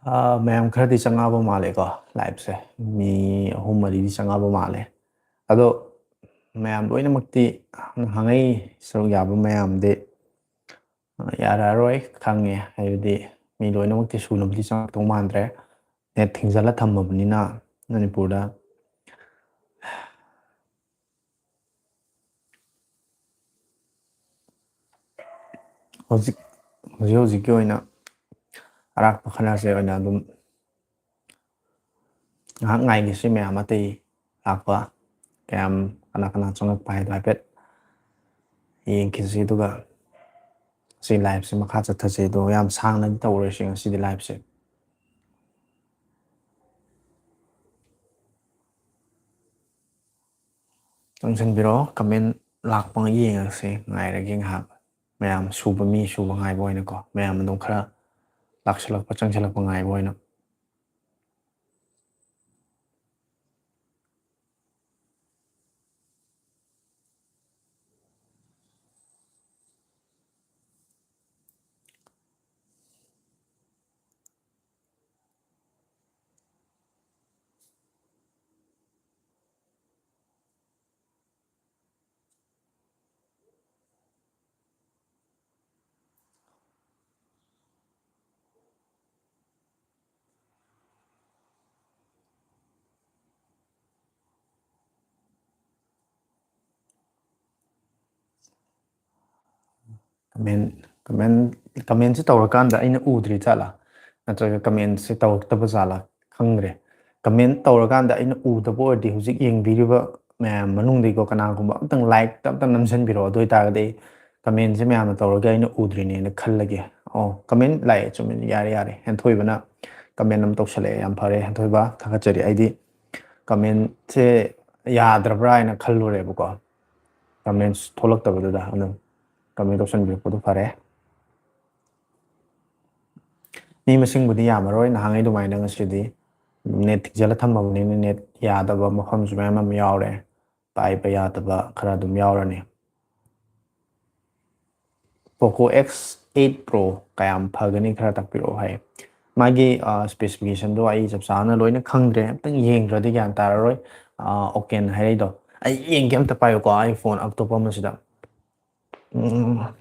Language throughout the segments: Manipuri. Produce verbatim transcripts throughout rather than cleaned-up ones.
ꯑꯥ, ꯃꯌꯥꯝ ꯈꯔꯗꯤ ꯆꯪꯉꯛꯑꯕ ꯃꯥꯜꯂꯦꯀꯣ, live ꯁꯦ꯫ ꯃꯤ ꯑꯍꯨꯝ ꯃꯔꯤꯗꯤ ꯆꯪꯉꯛꯑꯕ ꯃꯥꯜꯂꯦ꯫ ꯑꯗꯣ ꯃꯌꯥꯝ ꯂꯣꯏꯅꯃꯛꯇꯤ, ꯅꯍꯥꯟꯉꯩ ꯁꯔꯨꯛ ꯌꯥꯕ ꯃꯌꯥꯝꯗꯤ, ꯑ, ꯌꯥꯔꯛꯑꯔꯣꯏ ꯈꯪꯉꯦ꯫ ꯍꯥꯏꯕꯗꯤ ꯃꯤ ꯂꯣꯏꯅꯃꯛꯇꯤ ꯁꯨꯅꯕꯗꯤ ꯆꯪꯉꯛꯇꯧ ꯃꯥꯟꯗ꯭ꯔꯦ꯫ Net ꯊꯤꯡꯖꯤꯜꯂ ꯊꯝꯃꯕꯅꯤꯅ ꯃꯅꯤꯄꯨꯔꯗ꯫ ꯍꯧꯖꯤꯛ, ꯍꯧꯖꯤꯛ ꯍꯧꯖꯤꯛꯀꯤ ꯑꯣꯏꯅ ꯑꯔꯥꯛꯄ ꯈꯔꯁꯦ ꯑꯣꯏꯅ ꯑꯗꯨꯝ ꯉꯥꯏꯍꯥꯛ ꯉꯥꯏꯈꯤꯁꯤ ꯃꯌꯥꯝ, ꯑꯇꯩ ꯂꯥꯛꯄ ꯀꯌꯥꯝ, ꯀꯅꯥ ꯀꯅꯥ ꯆꯪꯉꯛꯄ ꯍꯥꯏꯗꯣ ꯍꯥꯏꯐꯦꯠ ꯌꯦꯡꯈꯤꯁꯤ꯫ ꯑꯗꯨꯒ ꯁꯤ live ꯁꯦ ꯃꯈꯥ ꯆꯠꯊꯁꯤ꯫ ꯑꯗꯣ ꯌꯥꯝ ꯁꯥꯡꯅꯗꯤ ꯇꯧꯔꯣꯏꯁꯤ ꯉꯁꯤꯗꯤ live ꯁꯦ꯫ ꯆꯪꯁꯤꯟꯕꯤꯔꯛꯑꯣ, comment ꯂꯥꯛꯄ ꯌꯦꯡꯉꯁꯤ, ꯉꯥꯏꯔꯒꯦ ꯉꯥꯏꯍꯥꯛ꯫ ꯃꯌꯥꯝ ꯁꯨꯕ, ꯃꯤ ꯁꯨꯕ ꯉꯥꯏꯕ ꯑꯣꯏꯅꯀꯣ, ꯃꯌꯥꯝ ꯑꯗꯨꯝ ꯈꯔ ꯂꯥꯛꯁꯤꯜꯂꯛꯄ, ꯆꯪꯁꯤꯜꯂꯛꯄ ꯉꯥꯏꯕ ꯑꯣꯏꯅ꯫ Comment, comment, comment ꯁꯦ ꯇꯧꯔꯀꯥꯟꯗ ꯑꯩꯅ ꯎꯗ꯭ꯔꯤ ꯖꯥꯠꯂꯥ? ꯅꯠꯇ꯭ꯔꯒ comment ꯁꯦ ꯇꯧꯔꯛꯇꯕ ꯖꯥꯠꯂꯥ? ꯈꯪꯗ꯭ꯔꯦ꯫ Comment ꯇꯧꯔꯀꯥꯟꯗ ꯑꯩꯅ ꯎꯗꯕ ꯑꯣꯏꯔꯗꯤ ꯍꯧꯖꯤꯛ ꯌꯦꯡꯕꯤꯔꯤꯕ ꯃꯌꯥꯝ ꯃꯅꯨꯡꯗꯒꯤꯀꯣ ꯀꯅꯥꯒꯨꯝꯕ ꯑꯝꯇꯪ like ꯑꯝꯇꯪ ꯅꯝꯁꯤꯟꯕꯤꯔꯛꯑꯣ꯫ ꯑꯗꯨ ꯑꯣꯏꯇꯥꯔꯒꯗꯤ ꯑꯩ comment ꯁꯦ ꯃꯌꯥꯝꯅ ꯇꯧꯔꯒ ꯑꯩꯅ ꯎꯗ꯭ꯔꯤꯅꯦꯅ ꯈꯜꯂꯒꯦ꯫ ꯑꯣ, comment ꯂꯥꯛꯑꯦ, ꯆꯨꯝꯃꯤ, ꯌꯥꯔꯦ, ꯌꯥꯔꯦ꯫ ꯍꯦꯟꯊꯣꯏꯕꯅ comment ꯑꯃ ꯇꯧꯁꯜꯂꯛꯑꯦ, ꯌꯥꯝ ꯐꯔꯦ ꯍꯦꯟꯊꯣꯏꯕ, ꯊꯥꯒꯠꯆꯔꯤ꯫ ꯑꯩꯗꯤ comment ꯁꯦ ꯌꯥꯗ꯭ꯔꯕ꯭ꯔꯥ ꯍꯥꯏꯅ ꯈꯜꯂꯨꯔꯦꯕꯀꯣ, comments ꯊꯣꯛꯂꯛꯇꯕꯗꯨꯗ꯫ ꯑꯗꯨꯝ comment ꯇꯧꯁꯟꯕꯤꯔꯛꯄꯗꯣ ꯐꯔꯦ꯫ ꯃꯤ ꯃꯁꯤꯡꯕꯨꯗꯤ ꯌꯥꯝꯃꯔꯣꯏ, ꯅꯍꯥꯟꯉꯩ ꯑꯗꯨꯃꯥꯏꯅ ꯉꯁꯤꯗꯤ꯫ Net ꯊꯤꯡꯖꯤꯜꯂ ꯊꯝꯃꯕꯅꯤꯅ net ꯌꯥꯗꯕ ꯃꯐꯝꯁꯨ ꯃꯌꯥꯝ ꯑꯃ ꯌꯥꯎꯔꯦ, ꯄꯥꯏꯕ ꯌꯥꯗꯕ ꯈꯔ ꯑꯗꯨꯝ ꯌꯥꯎꯔꯅꯤ꯫ Poco X eight Pro ꯀꯌꯥꯝ ꯐꯒꯅꯤ ꯈꯔ ꯇꯥꯛꯄꯤꯔꯛꯑꯣ ꯍꯥꯏ꯫ ꯃꯥꯒꯤ ꯁ꯭ꯄꯦꯁꯤꯐꯤꯀꯦꯁꯟꯗꯣ ꯑꯩ ꯆꯞ ꯆꯥꯅ ꯂꯣꯏꯅ ꯈꯪꯗ꯭ꯔꯦ, ꯑꯝꯇꯪ ꯌꯦꯡꯗ꯭ꯔꯗꯤ ꯒ꯭ꯌꯥꯟ ꯇꯥꯔꯔꯣꯏ꯫ ꯑꯣꯀꯦꯟ ꯍꯥꯏꯔꯛꯏꯗꯣ ꯑꯩ ꯌꯦꯡꯒꯦ ꯑꯝꯇ ꯄꯥꯏꯌꯨꯀꯣ, ꯑꯩ ꯐꯣꯟ ꯑꯇꯣꯞꯄ ꯑꯃꯁꯤꯗ꯫ ꯎꯝ꯫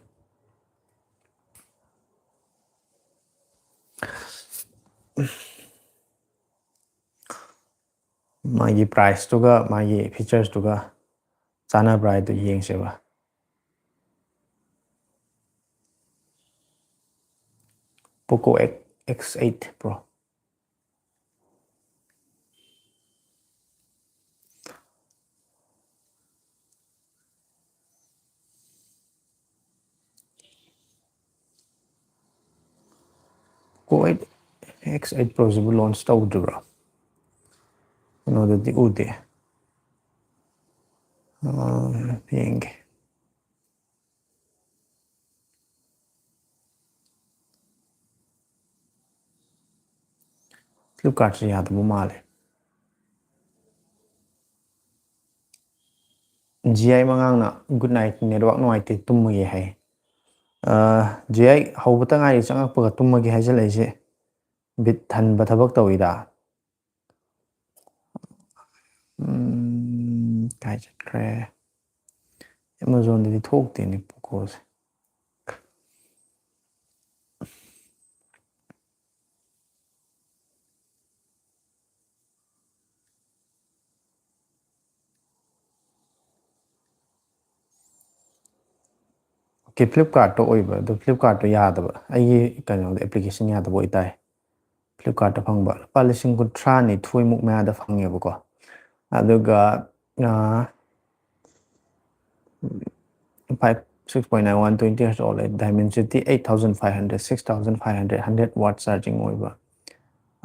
ꯃꯥꯒꯤ ꯄ꯭ꯔꯥꯏꯁꯇꯨꯒ ꯃꯥꯒꯤ ꯐꯤꯆꯔꯁꯇꯨꯒ ꯆꯥꯟꯅꯕ꯭ꯔꯥ ꯍꯥꯏꯗꯨ ꯌꯦꯡꯁꯦꯕ꯫ Poco X eight Pro꯫ Poco X eight Proꯁꯤꯕꯨ ꯂꯣꯟꯆ ꯇꯧꯗ꯭ꯔꯤꯕ꯭ꯔꯣ? ꯀꯩꯅꯣꯗꯗꯤ ꯎꯗꯦ꯫ ꯑꯥ, ꯌꯦꯡꯒꯦ꯫ Flipkartꯁꯦ ꯌꯥꯗꯕ ꯃꯥꯜꯂꯦ꯫ ꯖꯤ ꯑꯥꯏ ꯃꯉꯥꯡꯅ good night, network ꯅꯨꯡꯉꯥꯏꯇꯦ, ꯇꯨꯝꯃꯒꯦ ꯍꯥꯏ꯫ ꯑ, ꯖꯤ ꯑꯥꯏ ꯍꯧꯕꯇ ꯉꯥꯏꯔꯤ, ꯆꯪꯉꯛꯄꯒ ꯇꯨꯝꯃꯒꯦ ꯍꯥꯏꯖꯜꯂꯛꯏꯁꯦ꯫ ꯕꯤꯠ ꯍꯟꯕ ꯊꯕꯛ ꯇꯧꯋꯤꯗ꯫ ꯎꯝ, ꯀꯥꯏ ꯆꯠꯈ꯭ꯔꯦ? Amazonꯗꯗꯤ ꯊꯣꯛꯇꯦꯅꯦ Pocoꯁꯦ꯫ ꯑꯣꯀꯦ, Flipkartꯇ ꯑꯣꯏꯕ, ꯑꯗꯨ Flipkartꯇ ꯌꯥꯗꯕ, ꯑꯩꯒꯤ ꯀꯩꯅꯣꯗ application ꯌꯥꯗꯕ ꯑꯣꯏꯇꯥꯔꯦ꯫ Flipkartꯇ ꯐꯪꯕ ꯂꯨꯄꯥ ꯂꯤꯁꯤꯡ ꯀꯨꯟꯊ꯭ꯔꯥ ꯅꯤꯊꯣꯏꯃꯨꯛ ꯃꯌꯥꯗ ꯐꯪꯉꯦꯕꯀꯣ꯫ ꯑꯗꯨꯒ, ꯑꯥ, five, six point nine, one twenty hertz OLED, Dimensity eight thousand five hundred, six thousand five hundred, hundred watt charging ꯑꯣꯏꯕ꯫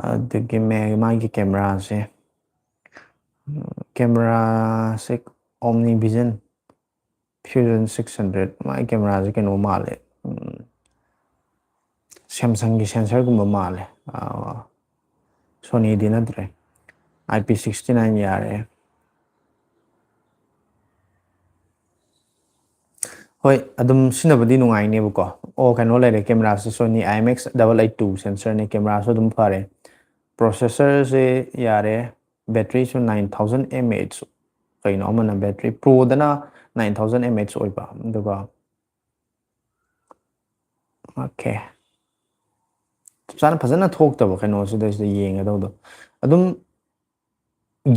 ꯑꯗꯨꯒꯤ ꯃꯦ-, ꯃꯥꯒꯤ ꯀꯦꯃꯦꯔꯥꯁꯦ, ꯀꯦꯃꯦꯔꯥꯁꯦ OmniVision Fusion six hundred, ꯃꯥꯒꯤ ꯀꯦꯃꯦꯔꯥꯁꯦ ꯀꯩꯅꯣ ꯃꯥꯜꯂꯦ, ꯎꯝ, Samsungꯒꯤ sensorꯒꯨꯝꯕ ꯃꯥꯜꯂꯦ꯫ ꯑꯥ, Sonyꯗꯤ ꯅꯠꯇ꯭ꯔꯦ꯫ IP sixty nine ꯌꯥꯔꯦ꯫ ꯍꯣꯏ, ꯑꯗꯨꯝ ꯁꯤꯖꯤꯟꯅꯕꯗꯤ ꯅꯨꯡꯉꯥꯏꯅꯦꯕꯀꯣ꯫ ꯑꯣ, ꯀꯩꯅꯣ ꯂꯩꯔꯦ, ꯀꯦꯃꯦꯔꯥꯁꯦ Sony I M X double eight two sensorꯅꯦ, ꯀꯦꯃꯦꯔꯥꯁꯨ ꯑꯗꯨꯝ ꯐꯔꯦ, ꯄ꯭ꯔꯣꯁꯦꯁꯔꯁꯦ ꯌꯥꯔꯦ, ꯕꯦꯇ꯭ꯔꯤꯁꯨ nine thousand mAh, ꯀꯩꯅꯣ ꯑꯃꯅ ꯕꯦꯇ꯭ꯔꯤ ꯄ꯭ꯔꯣꯗꯅ nine thousand mAh ꯑꯣꯏꯕ, ꯑꯗꯨꯒ ꯑꯣꯀꯦ, ꯆꯞ ꯆꯥꯅ ꯐꯖꯅ ꯊꯣꯛꯇꯕ ꯀꯩꯅꯣꯁꯤꯗꯩꯁꯤꯗ ꯌꯦꯡꯒꯗꯧꯗꯣ ꯑꯗꯨꯝ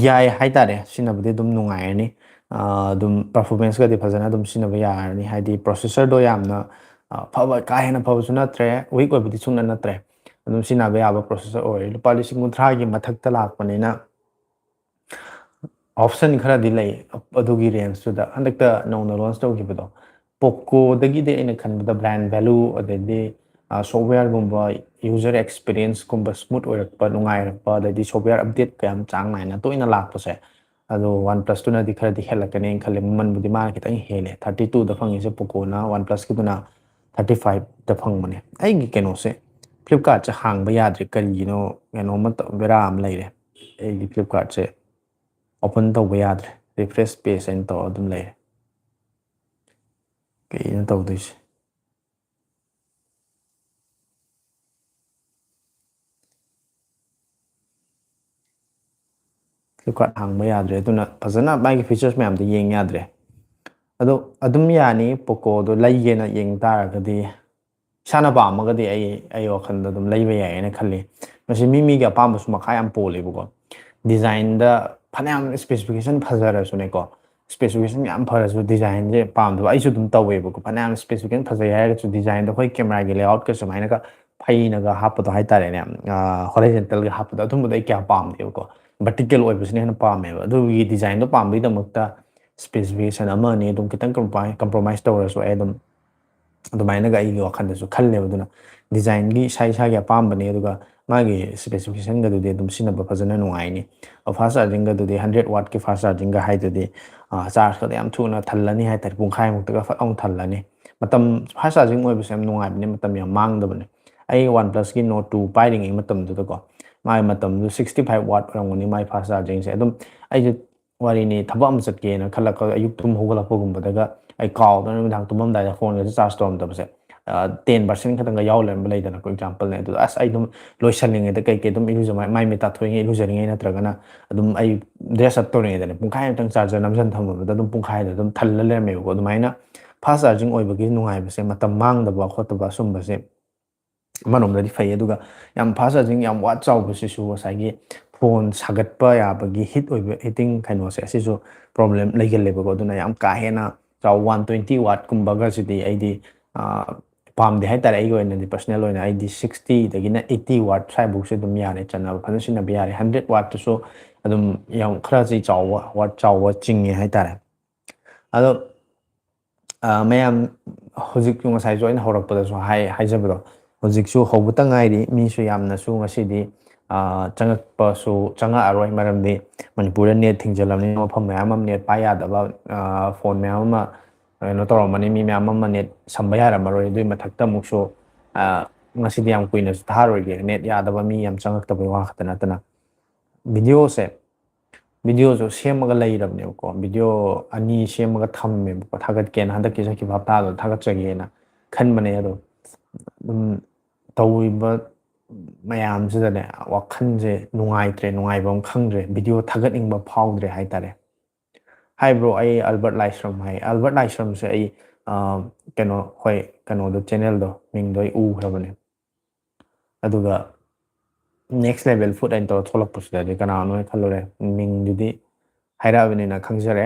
ꯌꯥꯏ ꯍꯥꯏꯇꯥꯔꯦ, ꯁꯤꯖꯤꯟꯅꯕꯗꯤ ꯑꯗꯨꯝ ꯅꯨꯡꯉꯥꯏꯔꯅꯤ꯫ ꯑꯗꯨꯝ ꯄꯔꯐꯣꯔꯃꯦꯟꯁꯀꯗꯤ ꯐꯖꯅ ꯑꯗꯨꯝ ꯁꯤꯖꯤꯟꯅꯕ ꯌꯥꯔꯅꯤ, ꯍꯥꯏꯗꯤ ꯄ꯭ꯔꯣꯁꯦꯁꯔꯗꯣ ꯌꯥꯝꯅ ꯐꯕ, ꯀꯥ ꯍꯦꯟꯅ ꯐꯕꯁꯨ ꯅꯠꯇ꯭ꯔꯦ, ꯋꯤꯛ ꯑꯣꯏꯕꯗꯤ ꯁꯨꯡꯅ ꯅꯠꯇ꯭ꯔꯦ꯫ ꯑꯗꯨꯝ ꯁꯤꯖꯤꯟꯅꯕ ꯌꯥꯕ ꯄ꯭ꯔꯣꯁꯦꯁꯔ ꯑꯣꯏꯔꯦ꯫ ꯂꯨꯄꯥ ꯂꯤꯁꯤꯡ ꯀꯨꯟꯊ꯭ꯔꯥꯒꯤ ꯃꯊꯛꯇ ꯂꯥꯛꯄꯅꯤꯅ ꯑꯣꯞꯁꯟ ꯈꯔꯗꯤ ꯂꯩ ꯑꯗꯨꯒꯤ ꯔꯦꯟꯖꯇꯨꯗ꯫ ꯍꯟꯗꯛꯇ ꯅꯧꯅ ꯂꯣꯟꯁ ꯇꯧꯈꯤꯕꯗꯣ, ꯄꯣꯀꯣꯗꯒꯤꯗꯤ ꯑꯩꯅ ꯈꯟꯕꯗ ꯕ꯭ꯔꯥꯟ ꯚꯦꯂꯨ, ꯑꯗꯩꯗꯤ ꯁꯣꯐꯋꯦꯌꯔꯒꯨꯝꯕ, ꯌꯨꯖꯔ ꯑꯦꯛꯁꯄꯤꯔꯤꯌꯦꯟꯁꯀꯨꯝꯕ ꯁ꯭ꯃꯨꯠ ꯑꯣꯏꯔꯛꯄ, ꯅꯨꯡꯉꯥꯏꯔꯛꯄ, ꯑꯗꯩꯗꯤ ꯁꯣꯐꯋꯦꯌꯔ ꯑꯞꯗꯦꯠ ꯀꯌꯥꯝ ꯆꯥꯡ ꯅꯥꯏꯅ ꯇꯣꯏꯅ ꯂꯥꯛꯄꯁꯦ, ꯑꯗꯣ ꯋꯥꯟ ꯄ꯭ꯂꯁꯇꯨꯅꯗꯤ ꯈꯔꯗꯤ ꯍꯦꯜꯂꯛꯀꯅꯦꯅ ꯈꯜꯂꯦ꯫ ꯃꯃꯜꯕꯨꯗꯤ ꯃꯥꯅ ꯈꯤꯇꯪ ꯍꯦꯜꯂꯦ, ꯊꯥꯔꯇꯤ ꯇꯨꯗ ꯐꯪꯉꯤꯁꯦ ꯄꯣꯀꯣꯅ, ꯋꯥꯟ ꯄ꯭ꯂꯁꯀꯤꯗꯨꯅ ꯊꯥꯔꯇꯤ ꯐꯥꯏꯚꯇ ꯐꯪꯕꯅꯦ꯫ ꯑꯩꯒꯤ ꯀꯩꯅꯣꯁꯦ, ꯐ꯭ꯂꯤꯞꯀꯥꯔꯠꯁꯦ ꯍꯥꯡꯕ ꯌꯥꯗ꯭ꯔꯦ, ꯀꯔꯤꯒꯤꯅꯣ, ꯀꯩꯅꯣꯝꯃ ꯕꯦꯔꯥ ꯑꯃ ꯂꯩꯔꯦ꯫ ꯑꯩꯒꯤ ꯐ꯭ꯂꯤꯞꯀꯥꯔꯠꯁꯦ ꯑꯣꯄꯟ ꯇꯧꯕ ꯌꯥꯗ꯭ꯔꯦ, ꯔꯤꯐ꯭ꯔꯦꯁ ꯄꯦꯖ ꯍꯥꯏꯅ ꯇꯧꯔ ꯑꯗꯨꯝ ꯂꯩꯔꯦ꯫ ꯀꯩꯅꯣ ꯇꯧꯗꯣꯏꯁꯦ? ꯐ꯭ꯂꯤꯞꯀꯥꯔꯠ ꯍꯥꯡꯕ ꯌꯥꯗ꯭ꯔꯦ, ꯑꯗꯨꯅ ꯐꯖꯅ ꯃꯥꯒꯤ ꯐꯤꯆꯔꯁ ꯃꯌꯥꯝꯗꯣ ꯌꯦꯡ ꯌꯥꯗ꯭ꯔꯦ꯫ ꯑꯗꯣ ꯑꯗꯨꯝ ꯌꯥꯅꯤ, ꯄꯣꯀꯣꯗꯣ ꯂꯩꯒꯦꯅ ꯌꯦꯡ ꯇꯥꯔꯒꯗꯤ, ꯏꯁꯥꯅ ꯄꯥꯝꯃꯒꯗꯤ ꯑꯩ, ꯑꯩ ꯋꯥꯈꯜꯗ ꯑꯗꯨꯝ ꯂꯩꯕ ꯌꯥꯏꯌꯦꯅ ꯈꯜꯂꯤ꯫ ꯃꯁꯤ ꯃꯤ ꯃꯤꯒꯤ ꯑꯄꯥꯝꯕꯁꯨ ꯃꯈꯥ ꯌꯥꯝ ꯄꯣꯜꯂꯦꯕꯀꯣ꯫ ꯗꯤꯖꯥꯏꯟꯗ ꯐꯅꯌꯥꯝ ꯏꯁꯄꯦꯁꯤꯐꯤꯀꯦꯁꯟ ꯐꯖꯔꯁꯨꯅꯦꯀꯣ, ꯏꯁꯄꯦꯁꯤꯐꯤꯀꯦꯁꯟ ꯌꯥꯝ ꯐꯔꯁꯨ ꯗꯤꯖꯥꯏꯟꯁꯦ ꯄꯥꯝꯗꯕ ꯑꯩꯁꯨ ꯑꯗꯨꯝ ꯇꯧꯋꯦꯕꯀꯣ꯫ ꯐꯅꯌꯥꯝ ꯏꯁꯄꯦꯁꯤꯐꯤꯀꯦꯁꯟ ꯐꯖꯩ ꯍꯥꯏꯔꯒꯁꯨ ꯗꯤꯖꯥꯏꯟꯗꯣ ꯑꯩꯈꯣꯏ ꯀꯦꯃꯦꯔꯥꯒꯤ ꯂꯦꯑꯥꯎꯠꯀ ꯁꯨꯃꯥꯏꯅꯒ ꯐꯩꯅꯒ ꯍꯥꯞꯄꯗꯣ ꯍꯥꯏꯇꯥꯔꯦꯅꯦ, ꯍꯣꯔꯤꯖꯦꯟꯇꯦꯜꯒ ꯍꯥꯞꯄꯗꯣ, ꯑꯗꯨꯝꯕꯗꯣ ꯑꯩ ꯀꯌꯥ ꯄꯥꯝꯗꯦꯕꯀꯣ꯫ ꯚꯔꯇꯤꯀꯦꯜ ꯑꯣꯏꯕꯁꯤꯅ ꯍꯦꯟꯅ ꯄꯥꯝꯃꯦꯕ꯫ ꯑꯗꯨꯒꯤ ꯗꯤꯖꯥꯏꯟꯗꯣ ꯄꯥꯝꯕꯒꯤꯗꯃꯛꯇ ꯏꯁꯄꯦꯁꯤꯐꯤꯀꯦꯁꯟ ꯑꯃ ꯑꯅꯤ ꯑꯗꯨꯝ ꯈꯤꯇꯪ ꯀꯝꯄ꯭ꯔꯣꯃꯥꯏꯁ ꯇꯧꯔꯁꯨ ꯑꯩ ꯑꯗꯨꯝ ꯑꯗꯨꯃꯥꯏꯅꯒ ꯑꯩꯒꯤ ꯋꯥꯈꯜꯗꯁꯨ ꯈꯜꯂꯦꯕ꯫ ꯑꯗꯨꯅ ꯗꯤꯖꯥꯏꯟꯒꯤ ꯏꯁꯥ ꯏꯁꯥꯒꯤ ꯑꯄꯥꯝꯕꯅꯤ, ꯑꯗꯨꯒ ꯃꯥꯒꯤ ꯏꯁꯄꯦꯁꯤꯐꯤꯀꯦꯁꯟꯒꯗꯨꯗꯤ ꯑꯗꯨꯝ ꯁꯤꯖꯤꯟꯅꯕ ꯐꯖꯅ ꯅꯨꯡꯉꯥꯏꯅꯤ꯫ ꯐꯥꯁ ꯆꯥꯔꯖꯤꯡꯒꯗꯨꯗꯤ, ꯍꯟꯗ꯭ꯔꯦꯠ ꯋꯥꯠꯀꯤ ꯐꯥꯁ ꯆꯥꯔꯖꯤꯡꯒ ꯍꯥꯏꯗꯨꯗꯤ, ꯆꯥꯔꯖꯀꯗ ꯌꯥꯝ ꯊꯨꯅ ꯊꯜꯂꯅꯤ ꯍꯥꯏꯇꯥꯔꯦ, ꯄꯨꯡꯈꯥꯏꯃꯨꯛꯇꯒ ꯐꯠ ꯑꯃꯨꯛ ꯊꯜꯂꯅꯤ꯫ ꯃꯇꯝ, ꯐꯥꯁ ꯆꯥꯔꯖꯤꯡ ꯑꯣꯏꯕꯁꯦ ꯌꯥꯝ ꯅꯨꯡꯉꯥꯏꯕꯅꯦ, ꯃꯇꯝ ꯌꯥꯝ ꯃꯥꯡꯗꯕꯅꯦ꯫ ꯑꯩ ꯋꯥꯟ ꯄ꯭ꯂꯁꯀꯤ ꯅꯣꯔꯗ ꯇꯨ ꯄꯥꯏꯔꯤꯉꯩ ꯃꯇꯝꯗꯨꯗꯀꯣ, ꯃꯥꯒꯤ ꯃꯇꯝꯗꯨ ꯁꯤꯛꯁꯇꯤ ꯐꯥꯏꯚ ꯋꯥꯠ ꯑꯣꯏꯔꯝꯒꯅꯤ ꯃꯥꯒꯤ ꯐꯥꯁ ꯆꯥꯔꯖꯤꯡꯁꯦ꯫ ꯑꯗꯨꯝ ꯑꯩꯁꯦ ꯋꯥꯔꯤꯅꯤ, ꯊꯕꯛ ꯑꯃ ꯆꯠꯀꯦꯅ ꯈꯜꯂꯛꯄ, ꯑꯌꯨꯛ ꯇꯨꯝ ꯍꯧꯒꯠꯂꯛꯄꯒꯨꯝꯕꯗꯒ ꯑꯩ ꯀꯥꯎꯗꯅ ꯅꯨꯃꯤꯗꯥꯡ ꯇꯨꯝꯃꯝꯗꯥꯏꯗ ꯐꯣꯟꯒꯁꯦ ꯆꯥꯔꯖ ꯇꯧꯔꯝꯗꯕꯁꯦ, ꯇꯦꯟ ꯄꯥꯔꯁꯦꯟ ꯈꯛꯇꯪꯒ ꯌꯥꯎ ꯂꯩꯔꯝꯕ ꯂꯩꯗꯅꯀꯣ, ꯑꯦꯛꯖꯥꯝꯄꯜꯅꯦ꯫ ꯑꯗꯨꯗ ꯑꯁ, ꯑꯩ ꯑꯗꯨꯝ ꯂꯣꯏꯁꯜꯂꯤꯉꯩꯗ ꯀꯩꯀꯩ ꯑꯗꯨꯝ ꯏꯔꯨꯖ ꯃꯥꯏ ꯃꯥꯏ ꯃꯤꯠ ꯇꯥꯊꯣꯛꯏꯉꯩ, ꯏꯔꯨꯖꯔꯤꯉꯩ ꯅꯠꯇ꯭ꯔꯒꯅ ꯑꯗꯨꯝ ꯑꯩ ꯗ꯭ꯔꯦꯁ ꯑꯞ ꯇꯧꯔꯤꯉꯩꯗꯅꯦ, ꯄꯨꯡꯈꯥꯏ ꯑꯃꯇꯪ ꯆꯥꯔꯖꯔ ꯅꯝꯁꯤꯟ ꯊꯝꯃꯕꯗ ꯑꯗꯨꯝ ꯄꯨꯡꯈꯥꯏꯗ ꯑꯗꯨꯝ ꯊꯜꯂ ꯂꯩꯔꯝꯃꯦꯕꯀꯣ꯫ ꯑꯗꯨꯃꯥꯏꯅ ꯐꯥꯁ ꯆꯥꯔꯖꯤꯡ ꯑꯣꯏꯕꯒꯤ ꯅꯨꯡꯉꯥꯏꯕꯁꯦ, ꯃꯇꯝ ꯃꯥꯡꯗꯕ ꯈꯣꯠꯇꯕ ꯁꯨꯝꯕꯁꯦ ꯑꯃꯔꯣꯝꯗꯗꯤ ꯐꯩ꯫ ꯑꯗꯨꯒ ꯌꯥꯝ ꯐꯥꯁ ꯆꯥꯔꯖꯤꯡ, ꯌꯥꯝ ꯋꯥꯠ ꯆꯥꯎꯕꯁꯤꯁꯨ ꯉꯁꯥꯏꯒꯤ ꯐꯣꯟ ꯁꯥꯒꯠꯄ ꯌꯥꯕꯒꯤ ꯍꯤꯠ ꯑꯣꯏꯕ, ꯍꯤꯇꯤꯡ ꯀꯩꯅꯣꯁꯦ, ꯑꯁꯤꯁꯨ ꯄ꯭ꯔꯣꯕ꯭ꯂꯦꯝ ꯂꯩꯒꯜꯂꯦꯕꯀꯣ꯫ ꯑꯗꯨꯅ ꯌꯥꯝ ꯀꯥ ꯍꯦꯟꯅ ꯆꯥꯎ, ꯋꯥꯟ ꯇ꯭ꯋꯦꯟꯇꯤ ꯋꯥꯠꯀꯨꯝꯕꯒꯁꯤꯗꯤ ꯑꯩꯗꯤ, ꯑ, ꯄꯥꯝꯗꯦ ꯍꯥꯏꯇꯥꯔꯦ꯫ ꯑꯩꯒꯤ ꯑꯣꯏꯅꯗꯤ, ꯄꯔꯁꯅꯦꯜ ꯑꯣꯏꯅ ꯑꯩꯗꯤ ꯁꯤꯛꯁꯇꯤꯗꯒꯤꯅ ꯑꯩꯠꯇꯤ ꯋꯥꯠ ꯁ꯭ꯋꯥꯏꯐꯧꯁꯦ ꯑꯗꯨꯝ ꯌꯥꯔꯦ, ꯆꯟꯅꯕ ꯐꯖꯅ ꯁꯤꯖꯤꯟꯅꯕ ꯌꯥꯔꯦ꯫ ꯍꯟꯗ꯭ꯔꯦꯠ ꯋꯥꯠꯇꯨꯁꯨ ꯑꯗꯨꯝ ꯌꯥꯝ ꯈꯔꯁꯤ ꯆꯥꯎꯕ, ꯋꯥꯠ ꯆꯥꯎꯕ ꯆꯤꯡꯉꯦ ꯍꯥꯏꯇꯥꯔꯦ꯫ ꯑꯗꯣ, ꯑ, ꯃꯌꯥꯝ, ꯍꯧꯖꯤꯛ ꯉꯁꯥꯏꯁꯨ ꯑꯩꯅ ꯍꯧꯔꯛꯄꯗꯁꯨ ꯍꯥꯏ-, ꯍꯥꯏꯖꯕꯗꯣ, ꯍꯧꯖꯤꯛꯁꯨ ꯍꯧꯕꯇ ꯉꯥꯏꯔꯤ꯫ ꯃꯤꯁꯨ ꯌꯥꯝꯅꯁꯨ ꯉꯁꯤꯗꯤ, ꯑ, ꯆꯪꯉꯛꯄꯁꯨ ꯆꯪꯉꯛꯑꯔꯣꯏ, ꯃꯔꯝꯗꯤ ꯃꯅꯤꯄꯨꯔꯗ ꯅꯦꯠ ꯊꯤꯡꯖꯤꯜꯂꯕꯅꯤꯅ ꯃꯐꯝ ꯃꯌꯥꯝ ꯑꯃ ꯅꯦꯠ ꯄꯥꯏ ꯌꯥꯗꯕ, ꯑ, ꯐꯣꯟ ꯃꯌꯥꯝ ꯑꯃ ꯀꯩꯅꯣ ꯇꯧꯔꯝꯃꯅꯤ, ꯃꯤ ꯃꯌꯥꯝ ꯑꯃ ꯅꯦꯠ ꯁꯝꯕ ꯌꯥꯔꯝꯃꯔꯣꯏ꯫ ꯑꯗꯨꯒꯤ ꯃꯊꯛꯇ ꯑꯃꯨꯛꯁꯨ, ꯑ, ꯉꯁꯤꯗꯤ ꯌꯥꯝ ꯀꯨꯏꯅꯁꯨ ꯊꯥꯔꯣꯏꯒꯦ, ꯅꯦꯠ ꯌꯥꯗꯕ ꯃꯤ ꯌꯥꯝ ꯆꯪꯉꯛꯇꯕꯩ ꯋꯥ ꯈꯛꯇ ꯅꯠꯇꯅ꯫ ꯚꯤꯗꯤꯑꯣꯁꯦ, ꯚꯤꯗꯤꯑꯣꯁꯨ ꯁꯦꯝꯃꯒ ꯂꯩꯔꯕꯅꯦꯕꯀꯣ, ꯚꯤꯗꯤꯑꯣ ꯑꯅꯤ ꯁꯦꯝꯃꯒ ꯊꯝꯃꯦꯕꯀꯣ, ꯊꯥꯒꯠꯀꯦꯅ, ꯍꯟꯗꯛꯀꯤ ꯆꯠꯈꯤꯕ ꯍꯞꯇꯥꯗꯣ ꯊꯥꯒꯠꯆꯒꯦꯅ ꯈꯟꯕꯅꯦ꯫ ꯑꯗꯣ ꯑꯗꯨꯝ ꯇꯧꯔꯤꯕ ꯃꯌꯥꯝꯁꯤꯗꯅꯦ, ꯋꯥꯈꯜꯁꯦ ꯅꯨꯡꯉꯥꯏꯇ꯭ꯔꯦ, ꯅꯨꯡꯉꯥꯏꯕ ꯑꯃ ꯈꯪꯗ꯭ꯔꯦ, ꯚꯤꯗꯤꯑꯣ ꯊꯥꯒꯠꯅꯤꯡꯕ ꯐꯥꯎꯗ꯭ꯔꯦ ꯍꯥꯏꯇꯥꯔꯦ꯫ ꯍꯥꯏꯕ꯭ꯔꯣ, ꯑꯩ ꯑꯜꯕꯔꯠ ꯂꯥꯏꯁ꯭ꯔꯝ ꯍꯥꯏ꯫ ꯑꯜꯕꯔꯠ ꯂꯥꯏꯁ꯭ꯔꯝꯁꯦ ꯑꯩ, ꯑ, ꯀꯩꯅꯣ, ꯍꯣꯏ, ꯀꯩꯅꯣꯗꯣ, ꯆꯦꯅꯦꯜꯗꯣ, ꯃꯤꯡꯗꯣ ꯑꯩ ꯎꯈ꯭ꯔꯕꯅꯦ꯫ ꯑꯗꯨꯒ Next Level Food ꯍꯥꯏꯅ ꯇꯧꯔ ꯊꯣꯛꯂꯛꯄꯁꯤꯗꯗꯤ ꯀꯅꯥꯅꯣ ꯍꯥꯏꯅ ꯈꯜꯂꯨꯔꯦ, ꯃꯤꯡꯗꯨꯗꯤ ꯍꯥꯏꯔꯛꯑꯕꯅꯤꯅ ꯈꯪꯖꯔꯦ꯫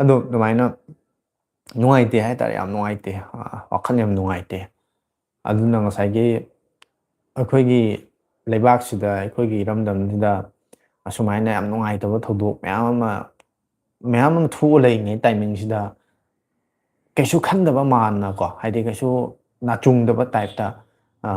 ꯑꯗꯣ ꯑꯗꯨꯃꯥꯏꯅ ꯅꯨꯡꯉꯥꯏꯇꯦ ꯍꯥꯏꯇꯥꯔꯦ, ꯌꯥꯝ ꯅꯨꯡꯉꯥꯏꯇꯦ, ꯑ, ꯋꯥꯈꯜ ꯌꯥꯝ ꯅꯨꯡꯉꯥꯏꯇꯦ꯫ ꯑꯗꯨꯅ ꯉꯁꯥꯏꯒꯤ ꯑꯩꯈꯣꯏꯒꯤ ꯂꯩꯕꯥꯛꯁꯤꯗ, ꯑꯩꯈꯣꯏꯒꯤ ꯏꯔꯝꯗꯝꯁꯤꯗ ꯑꯁꯨꯃꯥꯏꯅ ꯌꯥꯝ ꯅꯨꯡꯉꯥꯏꯇꯕ ꯊꯧꯗꯣꯛ ꯃꯌꯥꯝ ꯑꯃ, ꯃꯌꯥꯝ ꯑꯃ ꯊꯣꯛꯑ ꯂꯩꯔꯤꯉꯩ ꯇꯥꯏꯃꯤꯡꯁꯤꯗ, ꯀꯩꯁꯨ ꯈꯟꯗꯕ ꯃꯥꯟꯅꯀꯣ, ꯍꯥꯏꯗꯤ ꯀꯩꯁꯨ ꯅꯥꯆꯨꯡꯗꯕ ꯇꯥꯏꯞꯇ, ꯑ,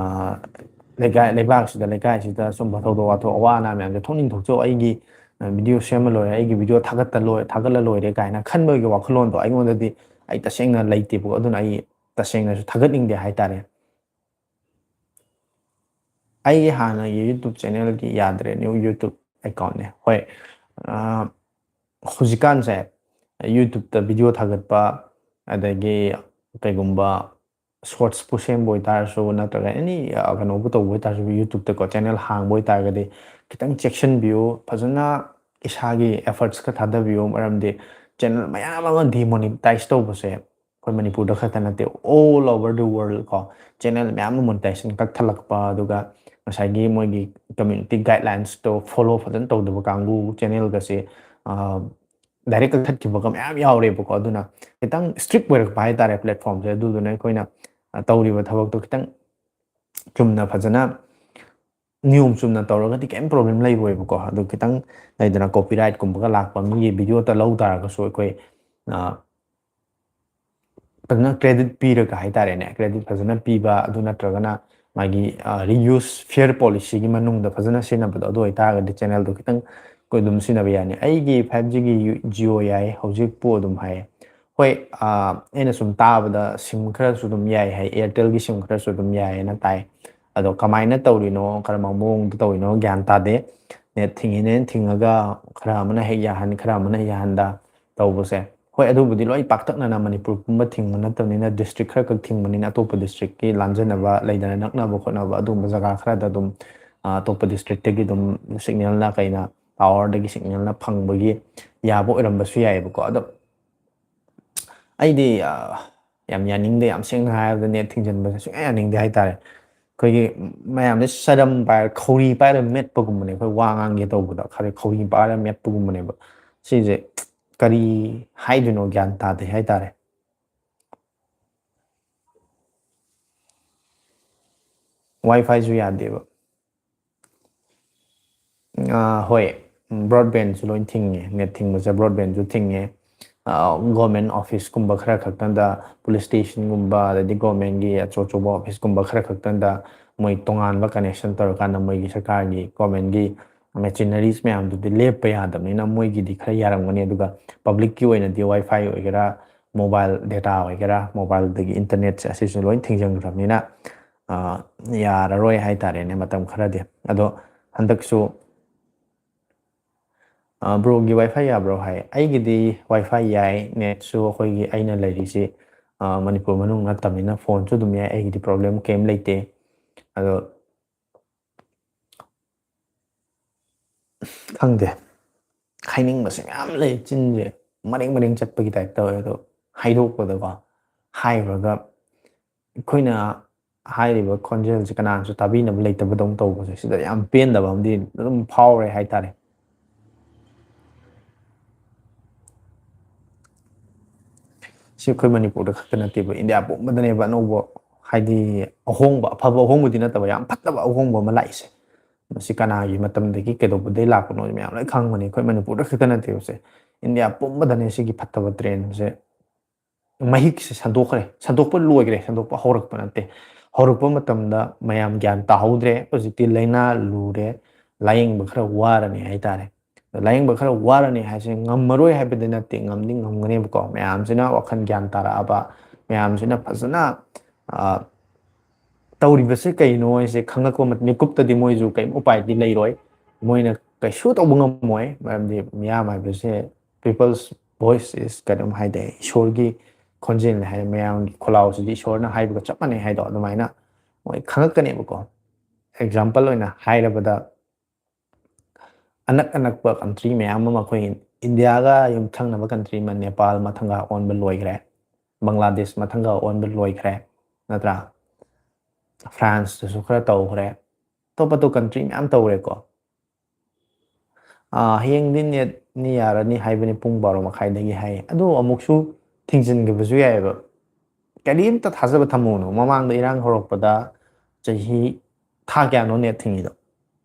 ꯂꯩꯀꯥꯏ, ꯂꯩꯕꯥꯛꯁꯤꯗ, ꯂꯩꯀꯥꯏꯁꯤꯗ ꯁꯨꯝꯕ ꯊꯧꯗꯣꯛ ꯋꯥꯊꯣꯛ, ꯑꯋꯥ ꯑꯅꯥ ꯃꯌꯥꯝꯁꯦ ꯊꯣꯛꯅꯤꯡ ꯊꯣꯛꯆꯧ, ꯑꯩꯒꯤ, ꯑ, ꯚꯤꯗꯤꯑꯣ ꯁꯦꯝꯃ ꯂꯣꯏꯔꯦ, ꯑꯩꯒꯤ ꯚꯤꯗꯤꯑꯣ ꯊꯥꯒꯠꯇ ꯂꯣꯏ-, ꯊꯥꯒꯠꯂ ꯂꯣꯏꯔꯦ ꯀꯥꯏꯅ ꯈꯟꯕꯒꯤ ꯋꯥꯈꯜꯂꯣꯟꯗꯣ ꯑꯩꯉꯣꯟꯗꯗꯤ, ꯑꯩ ꯇꯁꯦꯡꯅ ꯂꯩꯇꯦꯕꯀꯣ꯫ ꯑꯗꯨꯅ ꯑꯩ ꯇꯁꯦꯡꯅꯁꯨ ꯊꯥꯒꯠꯅꯤꯡꯗꯦ ꯍꯥꯏꯇꯥꯔꯦ꯫ ꯑꯩꯒꯤ ꯍꯥꯟꯅꯒꯤ YouTube ꯆꯦꯅꯦꯜꯒꯤ ꯌꯥꯗ꯭ꯔꯦ, new YouTube account ꯅꯦ꯫ ꯍꯣꯏ, ꯑ, ꯍꯧꯖꯤꯛꯀꯥꯟꯁꯦ YouTube-ꯇ video ꯊꯥꯒꯠꯄ, ꯑꯗꯒꯤ ꯀꯩꯒꯨꯝꯕ shorts-ꯄꯨ ꯁꯦꯝꯕ ꯑꯣꯏꯇꯥꯔꯁꯨ, ꯅꯠꯇ꯭ꯔꯒ any, ꯑ, ꯀꯩꯅꯣꯕꯨ ꯇꯧꯕ ꯑꯣꯏꯇꯥꯔꯁꯨ, YouTube-ꯇꯀꯣ channel ꯍꯥꯡꯕ ꯑꯣꯏꯇꯥꯔꯒꯗꯤ ꯈꯤꯇꯪ ꯆꯦꯛꯁꯤꯟꯕꯤꯌꯨ, ꯐꯖꯅ ꯏꯁꯥꯒꯤ efforts ꯈꯔ ꯊꯥꯗꯕꯤꯌꯨ꯫ ꯃꯔꯝꯗꯤ channel ꯃꯌꯥꯝ ꯑꯃ demonetize ꯇꯧꯕꯁꯦ ꯑꯩꯈꯣꯏ ꯃꯅꯤꯄꯨꯔꯗ ꯈꯛꯇ ꯅꯠꯇꯦ, all over the world ꯀꯣ, channel ꯃꯌꯥꯝ ꯑꯃ monetization ꯀꯛꯊꯠꯂꯛꯄ, ꯑꯗꯨꯒ ꯉꯁꯥꯏꯒꯤ ꯃꯣꯏꯒꯤ community guidelines-ꯇꯣ follow ꯐꯖꯅ ꯇꯧꯗꯕ ꯀꯥꯡꯕꯨ channel-ꯒꯁꯦ, ꯑ, direct ꯀꯛꯊꯠꯈꯤꯕꯒ ꯃꯌꯥꯝ ꯌꯥꯎꯔꯦꯕꯀꯣ꯫ ꯑꯗꯨꯅ ꯈꯤꯇꯪ strict ꯑꯣꯏꯔꯛꯄ ꯍꯥꯏꯇꯥꯔꯦ platform-ꯁꯦ꯫ ꯑꯗꯨꯗꯨꯅ ꯑꯩꯈꯣꯏꯅ, ꯑ, ꯇꯧꯔꯤꯕ ꯊꯕꯛꯇꯣ ꯈꯤꯇꯪ ꯆꯨꯝꯅ ꯐꯖꯅ, ꯅꯤꯌꯣꯝ ꯆꯨꯝꯅ ꯇꯧꯔꯒꯗꯤ ꯀꯩꯝ problem ꯂꯩꯔꯣꯏꯕꯀꯣ꯫ ꯑꯗꯨ ꯈꯤꯇꯪ ꯂꯩꯗꯅ, copyright-ꯀꯨꯝꯕꯒ ꯂꯥꯛꯄ, ꯃꯤꯒꯤ video-ꯇ ꯂꯧ ꯇꯥꯔꯒꯁꯨ ꯑꯩꯈꯣꯏ, ꯑ, ꯐꯖꯅ credit ꯄꯤꯔꯒ ꯍꯥꯏꯇꯥꯔꯦꯅꯦ, credit ꯐꯖꯅ ꯄꯤꯕ, ꯑꯗꯨ ꯅꯠꯇ꯭ꯔꯒꯅ ꯃꯥꯒꯤ, ꯑ, reuse fair policy-ꯒꯤ ꯃꯅꯨꯡꯗ ꯐꯖꯅ ꯁꯤꯖꯤꯟꯅꯕꯗꯣ, ꯑꯗꯨ ꯑꯣꯏꯇꯥꯔꯒꯗꯤ channel-ꯗꯣ ꯈꯤꯇꯪ ꯑꯩꯈꯣꯏ ꯑꯗꯨꯝ ꯁꯤꯖꯤꯟꯅꯕ ꯌꯥꯅꯤ꯫ ꯑꯩꯒꯤ five G-ꯒꯤ ꯌꯨ-, Jio ꯌꯥꯏ, ꯍꯧꯖꯤꯛꯄꯨ ꯑꯗꯨꯝ ꯍꯥꯏꯌꯦ꯫ ꯍꯣꯏ, ꯑ, ꯑꯩꯅ ꯁꯨꯝ ꯇꯥꯕꯗ sim ꯈꯔꯁꯨ ꯑꯗꯨꯝ ꯌꯥꯏ ꯍꯥꯏ, Airtel-ꯒꯤ sim ꯈꯔꯁꯨ ꯑꯗꯨꯝ ꯌꯥꯏꯌꯦꯅ ꯇꯥꯏ꯫ ꯑꯗꯣ ꯀꯃꯥꯏꯅ ꯇꯧꯔꯤꯅꯣ, ꯀꯔꯝꯕ ꯃꯑꯣꯡꯗ ꯇꯧꯔꯤꯅꯣ ꯒ꯭ꯌꯥꯟ ꯇꯥꯗꯦ꯫ Net ꯊꯤꯡꯉꯤꯅꯦꯅ ꯊꯤꯡꯉꯒ ꯈꯔ ꯑꯃꯅ ꯍꯦꯛ ꯌꯥꯍꯟ, ꯈꯔ ꯑꯃꯅ ꯍꯦꯛ ꯌꯥꯍꯟꯗ ꯇꯧꯕꯁꯦ꯫ ꯍꯣꯏ, ꯑꯗꯨꯕꯨꯗꯤ ꯂꯣꯏ ꯄꯥꯛꯇꯛꯅꯅ ꯃꯅꯤꯄꯨꯔ ꯄꯨꯝꯕ ꯊꯤꯡꯕ ꯅꯠꯇꯕꯅꯤꯅ district ꯈꯔ ꯈꯛ ꯊꯤꯡꯕꯅꯤꯅ ꯑꯇꯣꯞꯄ district-ꯀꯤ ꯂꯥꯟꯖꯟꯅꯕ ꯂꯩꯗꯅ, ꯅꯛꯅꯕ ꯈꯣꯠꯅꯕ ꯑꯗꯨꯒꯨꯝꯕ ꯖꯒꯥ ꯈꯔꯗ ꯑꯗꯨꯝ, ꯑ, ꯑꯇꯣꯞꯄ district-ꯇꯒꯤ ꯑꯗꯨꯝ signal-ꯅ ꯀꯩꯅ tower-ꯗꯒꯤ signal-ꯅ ꯐꯪꯕꯒꯤ ꯌꯥꯕ ꯑꯣꯏꯔꯝꯕꯁꯨ ꯌꯥꯏꯑꯕꯀꯣ꯫ ꯑꯗꯣ ꯑꯩꯗꯤ, ꯑ, ꯌꯥꯝ ꯌꯥꯅꯤꯡꯗꯦ, ꯌꯥꯝ ꯁꯦꯡꯅ ꯍꯥꯏꯔꯕꯗ net ꯊꯤꯡꯖꯤꯟꯕꯁꯦ ꯁꯨꯡꯌꯥ ꯌꯥꯅꯤꯡꯗꯦ ꯍꯥꯏꯇꯥꯔꯦ꯫ ꯑꯩꯈꯣꯏꯒꯤ ꯃꯌꯥꯝꯁꯦ ꯁꯔꯝ ꯄꯥꯏꯔ, ꯈꯧꯔꯤ ꯄꯥꯏꯔ ꯃꯦꯠꯄꯒꯨꯝꯕꯅꯦ, ꯑꯩꯈꯣꯏ ꯋꯥ ꯉꯥꯡꯒꯦ ꯇꯧꯕꯗ ꯈꯔ ꯈꯧꯔꯤ ꯄꯥꯏꯔ ꯃꯦꯠꯄꯒꯨꯝꯕꯅꯦꯕ꯫ ꯁꯤꯁꯦ ꯀꯔꯤ ꯍꯥꯏꯗꯣꯏꯅꯣ ꯒ꯭ꯌꯥꯟ ꯇꯥꯗꯦ ꯍꯥꯏꯇꯥꯔꯦ꯫ Wi-Fi-ꯁꯨ ꯌꯥꯗꯦꯕ꯫ ꯑꯥ, ꯍꯣꯏ, broadband-ꯁꯨ ꯂꯣꯏ ꯊꯤꯡꯉꯦ, net ꯊꯤꯡꯕꯁꯦ broadband-ꯁꯨ ꯊꯤꯡꯉꯦ꯫ ꯑꯥ, government office-ꯀꯨꯝꯕ ꯈꯔ ꯈꯛꯇꯪꯗ, police station-ꯒꯨꯝꯕ, ꯑꯗꯩꯗꯤ government-ꯒꯤ ꯑꯆꯧ ꯑꯆꯧꯕ office-ꯀꯨꯝꯕ ꯈꯔ ꯈꯛꯇꯪꯗ ꯃꯣꯏ ꯇꯣꯉꯥꯟꯕ connection ꯇꯧꯔꯀꯥꯟꯗ ꯃꯣꯏꯒꯤ ꯁꯔꯀꯥꯔꯒꯤ, government-ꯒꯤ machineries ꯃꯌꯥꯝꯗꯨꯗꯤ ꯂꯦꯞꯄ ꯌꯥꯗꯕꯅꯤꯅ ꯃꯣꯏꯒꯤꯗꯤ ꯈꯔ ꯌꯥꯔꯝꯒꯅꯤ꯫ ꯑꯗꯨꯒ public-ꯀꯤ ꯑꯣꯏꯅꯗꯤ Wi-Fi ꯑꯣꯏꯒꯦꯔꯥ, mobile data ꯑꯣꯏꯒꯦꯔꯥ, mobile-ꯗꯒꯤ internet-ꯁꯦ ꯑꯁꯤꯁꯨ ꯂꯣꯏ ꯊꯤꯡꯖꯤꯟꯈ꯭ꯔꯕꯅꯤꯅ, ꯑꯥ, ꯌꯥꯔꯔꯣꯏ ꯍꯥꯏꯇꯥꯔꯦꯅꯦ ꯃꯇꯝ ꯈꯔꯗꯤ꯫ ꯑꯗꯣ ꯍꯟꯗꯛꯁꯨ ꯕ꯭ꯔꯣꯒꯤ ꯋꯥꯏꯐꯥꯏ ꯌꯥꯕ꯭ꯔꯣ ꯍꯥꯏ꯫ ꯑꯩꯒꯤꯗꯤ ꯋꯥꯏꯐꯥꯏ ꯌꯥꯏ, ꯅꯦꯠꯁꯨ ꯑꯩꯈꯣꯏꯒꯤ, ꯑꯩꯅ ꯂꯩꯔꯤꯁꯤ ꯃꯅꯤꯄꯨꯔ ꯃꯅꯨꯡ ꯅꯠꯇꯕꯅꯤꯅ ꯐꯣꯟꯁꯨ ꯑꯗꯨꯝ ꯌꯥꯏ, ꯑꯩꯒꯤꯗꯤ ꯄ꯭ꯔꯣꯕ꯭ꯂꯦꯝ ꯀꯩꯝ ꯂꯩꯇꯦ꯫ ꯑꯗꯣ ꯈꯪꯗꯦ, ꯍꯥꯏꯅꯤꯡꯕꯁꯦ ꯃꯌꯥꯝ ꯂꯩ, ꯆꯤꯟꯁꯦ ꯃꯔꯦꯡ ꯃꯔꯦꯡ ꯆꯠꯄꯒꯤ ꯇꯥꯏꯞ ꯇꯧꯋꯦ꯫ ꯑꯗꯣ ꯍꯥꯏꯗꯣꯛꯄꯗꯀꯣ, ꯍꯥꯏꯔꯨꯔꯒ ꯑꯩꯈꯣꯏꯅ ꯍꯥꯏꯔꯤꯕ ꯈꯣꯟꯖꯦꯜꯁꯦ ꯀꯅꯥꯅꯁꯨ ꯇꯥꯕꯤꯅꯕ ꯂꯩꯇꯕꯗꯧꯅ ꯇꯧꯕꯁꯦ, ꯁꯤꯗ ꯌꯥꯝ ꯄꯦꯟꯗꯕ ꯑꯃꯗꯤ ꯑꯗꯨꯝ ꯐꯥꯎꯔꯦ ꯍꯥꯏꯇꯥꯔꯦ꯫ ꯁꯤ ꯑꯩꯈꯣꯏ ꯃꯅꯤꯄꯨꯔꯗ ꯈꯛꯇ ꯅꯠꯇꯦꯕ, ꯏꯟꯗꯤꯌꯥ ꯄꯨꯝꯕꯗꯅꯦꯕ ꯑꯅꯧꯕ, ꯍꯥꯏꯗꯤ ꯑꯍꯣꯡꯕ, ꯑꯐꯕ ꯑꯍꯣꯡꯕꯗꯤ ꯅꯠꯇꯕ, ꯌꯥꯝ ꯐꯠꯇꯕ ꯑꯍꯣꯡꯕ ꯑꯃ ꯂꯥꯛꯏꯁꯦ꯫ ꯃꯁꯤ ꯀꯅꯥꯒꯤ ꯃꯇꯝꯗꯒꯤ ꯀꯩꯗꯧꯕꯗꯩ ꯂꯥꯛꯄꯅꯣ ꯃꯌꯥꯝ ꯂꯣꯏ ꯈꯪꯕꯅꯤ꯫ ꯑꯩꯈꯣꯏ ꯃꯅꯤꯄꯨꯔꯗ ꯈꯛꯇ ꯅꯠꯇꯦꯕꯁꯦ, ꯏꯟꯗꯤꯌꯥ ꯄꯨꯝꯕꯗꯅꯦ ꯁꯤꯒꯤ ꯐꯠꯇꯕ ꯇ꯭ꯔꯦꯟꯁꯦ, ꯃꯍꯤꯛꯁꯦ ꯁꯟꯗꯣꯛꯈ꯭ꯔꯦ꯫ ꯁꯟꯗꯣꯛꯄ ꯂꯣꯏꯈ꯭ꯔꯦ, ꯁꯟꯗꯣꯛꯄ ꯍꯧꯔꯛꯄ ꯅꯠꯇꯦ꯫ ꯍꯧꯔꯛꯄ ꯃꯇꯝꯗ ꯃꯌꯥꯝ ꯒ꯭ꯌꯥꯟ ꯇꯥꯍꯧꯗ꯭ꯔꯦ, ꯍꯧꯖꯤꯛꯇꯤ ꯂꯥꯏꯅꯥ ꯂꯨꯔꯦ, ꯂꯥꯏꯌꯦꯡꯕ ꯈꯔ ꯋꯥꯔꯅꯤ ꯍꯥꯏꯇꯥꯔꯦ꯫ ꯂꯥꯏꯌꯦꯡꯕ ꯈꯔ ꯋꯥꯔꯅꯤ ꯍꯥꯏꯁꯦ ꯉꯝꯃꯔꯣꯏ ꯍꯥꯏꯕꯗꯤ ꯅꯠꯇꯦ, ꯉꯝꯗꯤ ꯉꯝꯒꯅꯦꯕꯀꯣ꯫ ꯃꯌꯥꯝꯁꯤꯅ ꯋꯥꯈꯜ ꯒ꯭ꯌꯥꯟ ꯇꯥꯔꯛꯑꯕ, ꯃꯌꯥꯝꯁꯤꯅ ꯐꯖꯅ, ꯑ, ꯇꯧꯔꯤꯕꯁꯦ ꯀꯩꯅꯣ ꯍꯥꯏꯁꯦ ꯈꯪꯉꯛꯄ ꯃꯇꯝ, ꯃꯤꯀꯨꯞꯇꯗꯤ ꯃꯣꯏꯁꯨ ꯀꯔꯤꯝ ꯎꯄꯥꯏꯗꯤ ꯂꯩꯔꯣꯏ, ꯃꯣꯏꯅ ꯀꯩꯁꯨ ꯇꯧꯕ ꯉꯝꯃꯣꯏ꯫ ꯃꯔꯝꯗꯤ ꯃꯤꯌꯥꯝ ꯍꯥꯏꯕꯁꯦ, people's voice is ꯀꯩꯅꯣꯝ ꯍꯥꯏꯗꯤ ꯏꯁꯣꯔꯒꯤ ꯈꯣꯟꯖꯦꯜꯅꯤ ꯍꯥꯏ, ꯃꯌꯥꯝꯒꯤ ꯈꯣꯜꯂꯥꯎꯁꯤꯗꯤ ꯏꯁꯣꯔꯅ ꯍꯥꯏꯕꯒ ꯆꯞ ꯃꯥꯟꯅꯩ ꯍꯥꯏꯗꯣ ꯑꯗꯨꯃꯥꯏꯅ ꯃꯣꯏ ꯈꯪꯉꯛꯀꯅꯦꯕꯀꯣ꯫ ꯑꯦꯛꯖꯥꯝꯄꯜ ꯑꯣꯏꯅ ꯍꯥꯏꯔꯕꯗ, ꯑꯅꯛ ꯑꯅꯛꯄ ꯀꯟꯇ꯭ꯔꯤ ꯃꯌꯥꯝ ꯑꯃ, ꯑꯩꯈꯣꯏ ꯏꯟꯗꯤꯌꯥꯒ ꯌꯨꯝꯊꯪꯅꯕ ꯀꯟꯇ꯭ꯔꯤ ꯑꯃ, ꯅꯦꯄꯥꯜ ꯃꯊꯪꯒ ꯑꯣꯟꯕ ꯂꯣꯏꯈ꯭ꯔꯦ, ꯕꯪꯒ꯭ꯂꯥꯗꯦꯁ ꯃꯊꯪꯒ ꯑꯣꯟꯕ ꯂꯣꯏꯈ꯭ꯔꯦ, ꯅꯠꯇ꯭ꯔꯥ? ꯐ꯭ꯔꯥꯟꯁꯇꯁꯨ ꯈꯔ ꯇꯧꯈ꯭ꯔꯦ, ꯑꯇꯣꯞ ꯑꯇꯣꯞꯄ ꯀꯟꯇ꯭ꯔꯤ ꯃꯌꯥꯝ ꯇꯧꯈ꯭ꯔꯦꯀꯣ꯫ ꯑꯥ, ꯍꯌꯦꯡꯗꯤ ꯅꯦꯠꯅꯤ ꯌꯥꯔꯅꯤ ꯍꯥꯏꯕꯅꯤ, ꯄꯨꯡ ꯕꯥꯔꯣ ꯃꯈꯥꯏꯗꯒꯤ ꯍꯥꯏ꯫ ꯑꯗꯨ ꯑꯃꯨꯛꯁꯨ ꯊꯤꯡꯖꯤꯟꯈꯤꯕꯁꯨ ꯌꯥꯏꯑꯕ꯫ ꯀꯔꯤꯝꯇ ꯊꯥꯖꯕ ꯊꯝꯃꯨꯅꯨ꯫ ꯃꯃꯥꯡꯗ ꯏꯔꯥꯡ ꯍꯧꯔꯛꯄꯗ ꯆꯍꯤ ꯊꯥ ꯀꯌꯥꯅꯣ ꯅꯦꯠ ꯊꯤꯡꯉꯤꯗꯣ?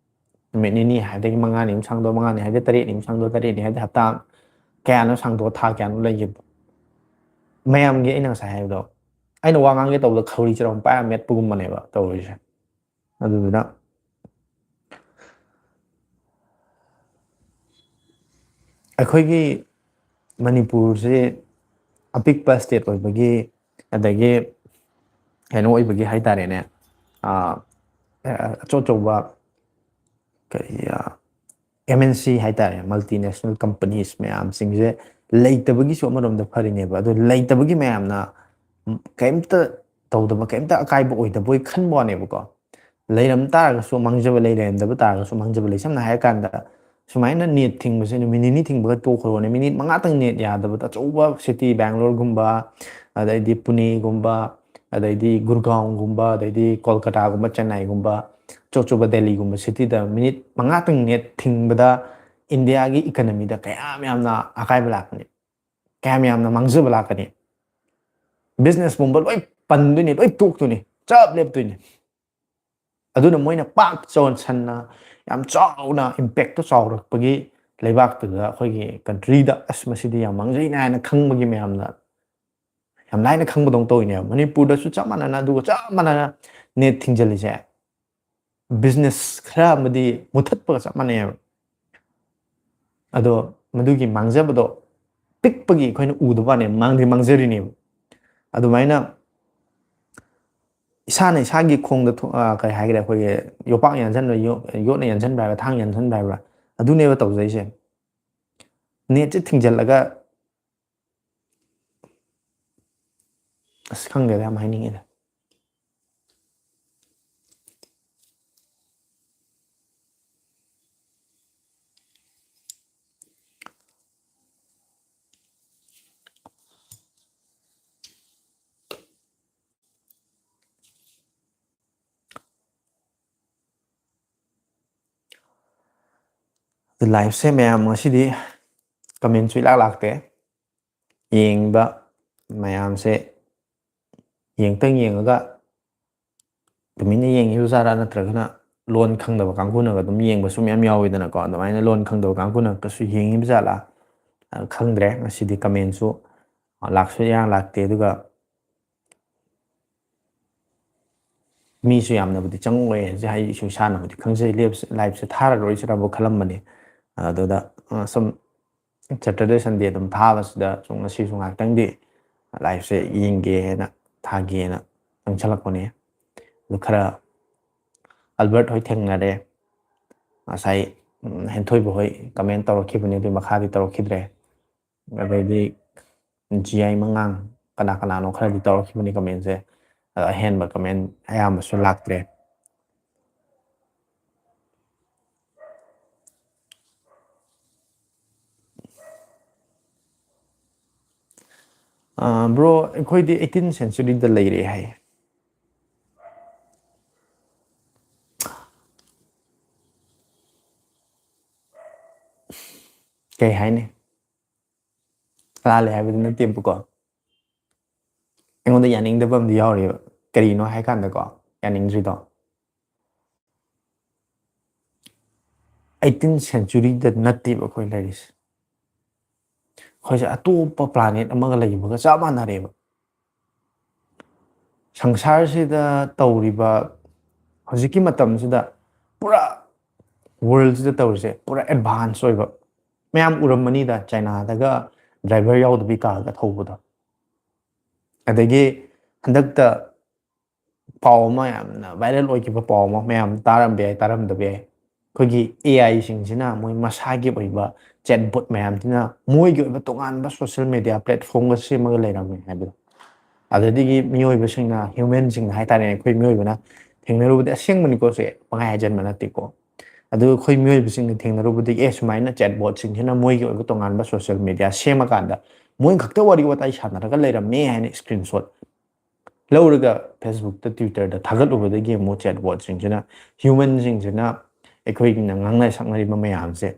ꯅꯨꯃꯤꯠ ꯅꯤꯅꯤ ꯍꯥꯏꯗꯒꯤ ꯃꯉꯥꯅꯤ ꯑꯃꯨꯛ ꯁꯥꯡꯗꯣꯛ, ꯃꯉꯥꯅꯤ ꯍꯥꯏꯗꯒꯤ ꯇꯔꯦꯠꯅꯤ ꯑꯃꯨꯛ ꯁꯥꯡꯗꯣꯛ, ꯇꯔꯦꯠꯅꯤ ꯍꯥꯏꯗꯒꯤ ꯍꯞꯇꯥ ꯀꯌꯥꯅꯣ ꯁꯥꯡꯗꯣꯛꯑ ꯊꯥ ꯀꯌꯥꯅꯣ ꯂꯩꯈꯤꯕꯗꯣ? ꯃꯌꯥꯝꯒꯤ ꯑꯩꯅ ꯉꯁꯥꯏ ꯍꯥꯏꯕꯗꯣ, ꯑꯩꯅ ꯋꯥ ꯉꯥꯡꯒꯦ ꯇꯧꯕꯗ ꯈꯧꯔꯤ ꯆꯔꯝ ꯄꯥꯏꯔ ꯃꯦꯠꯄꯒꯨꯝꯕꯅꯦꯕ ꯇꯧꯔꯤꯁꯦ꯫ ꯑꯗꯨꯗꯨꯅ ꯑꯩꯈꯣꯏꯒꯤ ꯃꯅꯤꯄꯨꯔꯁꯦ ꯑꯄꯤꯛꯄ ꯁ꯭ꯇꯦꯠ ꯑꯣꯏꯕꯒꯤ, ꯑꯗꯒꯤ ꯀꯩꯅꯣ ꯑꯣꯏꯕꯒꯤ ꯍꯥꯏ ꯇꯥꯔꯦꯅꯦ, ꯑꯥ, ꯑꯆꯧ ꯑꯆꯧꯕ ꯀꯔꯤ, ꯑꯥ, ꯑꯦꯝ ꯑꯦꯟ ꯁꯤ ꯍꯥꯏꯇꯥꯔꯦ, multinational companies ꯃꯌꯥꯝꯁꯤꯡꯁꯦ ꯂꯩꯇꯕꯒꯤꯁꯨ ꯑꯃꯔꯣꯝꯗ ꯐꯔꯤꯅꯦꯕ꯫ ꯑꯗꯣ ꯂꯩꯇꯕꯒꯤ ꯃꯌꯥꯝꯅ ꯀꯩꯝꯇ ꯇꯧꯗꯕ, ꯀꯩꯝꯇ ꯑꯀꯥꯏꯕ ꯑꯣꯏꯗꯕꯣꯏ ꯈꯟꯕ ꯋꯥꯅꯦꯕꯀꯣ꯫ ꯂꯩꯔꯝ ꯇꯥꯔꯒꯁꯨ ꯃꯥꯡꯖꯕ ꯂꯩ, ꯂꯩꯔꯝꯗꯕ ꯇꯥꯔꯒꯁꯨ ꯃꯥꯡꯖꯕ ꯂꯩ꯫ ꯁꯝꯅ ꯍꯥꯏꯔꯀꯥꯟꯗ, ꯁꯨꯃꯥꯏꯅ ꯅꯦꯠ ꯊꯤꯡꯕꯁꯦ ꯅꯨꯃꯤꯠ ꯅꯤꯅꯤ ꯊꯤꯡꯕꯒ ꯇꯣꯛꯈ꯭ꯔꯣꯅꯦ, ꯃꯤꯅꯤꯠ ꯃꯉꯥꯇꯪ ꯅꯦꯠ ꯌꯥꯗꯕꯗ ꯑꯆꯧꯕ ꯁꯤꯇꯤ, ꯕꯦꯡꯒ꯭ꯂꯣꯔꯒꯨꯝꯕ, ꯑꯗꯩꯗꯤ ꯄꯨꯅꯦꯒꯨꯝꯕ, ꯑꯗꯩꯗꯤ ꯒꯨꯔꯒꯥꯎꯟꯒꯨꯝꯕ, ꯑꯗꯩꯗꯤ ꯀꯣꯜꯀꯇꯥꯒꯨꯝꯕ, ꯆꯦꯟꯅꯥꯏꯒꯨꯝꯕ, ꯑꯆꯧ ꯑꯆꯧꯕ ꯗꯦꯜꯂꯤꯒꯨꯝꯕ ꯁꯤꯇꯤꯗ ꯃꯤꯅꯤꯠ ꯃꯉꯥꯇꯪ ꯅꯦꯠ ꯊꯤꯡꯕꯗ ꯏꯟꯗꯤꯌꯥꯒꯤ ꯏꯀꯅꯃꯤꯗ ꯀꯌꯥꯝ ꯌꯥꯝꯅ ꯑꯀꯥꯏꯕ ꯂꯥꯛꯀꯅꯤ, ꯀꯌꯥꯝ ꯌꯥꯝꯅ ꯃꯥꯡꯖꯕ ꯂꯥꯛꯀꯅꯤ꯫ ꯕꯤꯖꯤꯅꯦꯁ ꯄꯨꯝꯕ ꯂꯣꯏ ꯄꯟꯗꯣꯏꯅꯤ, ꯂꯣꯏ ꯇꯣꯛꯇꯣꯏꯅꯤ, ꯆꯞ ꯂꯦꯞꯇꯣꯏꯅꯤ꯫ ꯑꯗꯨꯅ ꯃꯣꯏꯅ ꯄꯥꯛ ꯆꯥꯎꯁꯟꯅ, ꯌꯥꯝ ꯆꯥꯎꯅ ꯏꯝꯄꯦꯛꯇꯣ ꯆꯥꯎꯔꯛꯄꯒꯤ ꯂꯩꯕꯥꯛꯇꯨꯗ, ꯑꯩꯈꯣꯏꯒꯤ ꯀꯟꯇ꯭ꯔꯤꯗ, "ꯑꯁ, ꯃꯁꯤꯗꯤ ꯌꯥꯝ ꯃꯥꯡꯖꯩꯅ" ꯍꯥꯏꯅ ꯈꯪꯕꯒꯤ ꯃꯌꯥꯝꯅ ꯌꯥꯝ ꯂꯥꯏꯅ ꯈꯪꯕꯗꯧꯅ ꯇꯧꯋꯤꯅꯦꯕ꯫ ꯃꯅꯤꯄꯨꯔꯗꯁꯨ ꯆꯞ ꯃꯥꯟꯅꯅ, ꯑꯗꯨꯒ ꯆꯞ ꯃꯥꯟꯅꯅ ꯅꯦꯠ ꯊꯤꯡꯖꯤꯜꯂꯤꯁꯦ ꯕꯤꯖꯤꯅꯦꯁ ꯈꯔ ꯑꯃꯗꯤ ꯃꯨꯊꯠꯄꯒ ꯆꯞ ꯃꯥꯟꯅꯩꯌꯦꯕ꯫ ꯑꯗꯣ ꯃꯗꯨꯒꯤ ꯃꯥꯡꯖꯕꯗꯣ ꯄꯤꯛꯄꯒꯤ ꯑꯩꯈꯣꯏꯅ ꯎꯗꯕ ꯋꯥꯅꯦ, ꯃꯥꯡꯗꯤ ꯃꯥꯡꯖꯔꯤꯅꯦꯕ꯫ ꯑꯗꯨꯃꯥꯏꯅ ꯏꯁꯥꯅ ꯏꯁꯥꯒꯤ ꯈꯣꯡꯗ ꯊꯣ-, ꯑ, ꯀꯩ ꯍꯥꯏꯒ꯭ꯔꯦ, ꯑꯩꯈꯣꯏꯒꯤ ꯌꯣꯄꯥꯛ ꯌꯥꯟꯁꯤꯟꯕ, ꯌꯣ-, ꯌꯣꯠꯅ ꯌꯥꯟꯁꯤꯟꯕ ꯍꯥꯏꯕ꯭ꯔꯥ, ꯊꯥꯡ ꯌꯥꯟꯁꯤꯟꯕ ꯍꯥꯏꯕ꯭ꯔꯥ, ꯑꯗꯨꯅꯦꯕ ꯇꯧꯖꯩꯁꯦ꯫ ꯅꯦꯠꯁꯦ ꯊꯤꯡꯖꯤꯜꯂꯒ, ꯑꯁ, ꯈꯪꯗꯦꯗ, ꯌꯥꯝ ꯍꯥꯏꯅꯤꯡꯉꯦꯗ꯫ ꯑꯗꯨ ꯂꯥꯏꯐꯁꯦ ꯃꯌꯥꯝ ꯉꯁꯤꯗꯤ ꯀꯃꯦꯟꯁꯨ ꯏꯂꯥꯛ ꯂꯥꯛꯇꯦ꯫ ꯌꯦꯡꯕ ꯃꯌꯥꯝꯁꯦ ꯌꯦꯡꯇꯪ ꯌꯦꯡꯉꯒ ꯇꯨꯃꯤꯟꯅ ꯌꯦꯡꯉꯤꯕ ꯖꯥꯠꯂꯥ, ꯅꯠꯇ꯭ꯔꯒꯅ ꯂꯣꯟ ꯈꯪꯗꯕ ꯀꯥꯡꯕꯨꯅꯒ ꯑꯗꯨꯝ ꯌꯦꯡꯕꯁꯨ ꯃꯌꯥꯝ ꯌꯥꯎꯋꯤꯗꯅꯀꯣ꯫ ꯑꯗꯨꯃꯥꯏꯅ ꯂꯣꯟ ꯈꯪꯗꯕ ꯀꯥꯡꯕꯨꯅꯒꯁꯨ ꯌꯦꯡꯉꯤꯕ ꯖꯥꯠꯂꯥ, ꯑ, ꯈꯪꯗ꯭ꯔꯦ꯫ ꯉꯁꯤꯗꯤ ꯀꯃꯦꯟꯁꯨ, ꯑ, ꯂꯥꯛꯁꯨ ꯏꯔꯥꯡ ꯂꯥꯛꯇꯦ꯫ ꯑꯗꯨꯒ ꯃꯤꯁꯨ ꯌꯥꯝꯅꯕꯨꯗꯤ ꯆꯪꯉꯛꯑꯣꯏ ꯍꯧꯖꯤꯛ, ꯍꯥꯏꯗꯤ ꯏꯁꯥꯅꯕꯨꯗꯤ ꯈꯪꯖꯩ, ꯂꯦꯞ-, ꯂꯥꯏꯞꯁꯦ ꯊꯥꯔꯔꯣꯏꯁꯤꯔꯕꯨ ꯈꯜꯂꯝꯕꯅꯤ꯫ ꯑꯗꯨꯗ, ꯑ, ꯁꯨꯝ ꯁꯦꯇꯔꯗꯦ, ꯁꯟꯗꯦ ꯑꯗꯨꯝ ꯊꯥꯕꯁꯤꯗ ꯁꯨꯝ ꯉꯁꯤꯁꯨ ꯉꯥꯏꯍꯥꯛꯇꯪꯗꯤ ꯂꯥꯏꯞꯁꯦ ꯌꯦꯡꯒꯦ ꯍꯥꯏꯅ, ꯊꯥꯒꯦꯅ ꯆꯪꯁꯜꯂꯛꯄꯅꯦ꯫ ꯑꯗꯨ ꯈꯔ ꯑꯜꯕꯔꯠ ꯍꯣꯏ ꯊꯦꯡꯅꯔꯦ꯫ ꯉꯁꯥꯏ ꯎꯝ, ꯍꯦꯟꯊꯣꯏꯕ ꯍꯣꯏ comment ꯇꯧꯔꯛꯈꯤꯕꯅꯤ, ꯑꯗꯨꯏ ꯃꯈꯥꯗꯤ ꯇꯧꯔꯛꯈꯤꯗ꯭ꯔꯦ꯫ ꯑꯗꯩꯗꯤ ꯖꯤ ꯑꯥꯏ ꯃꯉꯥꯡ, ꯀꯅꯥ ꯀꯅꯥꯅꯣ ꯈꯔꯗꯤ ꯇꯧꯔꯛꯈꯤꯕꯅꯤ comment ꯁꯦ꯫ ꯑꯗꯣ ꯑꯍꯦꯟꯕ comment ꯑꯌꯥꯝꯕꯁꯨ ꯂꯥꯛꯇ꯭ꯔꯦ꯫ ꯑ, bro, ꯑꯩꯈꯣꯏꯗꯤ eighteen century ꯗ ꯂꯩꯔꯦ ꯍꯥꯏ꯫ ꯀꯩ ꯍꯥꯏꯅꯤ? ꯂꯥꯜꯂꯦ ꯍꯥꯏꯕꯗꯤ ꯅꯠꯇꯦꯕꯀꯣ꯫ ꯑꯩꯉꯣꯟꯗ ꯌꯥꯅꯤꯡꯗꯕ ꯑꯃꯗꯤ ꯌꯥꯎꯔꯤꯕ꯫ ꯀꯔꯤꯅꯣ ꯍꯥꯏ ꯀꯥꯟꯗꯀꯣ, ꯌꯥꯅꯤꯡꯗ꯭ꯔꯤꯗꯣ, eighteen century ꯗ ꯅꯠꯇꯦꯕ ꯑꯩꯈꯣꯏ ꯂꯩꯔꯤꯁꯦ꯫ ꯑꯩꯈꯣꯏꯁꯦ ꯑꯇꯣꯞꯄ planet ꯑꯃꯒ ꯂꯩꯕꯒ ꯆꯞ ꯃꯥꯟꯅꯔꯦꯕ꯫ ꯁꯪꯁꯥꯔꯁꯤꯗ ꯇꯧꯔꯤꯕ ꯍꯧꯖꯤꯛꯀꯤ ꯃꯇꯝꯁꯤꯗ ꯄꯨꯔꯥ world ꯁꯤꯗ ꯇꯧꯔꯤꯁꯦ ꯄꯨꯔꯥ advance ꯑꯣꯏꯕ꯫ ꯃꯌꯥꯝ ꯎꯔꯝꯃꯅꯤꯗ, ꯆꯥꯏꯅꯥꯗꯒ driver ꯌꯥꯎꯗꯕꯤ ꯀꯥꯔꯒ ꯊꯧꯕꯗꯣ꯫ ꯑꯗꯒꯤ ꯍꯟꯗꯛꯇ ꯄꯥꯎ ꯑꯃ, ꯌꯥꯝꯅ viral ꯑꯣꯏꯈꯤꯕ ꯄꯥꯎ ꯑꯃ, ꯃꯌꯥꯝ ꯇꯥꯔꯝꯕ ꯌꯥꯏ, ꯇꯥꯔꯝꯗꯕ ꯌꯥꯏ꯫ ꯑꯩꯈꯣꯏꯒꯤ A I ꯁꯤꯡꯁꯤꯅ ꯃꯣꯏ ꯃꯁꯥꯒꯤ ꯑꯣꯏꯕ chatbot ꯃꯌꯥꯝꯁꯤꯅ ꯃꯣꯏꯒꯤ ꯑꯣꯏꯕ ꯇꯣꯉꯥꯟꯕ social media platform ꯒ ꯁꯦꯝꯃꯒ ꯂꯩꯔꯝꯃꯦ ꯍꯥꯏꯕꯗꯣ꯫ ꯑꯗꯨꯗꯒꯤ ꯃꯤꯑꯣꯏꯕꯁꯤꯡꯅ, human ꯁꯤꯡꯅ ꯍꯥꯏꯇꯥꯔꯦꯅꯦ, ꯑꯩꯈꯣꯏ ꯃꯤꯑꯣꯏꯕꯅ ꯊꯦꯡꯅꯔꯨꯕꯗꯤ, ꯑꯁꯦꯡꯕꯅꯤꯀꯣ ꯁꯦ, ꯄꯪꯍꯥꯏ ꯍꯥꯏꯖꯟꯕ ꯅꯠꯇꯦꯀꯣ꯫ ꯑꯗꯨ ꯑꯩꯈꯣꯏ ꯃꯤꯑꯣꯏꯕꯁꯤꯡꯅ ꯊꯦꯡꯅꯔꯨꯕꯗꯒꯤ, ꯑꯦ, ꯁꯨꯃꯥꯏꯅ chatbot ꯁꯤꯡꯁꯤꯅ ꯃꯣꯏꯒꯤ ꯑꯣꯏꯕ ꯇꯣꯉꯥꯟꯕ social media ꯁꯦꯝꯃꯀꯥꯟꯗ ꯃꯣꯏ ꯈꯛꯇ ꯋꯥꯔꯤ ꯋꯥꯇꯥꯏ ꯁꯥꯟꯅꯔꯒ ꯂꯩꯔꯝꯃꯦ ꯍꯥꯏꯅ screenshot ꯂꯧꯔꯒ Facebook ꯇ, Twitter ꯗ ꯊꯥꯒꯠꯂꯨꯕꯗꯒꯤ ꯑꯃꯨꯛ chatbot ꯁꯤꯡꯁꯤꯅ, human ꯁꯤꯡꯁꯤꯅ ꯑꯩꯈꯣꯏꯒꯤꯅ ꯉꯥꯡꯅ ꯁꯛꯅꯔꯤꯕ ꯃꯌꯥꯝꯁꯦ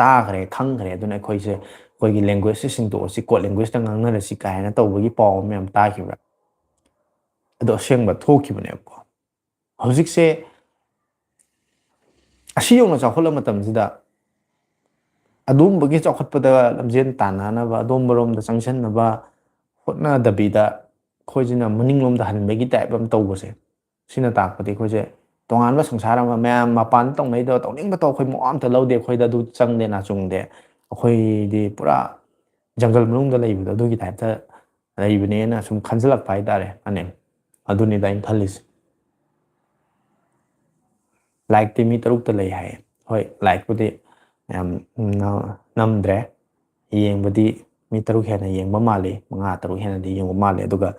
ꯇꯥꯈ꯭ꯔꯦ, ꯈꯪꯈ꯭ꯔꯦ꯫ ꯑꯗꯨꯅ ꯑꯩꯈꯣꯏꯁꯦ, ꯑꯩꯈꯣꯏꯒꯤ language ꯁꯦ ꯁꯤꯡꯗꯣꯛꯑꯁꯤ, code language ꯇ ꯉꯥꯡꯅꯔꯁꯤ ꯀꯥꯏꯅ ꯇꯧꯕꯒꯤ ꯄꯥꯎ ꯑꯃ ꯌꯥꯝ ꯇꯥꯈꯤꯕ꯭ꯔꯥ? ꯑꯗꯣ ꯑꯁꯦꯡꯕ ꯊꯣꯛꯈꯤꯕꯅꯦꯕꯀꯣ꯫ ꯍꯧꯖꯤꯛꯁꯦ ꯑꯁꯤ ꯌꯧꯅ ꯆꯥꯎꯈꯠꯂ ꯃꯇꯝꯁꯤꯗ ꯑꯗꯨꯝꯕꯒꯤ ꯆꯥꯎꯈꯠꯄꯗ ꯂꯝꯖꯦꯟ ꯇꯥꯟꯅꯅꯕ, ꯑꯗꯣꯝꯕꯔꯣꯝꯗ ꯆꯪꯁꯤꯟꯅꯕ ꯍꯣꯠꯅꯗꯕꯤꯗ, ꯑꯩꯈꯣꯏꯁꯤꯅ ꯃꯅꯤꯡꯂꯣꯝꯗ ꯍꯟꯕꯒꯤ type ꯑꯃ ꯇꯧꯕꯁꯦ, ꯁꯤꯅ ꯇꯥꯛꯄꯗꯤ ꯑꯩꯈꯣꯏꯁꯦ ꯇꯣꯉꯥꯟꯕ ꯁꯪꯁꯥꯔ ꯑꯃ, ꯃꯌꯥꯝ ꯃꯄꯥꯟꯗ ꯇꯧꯅꯩꯗꯣ, ꯇꯧꯅꯤꯡꯕ ꯇꯧ, ꯑꯩꯈꯣꯏ ꯃꯋꯥ ꯑꯝꯇ ꯂꯧꯗꯦ, ꯑꯩꯈꯣꯏꯗ ꯑꯗꯨ ꯆꯪꯗꯦ, ꯅꯥ ꯆꯨꯡꯗꯦ, ꯑꯩꯈꯣꯏꯗꯤ ꯄꯨꯔꯥ ꯖꯪꯒꯜ ꯃꯅꯨꯡꯗ ꯂꯩꯕꯗꯣ, ꯑꯗꯨꯒꯤ type ꯇ ꯂꯩꯕꯅꯦꯅ ꯁꯨꯝ ꯈꯟꯖꯜꯂꯛꯄ ꯍꯥꯏꯇꯥꯔꯦ꯫ ꯑꯅꯦ, ꯑꯗꯨꯅꯤꯗ ꯑꯩꯅ ꯈꯜꯂꯤꯁꯦ꯫ Like ꯇꯤ ꯃꯤ ꯇꯔꯨꯛꯇ ꯂꯩ ꯍꯥꯏꯌꯦ꯫ ꯍꯣꯏ, ꯂꯥꯏꯛꯄꯨꯗꯤ ꯌꯥꯝ ꯅ-, ꯅꯝꯗ꯭ꯔꯦ꯫ ꯌꯦꯡꯕꯗꯤ ꯃꯤ ꯇꯔꯨꯛ ꯍꯦꯟꯅ ꯌꯦꯡꯕ ꯃꯥꯜꯂꯤ, ꯃꯉꯥ ꯇꯔꯨꯛ ꯍꯦꯟꯅꯗꯤ ꯌꯦꯡꯕ ꯃꯥꯜꯂꯤ꯫ ꯑꯗꯨꯒ,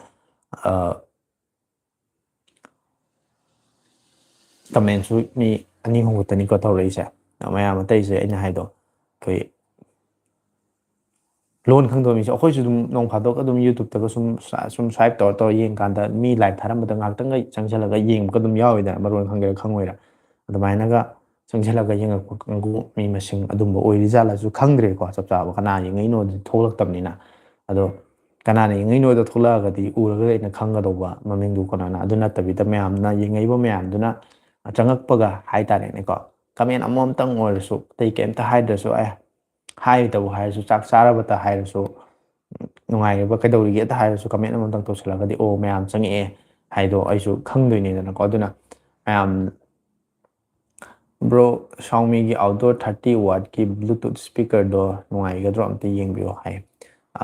ꯑ, ꯀꯃꯦꯟꯁꯨ ꯃꯤ ꯑꯅꯤ ꯑꯍꯨꯝ ꯈꯛꯇꯅꯤꯀꯣ ꯇꯧꯔꯛꯏꯁꯦ꯫ ꯃꯌꯥꯝ ꯑꯇꯩꯁꯦ ꯑꯩꯅ ꯍꯥꯏꯗꯣ, ꯑꯩꯈꯣꯏ ꯂꯣꯟ ꯈꯪꯗꯕ ꯃꯤꯁꯦ, ꯑꯩꯈꯣꯏꯁꯨ ꯑꯗꯨꯝ ꯅꯣꯡ ꯐꯥꯗꯣꯛ ꯑꯗꯨꯝ YouTube-ꯇꯒ ꯁꯨꯝ ꯁ-, ꯁꯨꯝ swipe ꯇꯧꯔ ꯇꯧꯔ ꯌꯦꯡꯀꯥꯟꯗ ꯃꯤ live ꯊꯥꯔꯝꯕꯗ ꯉꯥꯛꯇꯪꯒ ꯆꯪꯁꯤꯜꯂꯒ ꯌꯦꯡꯕꯒ ꯑꯗꯨꯝ ꯌꯥꯎꯋꯤꯗꯅ, ꯃꯔꯣꯟ ꯈꯪꯒꯦꯔꯥ ꯈꯪꯉꯣꯏꯔꯥ꯫ ꯑꯗꯨꯃꯥꯏꯅꯒ ꯆꯪꯁꯤꯜꯂꯒ ꯌꯦꯡꯉꯛꯄ ꯀꯥꯡꯕꯨ ꯃꯤ ꯃꯁꯤꯡ ꯑꯗꯨꯝꯕ ꯑꯣꯏꯔꯤꯖꯥꯠꯂꯁꯨ ꯈꯪꯗ꯭ꯔꯦꯀꯣ, ꯆꯞ ꯆꯥꯕ ꯀꯅꯥ ꯌꯦꯡꯉꯛꯏꯅꯣꯗꯤ ꯊꯣꯛꯂꯛꯇꯕꯅꯤꯅ꯫ ꯑꯗꯣ ꯀꯅꯥꯅ ꯌꯦꯡꯉꯛꯏꯅꯣꯗꯣ ꯊꯣꯛꯂꯛꯑꯒꯗꯤ ꯎꯔꯒ ꯑꯩꯅ ꯈꯪꯒꯗꯧꯕ ꯃꯃꯤꯡꯗꯨ ꯀꯩꯅꯣꯅ꯫ ꯑꯗꯨ ꯅꯠꯇꯕꯤꯗ ꯃꯌꯥꯝꯅ ꯌꯦꯡꯉꯛꯏꯕ ꯃꯌꯥꯝꯗꯨꯅ ꯆꯪꯉꯛꯄꯒ ꯍꯥꯏꯇꯥꯔꯦꯅꯦꯀꯣ, ꯀꯃꯦꯟ ꯑꯃꯃꯝꯇꯪ ꯑꯣꯏꯔꯁꯨ, ꯑꯇꯩ ꯀꯩꯝꯇ ꯍꯥꯏꯗ꯭ꯔꯁꯨ, ꯑꯦ, ꯍꯥꯏ ꯇꯧꯕ ꯍꯥꯏꯔꯁꯨ, ꯆꯥꯛ ꯆꯥꯔꯕꯇ ꯍꯥꯏꯔꯁꯨ, ꯅꯨꯡꯉꯥꯏꯔꯤꯕ, ꯀꯩꯗꯧꯔꯤꯒꯦꯇ ꯍꯥꯏꯔꯁꯨ, ꯀꯃꯦꯟ ꯑꯃꯃꯝꯇꯪ ꯇꯧꯁꯤꯜꯂꯒꯗꯤ, "ꯑꯣ, ꯃꯌꯥꯝ ꯆꯪꯉꯛꯑꯦ" ꯍꯥꯏꯗꯣ ꯑꯩꯁꯨ ꯈꯪꯗꯣꯏꯅꯤꯗꯅꯀꯣ꯫ ꯑꯗꯨꯅ ꯃꯌꯥꯝ, ꯕ꯭ꯔꯣ, ꯁꯥꯎꯃꯤꯒꯤ ꯑꯥꯎꯠꯗꯣꯔ ꯊꯥꯔꯇꯤ ꯋꯥꯠꯀꯤ ꯕ꯭ꯂꯨꯇꯨꯠ ꯁ꯭ꯄꯤꯀꯔꯗꯣ ꯅꯨꯡꯉꯥꯏꯒꯗ꯭ꯔꯣ? ꯑꯝꯇ ꯌꯦꯡꯕꯤꯌꯣ ꯍꯥꯏ꯫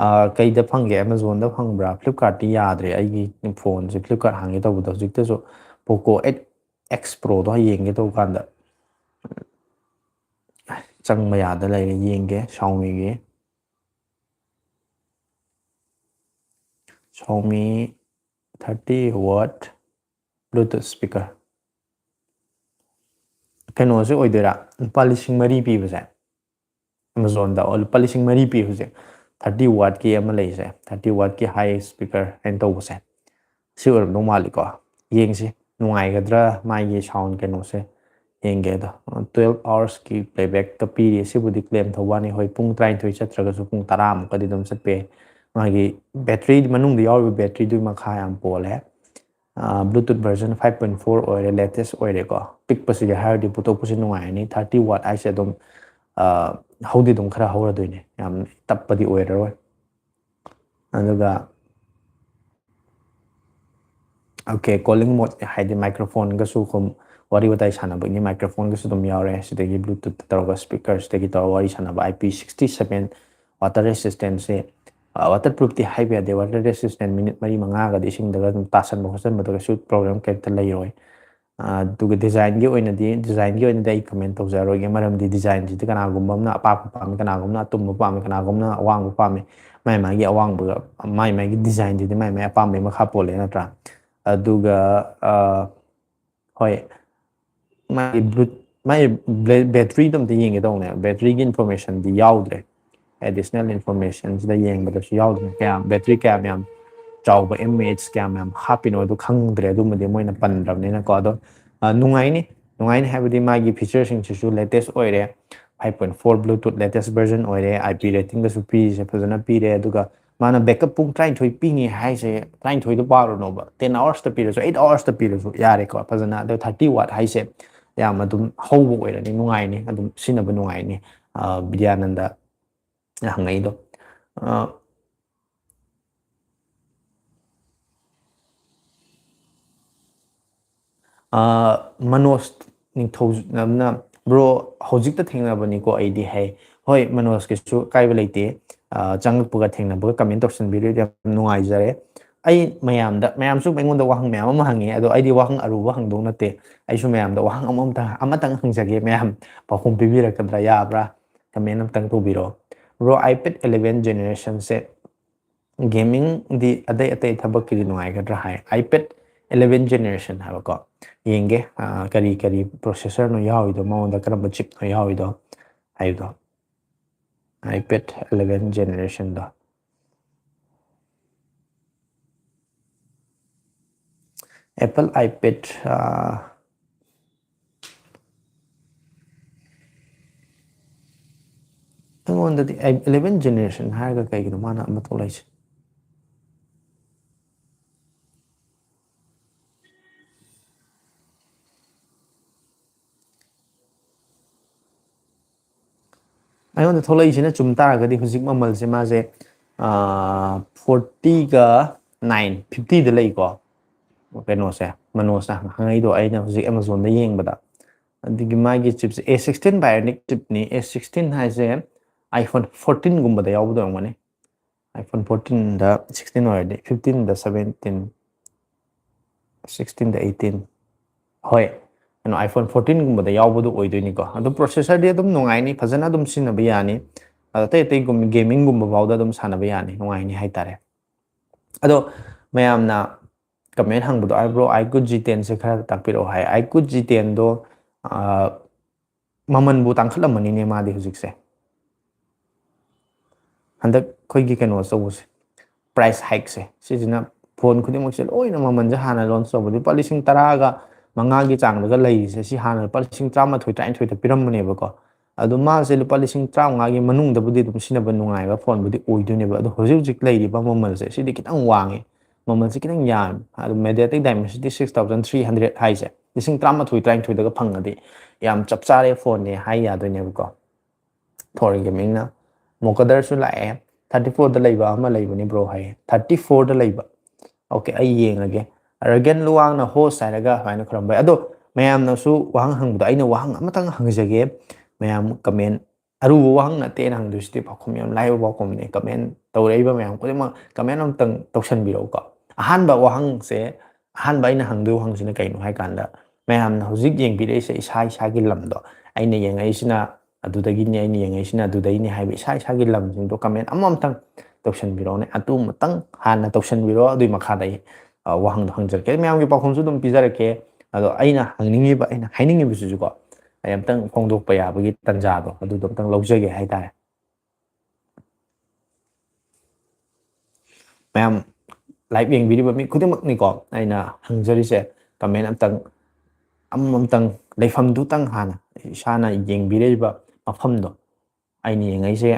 ꯑꯥ, ꯀꯩꯗ ꯐꯪꯒꯦ? ꯑꯦꯃꯥꯖꯣꯟꯗ ꯐꯪꯕ꯭ꯔꯥ? ꯐ꯭ꯂꯤꯞꯀꯥꯔꯠꯇꯤ ꯌꯥꯗ꯭ꯔꯦ꯫ ꯑꯩꯒꯤ ꯐꯣꯟꯁꯦ, ꯐ꯭ꯂꯤꯞꯀꯥꯔꯠ ꯍꯥꯡꯒꯦ ꯇꯧꯕꯗꯣ, ꯍꯧꯖꯤꯛꯇꯁꯨ ꯄꯣꯀꯣ ꯑꯩꯠ ꯑꯦꯛꯁ ꯄ꯭ꯔꯣꯗꯣ ꯌꯦꯡꯒꯦ ꯇꯧꯕ ꯀꯥꯟꯗ ꯆꯪꯕ ꯌꯥꯗ ꯂꯩꯔꯦ꯫ ꯌꯦꯡꯒꯦ, ꯁꯥꯎꯃꯤꯒꯤ, ꯁꯥꯎꯃꯤ ꯊꯥꯔꯇꯤ ꯋꯥꯠ ꯕ꯭ꯂꯨꯇꯨꯠ ꯁ꯭ꯄꯤꯀꯔ꯫ ꯀꯩꯅꯣꯁꯦ ꯑꯣꯏꯗꯣꯏꯔꯥ? ꯂꯨꯄꯥ ꯂꯤꯁꯤꯡ ꯃꯔꯤ ꯄꯤꯕꯁꯦ? ꯑꯦꯃꯥꯖꯣꯟꯗ, ꯑꯣ, ꯂꯨꯄꯥ ꯂꯤꯁꯤꯡ ꯃꯔꯤ ꯄꯤꯕꯁꯦ, ꯊꯥꯔꯇꯤ ꯋꯥꯠꯀꯤ ꯑꯃ ꯂꯩꯁꯦ, ꯊꯥꯔꯇꯤ ꯋꯥꯠꯀꯤ ꯍꯥꯏ ꯁ꯭ꯄꯤꯀꯔ ꯍꯥꯏꯅ ꯇꯧꯕꯁꯦ, ꯁꯤ ꯑꯣꯏꯔꯝꯗꯧ ꯃꯥꯜꯂꯤꯀꯣ꯫ ꯌꯦꯡꯁꯤ, ꯅꯨꯡꯉꯥꯏꯒꯗ꯭ꯔꯥ ꯃꯥꯒꯤ ꯁꯥꯎꯟ ꯀꯩꯅꯣꯁꯦ꯫ ꯌꯦꯡꯒꯦ ꯑꯗꯣ꯫ ꯇ꯭ꯋꯦꯜꯐ ꯑꯋꯥꯔꯁꯀꯤ ꯄ꯭ꯂꯦꯕꯦꯛꯀ ꯄꯤꯔꯤ꯫ ꯁꯤꯕꯨꯗꯤ ꯀ꯭ꯂꯦꯝ ꯇꯧꯕ ꯋꯥꯅꯤ꯫ ꯍꯣꯏ, ꯄꯨꯡ ꯇꯔꯥꯅꯤꯊꯣꯏ ꯆꯠꯇ꯭ꯔꯒꯁꯨ ꯄꯨꯡ ꯇꯔꯥꯃꯨꯛꯀꯗꯤ ꯑꯗꯨꯝ ꯆꯠꯄ ꯌꯥꯏ꯫ ꯃꯥꯒꯤ ꯕꯦꯇ꯭ꯔꯤ, ꯃꯅꯨꯡꯗ ꯌꯥꯎꯔꯤꯕ ꯕꯦꯇ꯭ꯔꯤꯗꯨꯒꯤ ꯃꯈꯥ ꯌꯥꯝ ꯄꯣꯜꯂꯦ꯫ ꯑ, Bluetooth version five point four ꯑꯣꯏꯔꯦ, latest ꯑꯣꯏꯔꯦꯀꯣ꯫ ꯄꯤꯛꯄꯁꯤꯒ ꯍꯥꯏꯔꯨꯔꯗꯤ ꯄꯨꯊꯣꯛꯄꯁꯤ ꯅꯨꯡꯉꯥꯏꯔꯅꯤ꯫ ꯊꯥꯔꯇꯤ ꯋꯥꯠ ꯍꯥꯏꯁꯦ ꯑꯗꯨꯝ, ꯑ, ꯍꯧꯗꯤ ꯑꯗꯨꯝ ꯈꯔ ꯍꯧꯔꯗꯣꯏꯅꯦ, ꯌꯥꯝ ꯇꯞꯄꯗꯤ ꯑꯣꯏꯔꯔꯣꯏ꯫ ꯑꯗꯨꯒ, okay, calling mode ꯍꯥꯏꯗꯤ ꯃꯥꯏꯀ꯭ꯔꯣꯐꯣꯟꯒꯁꯨ ꯑꯗꯨꯝ ꯋꯥꯔꯤ ꯋꯥꯇꯥꯏ ꯁꯥꯟꯅꯕꯒꯤ ꯃꯥꯏꯀ꯭ꯔꯣꯐꯣꯟꯒꯁꯨ ꯑꯗꯨꯝ ꯌꯥꯎꯔꯦ꯫ ꯁꯤꯗꯒꯤ Bluetooth ꯇꯧꯔꯒ, ꯁ꯭ꯄꯤꯀꯔꯁꯤꯗꯒꯤ ꯇꯧꯔꯒ ꯋꯥꯔꯤ ꯁꯥꯟꯅꯕ꯫ I P sixty seven water resistance ꯁꯦ, ꯑ, waterproof ꯇꯤ ꯍꯥꯏꯕ ꯌꯥꯗꯦ, water resistant, ꯃꯤꯅꯤꯠ ꯃꯔꯤ ꯃꯉꯥꯒꯗꯤ ꯏꯁꯤꯡꯗꯒ ꯑꯗꯨꯝ ꯇꯥꯁꯟꯕ ꯈꯣꯠꯆꯟꯕꯗ ꯀꯩꯁꯨ ꯄ꯭ꯔꯣꯕ꯭ꯂꯦꯝ ꯀꯩꯝꯇ ꯂꯩꯔꯣꯏ꯫ ꯑꯗꯨꯒ ꯗꯤꯖꯥꯏꯟꯒꯤ ꯑꯣꯏꯅꯗꯤ ꯗꯤꯖꯥꯏꯟꯒꯤ ꯑꯣꯏꯅꯗꯤ ꯑꯩ ꯀꯃꯦꯟ ꯇꯧꯖꯔꯣꯏꯒꯦ, ꯃꯔꯝꯗꯤ ꯗꯤꯖꯥꯏꯟꯁꯤꯗꯤ ꯀꯅꯥꯒꯨꯝꯕ ꯑꯃꯅ ꯑꯄꯥꯛꯄ ꯄꯥꯝꯃꯤ, ꯀꯅꯥꯒꯨꯝꯕꯅ ꯑꯇꯨꯝꯕ ꯄꯥꯝꯃꯤ, ꯀꯅꯥꯒꯨꯝꯕꯅ ꯑꯋꯥꯡꯕ ꯄꯥꯝꯃꯤ, ꯃꯥꯏ ꯃꯥꯒꯤ ꯑꯋꯥꯡꯕꯒ ꯃꯥꯏ ꯃꯥꯒꯤ ꯗꯤꯖꯥꯏꯟꯗꯨꯗꯤ ꯃꯥꯏ ꯃꯥꯏ ꯑꯄꯥꯝꯕꯒꯤ ꯃꯈꯥ ꯄꯣꯜꯂꯦ ꯅꯠꯇ꯭ꯔꯥ? ꯑꯗꯨꯒ ꯍꯣꯏ, ꯃꯥꯒꯤ ꯕ꯭ꯂꯨ ꯃꯥꯒꯤ ꯕꯦꯇ꯭ꯔꯤꯗꯣ ꯑꯝꯇ ꯌꯦꯡꯒꯦ ꯇꯧꯕꯅꯦ꯫ ꯕꯦꯇ꯭ꯔꯤꯒꯤ ꯏꯟꯐꯣꯔꯃꯦꯁꯟꯗꯤ ꯌꯥꯎꯗ꯭ꯔꯦ꯫ ꯑꯦꯗꯤꯁꯅꯦꯜ ꯏꯟꯐꯣꯔꯃꯦꯁꯟꯁꯤꯗ ꯌꯦꯡꯕꯗꯁꯨ ꯌꯥꯎꯗ꯭ꯔꯦ꯫ ꯀꯌꯥꯝ ꯕꯦꯇ꯭ꯔꯤ ꯀꯌꯥꯝ ꯌꯥꯝ ꯆꯥꯎꯕ, ꯑꯦꯝ ꯑꯦ ꯑꯩꯆ ꯀꯌꯥꯝ ꯌꯥꯝ ꯍꯥꯞꯄꯤꯅꯣ ꯑꯗꯨ ꯈꯪꯗ꯭ꯔꯦ꯫ ꯑꯗꯨꯝꯕꯗꯤ ꯃꯣꯏꯅ ꯄꯟꯗ꯭ꯔꯕꯅꯤꯅꯀꯣ꯫ ꯑꯗꯣ ꯅꯨꯡꯉꯥꯏꯅꯤ, ꯅꯨꯡꯉꯥꯏꯅꯤ ꯍꯥꯏꯕꯗꯤ ꯃꯥꯒꯤ ꯐꯤꯆꯔꯁꯤꯡꯁꯤꯁꯨ ꯂꯦꯇꯦꯁ ꯑꯣꯏꯔꯦ꯫ Five point four Bluetooth latest version ꯑꯣꯏꯔꯦ꯫ I P ratingꯒꯁꯨ ꯄꯤꯔꯤꯁꯦ ꯐꯖꯅ ꯄꯤꯔꯦ꯫ ꯑꯗꯨꯒ ꯃꯥꯅ ꯕꯦꯛꯀꯞ ꯄꯨꯡ ꯇꯔꯥꯅꯤꯊꯣꯏ ꯄꯤꯅꯤ ꯍꯥꯏꯁꯦ, ꯇꯔꯥꯅꯤꯊꯣꯏꯗꯣ ꯄꯥꯔꯨꯅꯣꯕ꯫ Ten hoursꯇ ꯄꯤꯔꯁꯨ, eight hoursꯇ ꯄꯤꯔꯁꯨ ꯌꯥꯔꯦꯀꯣ꯫ ꯐꯖꯅ ꯑꯗꯣ thirty watt ꯍꯥꯏꯁꯦ ꯌꯥꯝ ꯑꯗꯨꯝ ꯍꯧꯕ ꯑꯣꯏꯔꯅꯤ, ꯅꯨꯡꯉꯥꯏꯅꯤ, ꯑꯗꯨꯝ ꯁꯤꯖꯤꯟꯅꯕ ꯅꯨꯡꯉꯥꯏꯅꯤ꯫ ꯕꯤꯗ꯭ꯌꯥꯅꯟꯗ ꯍꯪꯉꯛꯏꯗꯣ꯫ ꯃꯅꯣꯖ ꯅꯤꯡꯊꯧꯖꯝꯅ, "ꯕ꯭ꯔꯣ, ꯍꯧꯖꯤꯛꯇ ꯊꯦꯡꯅꯕꯅꯤꯀꯣ ꯑꯩꯗꯤ" ꯍꯥꯏ꯫ ꯍꯣꯏ, ꯃꯅꯣꯖꯀꯤꯁꯨ ꯑꯀꯥꯏꯕ ꯂꯩꯇꯦ꯫ ꯆꯪꯉꯛꯄꯒ ꯊꯦꯡꯅꯕꯒ ꯀꯃꯦꯟ ꯇꯧꯁꯟꯕꯤꯔꯤꯗꯤ ꯌꯥꯝ ꯅꯨꯡꯉꯥꯏꯖꯔꯦ꯫ ꯑꯩ ꯃꯌꯥꯝꯗ, ꯃꯌꯥꯝꯁꯨ ꯑꯩꯉꯣꯟꯗ ꯋꯥꯍꯪ ꯃꯌꯥꯝ ꯑꯃ ꯍꯪꯉꯤ, ꯑꯗꯣ ꯑꯩꯗꯤ ꯋꯥꯍꯪ ꯑꯔꯨꯕ ꯍꯪꯗꯧ ꯅꯠꯇꯦ꯫ ꯑꯩꯁꯨ ꯃꯌꯥꯝꯗ ꯋꯥꯍꯪ ꯑꯃꯃꯝꯇꯪ, ꯑꯃꯇꯪ ꯍꯪꯖꯒꯦ, ꯃꯌꯥꯝ ꯄꯥꯎꯈꯨꯝ ꯄꯤꯕꯤꯔꯛꯀꯗ꯭ꯔꯥ? ꯌꯥꯕ꯭ꯔꯥ? ꯀꯃꯦꯟ ꯑꯝꯇꯪ ꯇꯧꯕꯤꯔꯛꯑꯣ꯫ ꯕ꯭ꯔꯣ, iPad eleven generationꯁꯦ ꯒꯦꯃꯤꯡꯗꯤ, ꯑꯇꯩ ꯑꯇꯩ ꯊꯕꯛꯀꯤꯗꯤ ꯅꯨꯡꯉꯥꯏꯒꯗ꯭ꯔꯥ ꯍꯥꯏ꯫ iPad eleven generation ꯍꯥꯏꯕꯀꯣ, ꯌꯦꯡꯒꯦ꯫ ꯀꯔꯤ ꯀꯔꯤ ꯄ꯭ꯔꯣꯁꯦꯁꯔꯅꯣ ꯌꯥꯎꯔꯤꯗꯣ, ꯃꯉꯣꯟꯗ ꯀꯔꯝꯕ ꯆꯤꯞꯅꯣ ꯌꯥꯎꯔꯤꯗꯣ ꯍꯥꯏꯕꯗꯣ꯫ iPad eleven generationꯗꯣ, Apple iPad, ꯑꯩꯉꯣꯟꯗꯗꯤ eleven generation ꯍꯥꯏꯔꯒ ꯀꯩꯒꯤꯅꯣ ꯃꯥꯅ ꯑꯃ ꯊꯣꯛꯂꯛꯏꯁꯦ? ꯑꯩꯉꯣꯟꯗ ꯊꯣꯛꯂꯛꯏꯁꯤꯅ ꯆꯨꯝ ꯇꯥꯔꯒꯗꯤ ꯍꯧꯖꯤꯛ ꯃꯃꯜꯁꯦ ꯃꯥꯁꯦ fortyꯒ nine, fiftyꯗ ꯂꯩꯀꯣ꯫ ꯀꯩꯅꯣꯁꯦ, ꯃꯅꯣꯖꯅ ꯍꯪꯉꯛꯏꯗꯣ, ꯑꯩꯅ ꯍꯧꯖꯤꯛ Amazonꯗ ꯌꯦꯡꯕꯗ꯫ ꯑꯗꯒꯤ ꯃꯥꯒꯤ chipꯁꯦ A sixteen Bionic chipꯅꯤ꯫ A sixteen ꯍꯥꯏꯁꯦ iPhone fourteenꯒꯨꯝꯕꯗ ꯌꯥꯎꯕꯗꯣ ꯑꯣꯏꯔꯝꯒꯅꯤ꯫ iPhone fourteenꯗ sixteen ꯑꯣꯏꯔꯗꯤ, fifteenꯗ seventeen, sixteenꯗ eighteen, ꯍꯣꯏ, ꯀꯩꯅꯣ, iPhone fourteen ꯒꯨꯝꯕꯗ ꯌꯥꯎꯕꯗꯣ ꯑꯣꯏꯗꯣꯏꯅꯤꯀꯣ꯫ ꯑꯗꯣ processor ꯗꯤ ꯑꯗꯨꯝ ꯅꯨꯡꯉꯥꯏꯅꯤ, ꯐꯖꯅ ꯑꯗꯨꯝ ꯁꯤꯖꯤꯟꯅꯕ ꯌꯥꯅꯤ꯫ ꯑꯗꯣ ꯑꯇꯩ ꯑꯇꯩꯒꯨꯝ-, gaming ꯒꯨꯝꯕ ꯐꯥꯎꯗ ꯑꯗꯨꯝ ꯁꯥꯟꯅꯕ ꯌꯥꯅꯤ, ꯅꯨꯡꯉꯥꯏꯅꯤ ꯍꯥꯏꯇꯥꯔꯦ꯫ ꯑꯗꯣ ꯃꯌꯥꯝꯅ comment ꯍꯪꯕꯗꯣ, "ꯑꯥꯏ ꯕ꯭ꯔꯣ, iQOO G ten ꯁꯦ ꯈꯔ ꯇꯥꯛꯄꯤꯔꯛꯑꯣ" ꯍꯥꯏ꯫ iQOO G ten ꯗꯣ, ꯑꯥ, ꯃꯃꯜꯕꯨ ꯇꯥꯡꯈꯠꯂꯝꯃꯅꯤꯅꯦ ꯃꯥꯗꯤ ꯍꯧꯖꯤꯛꯁꯦ꯫ ꯍꯟꯗꯛ ꯑꯩꯈꯣꯏꯒꯤ ꯀꯩꯅꯣ ꯇꯧꯕꯁꯦ, price hike ꯁꯦ, ꯁꯤꯁꯤꯅ phone ꯈꯨꯗꯤꯡꯃꯛꯁꯦ ꯂꯣꯏꯅ ꯃꯃꯜꯁꯦ ꯍꯥꯟꯅ launch ꯇꯧꯕꯗ ꯂꯨꯄꯥ ꯂꯤꯁꯤꯡ ꯇꯔꯥꯒ ꯃꯉꯥꯒꯤ ꯆꯥꯡꯗꯒ ꯂꯩꯔꯤꯁꯦ, ꯁꯤ ꯍꯥꯟꯅ ꯂꯨꯄꯥ ꯂꯤꯁꯤꯡ ꯇꯔꯥꯃꯥꯊꯣꯏ, ꯇꯔꯥꯅꯤꯊꯣꯏꯗ ꯄꯤꯔꯝꯕꯅꯦꯕꯀꯣ꯫ ꯑꯗꯣ ꯃꯥꯁꯦ ꯂꯨꯄꯥ ꯂꯤꯁꯤꯡ ꯇꯔꯥꯃꯉꯥꯒꯤ ꯃꯅꯨꯡꯗꯕꯨꯗꯤ ꯑꯗꯨꯝ ꯁꯤꯖꯤꯟꯅꯕ ꯅꯨꯡꯉꯥꯏꯕ phone ꯕꯨꯗꯤ ꯑꯣꯏꯗꯣꯏꯅꯦꯕ꯫ ꯑꯗꯣ ꯍꯧꯖꯤꯛ ꯍꯧꯖꯤꯛ ꯂꯩꯔꯤꯕ ꯃꯃꯜꯁꯦ, ꯁꯤꯗꯤ ꯈꯤꯇꯪ ꯋꯥꯡꯉꯦ, ꯃꯃꯜꯁꯦ ꯈꯤꯇꯪ ꯌꯥꯝꯃꯦ꯫ ꯑꯗꯣ MediaTek Dimensity six thousand three hundred ꯍꯥꯏꯁꯦ, ꯂꯤꯁꯤꯡ ꯇꯔꯥꯃꯥꯊꯣꯏ, ꯇꯔꯥꯅꯤꯊꯣꯏꯗꯒ ꯐꯪꯉꯗꯤ ꯌꯥꯝ ꯆꯞ ꯆꯥꯔꯦ phone ꯅꯦ ꯍꯥꯏ ꯌꯥꯗꯣꯏꯅꯦꯕꯀꯣ꯫ Thor Gaming ꯅ꯫ Mokader ꯁꯨ ꯂꯥꯛꯑꯦ꯫ Thirty four ꯗ ꯂꯩꯕ ꯑꯃ ꯂꯩꯕꯅꯤ bro ꯍꯥꯏꯌꯦ꯫ Thirty four ꯗ ꯂꯩꯕ꯫ Okay, ꯑꯩ ꯌꯦꯡꯉꯒꯦ꯫ Ragen Luwang ꯅ host ꯍꯥꯏꯔꯒ ꯁꯨꯃꯥꯏꯅ ꯈꯨꯔꯝꯕ ꯌꯥꯏ꯫ ꯑꯗꯣ ꯃꯌꯥꯝꯅꯁꯨ ꯋꯥꯍꯪ ꯍꯪꯕꯗꯣ, ꯑꯩꯅ ꯋꯥꯍꯪ ꯑꯃꯇꯪ ꯍꯪꯖꯒꯦ꯫ ꯃꯌꯥꯝ comment, ꯑꯔꯨꯕ ꯋꯥꯍꯪ ꯅꯠꯇꯦ ꯑꯩꯅ ꯍꯪꯗꯣꯏꯁꯤꯗꯤ, ꯄꯥꯎꯈꯨꯝ ꯌꯥꯝ ꯂꯥꯏꯕ ꯄꯥꯎꯈꯨꯝꯅꯦ꯫ Comment ꯇꯧꯔꯛꯏꯕ ꯃꯌꯥꯝ ꯈꯨꯗꯤꯡꯃꯛ comment ꯑꯃꯇꯪ ꯇꯧꯁꯟꯕꯤꯔꯛꯎꯀꯣ꯫ ꯑꯍꯥꯟꯕ ꯋꯥꯍꯪꯁꯦ, ꯑꯍꯥꯟꯕ ꯑꯩꯅ ꯍꯪꯗꯣꯏ ꯋꯥꯍꯪꯁꯤꯅ ꯀꯩꯅꯣ ꯍꯥꯏ ꯀꯥꯟꯗ, ꯃꯌꯥꯝꯅ ꯍꯧꯖꯤꯛ ꯌꯦꯡꯕꯤꯔꯛꯏꯁꯦ ꯏꯁꯥ ꯏꯁꯥꯒꯤ ꯂꯝꯗꯣ, ꯑꯩꯅ ꯌꯦꯡꯉꯛꯏꯁꯤꯅ ꯑꯗꯨꯗꯒꯤꯅꯤ, ꯑꯩꯅ ꯌꯦꯡꯉꯛꯏꯁꯤꯅ ꯑꯗꯨꯗꯩꯅꯤ ꯍꯥꯏꯕ ꯏꯁꯥ ꯏꯁꯥꯒꯤ ꯂꯝꯁꯤꯡꯗꯣ comment ꯑꯃꯃꯝꯇꯪ ꯇꯧꯁꯟꯕꯤꯔꯛꯑꯣꯅꯦ꯫ ꯑꯗꯨꯃꯇꯪ ꯍꯥꯟꯅ ꯇꯧꯁꯟꯕꯤꯔꯛꯑꯣ, ꯑꯗꯨꯒꯤ ꯃꯈꯥꯗ ꯑꯩ, ꯑ, ꯋꯥꯍꯪꯗꯣ ꯍꯪꯖꯔꯛꯀꯦ꯫ ꯃꯌꯥꯝꯒꯤ ꯄꯥꯎꯈꯨꯝꯁꯨ ꯑꯗꯨꯝ ꯄꯤꯖꯔꯛꯀꯦ꯫ ꯑꯗꯣ ꯑꯩꯅ ꯍꯪꯅꯤꯡꯉꯤꯕ, ꯑꯩꯅ ꯍꯥꯏꯅꯤꯡꯉꯤꯕꯁꯤꯁꯨꯀꯣ, ꯑꯩ ꯑꯝꯇꯪ ꯐꯣꯡꯗꯣꯛꯄ ꯌꯥꯕꯒꯤ ꯇꯥꯟꯖꯥꯗꯣ ꯑꯗꯨꯗꯣ ꯑꯝꯇꯪ ꯂꯧꯖꯒꯦ ꯍꯥꯏꯇꯥꯔꯦ꯫ ꯃꯌꯥꯝ live ꯌꯦꯡꯕꯤꯔꯤꯕ ꯃꯤ ꯈꯨꯗꯤꯡꯃꯛꯅꯤꯀꯣ ꯑꯩꯅ ꯍꯪꯖꯔꯤꯁꯦ, comment ꯑꯝꯇꯪ, ꯑꯃꯃꯝꯇꯪ, ꯂꯩꯐꯝꯗꯨꯇꯪ ꯍꯥꯟꯅ, ꯏꯁꯥꯅ ꯌꯦꯡꯕꯤꯔꯛꯏꯕ ꯃꯐꯝꯗꯣ, ꯑꯩꯅ ꯌꯦꯡꯉꯛꯏꯁꯦ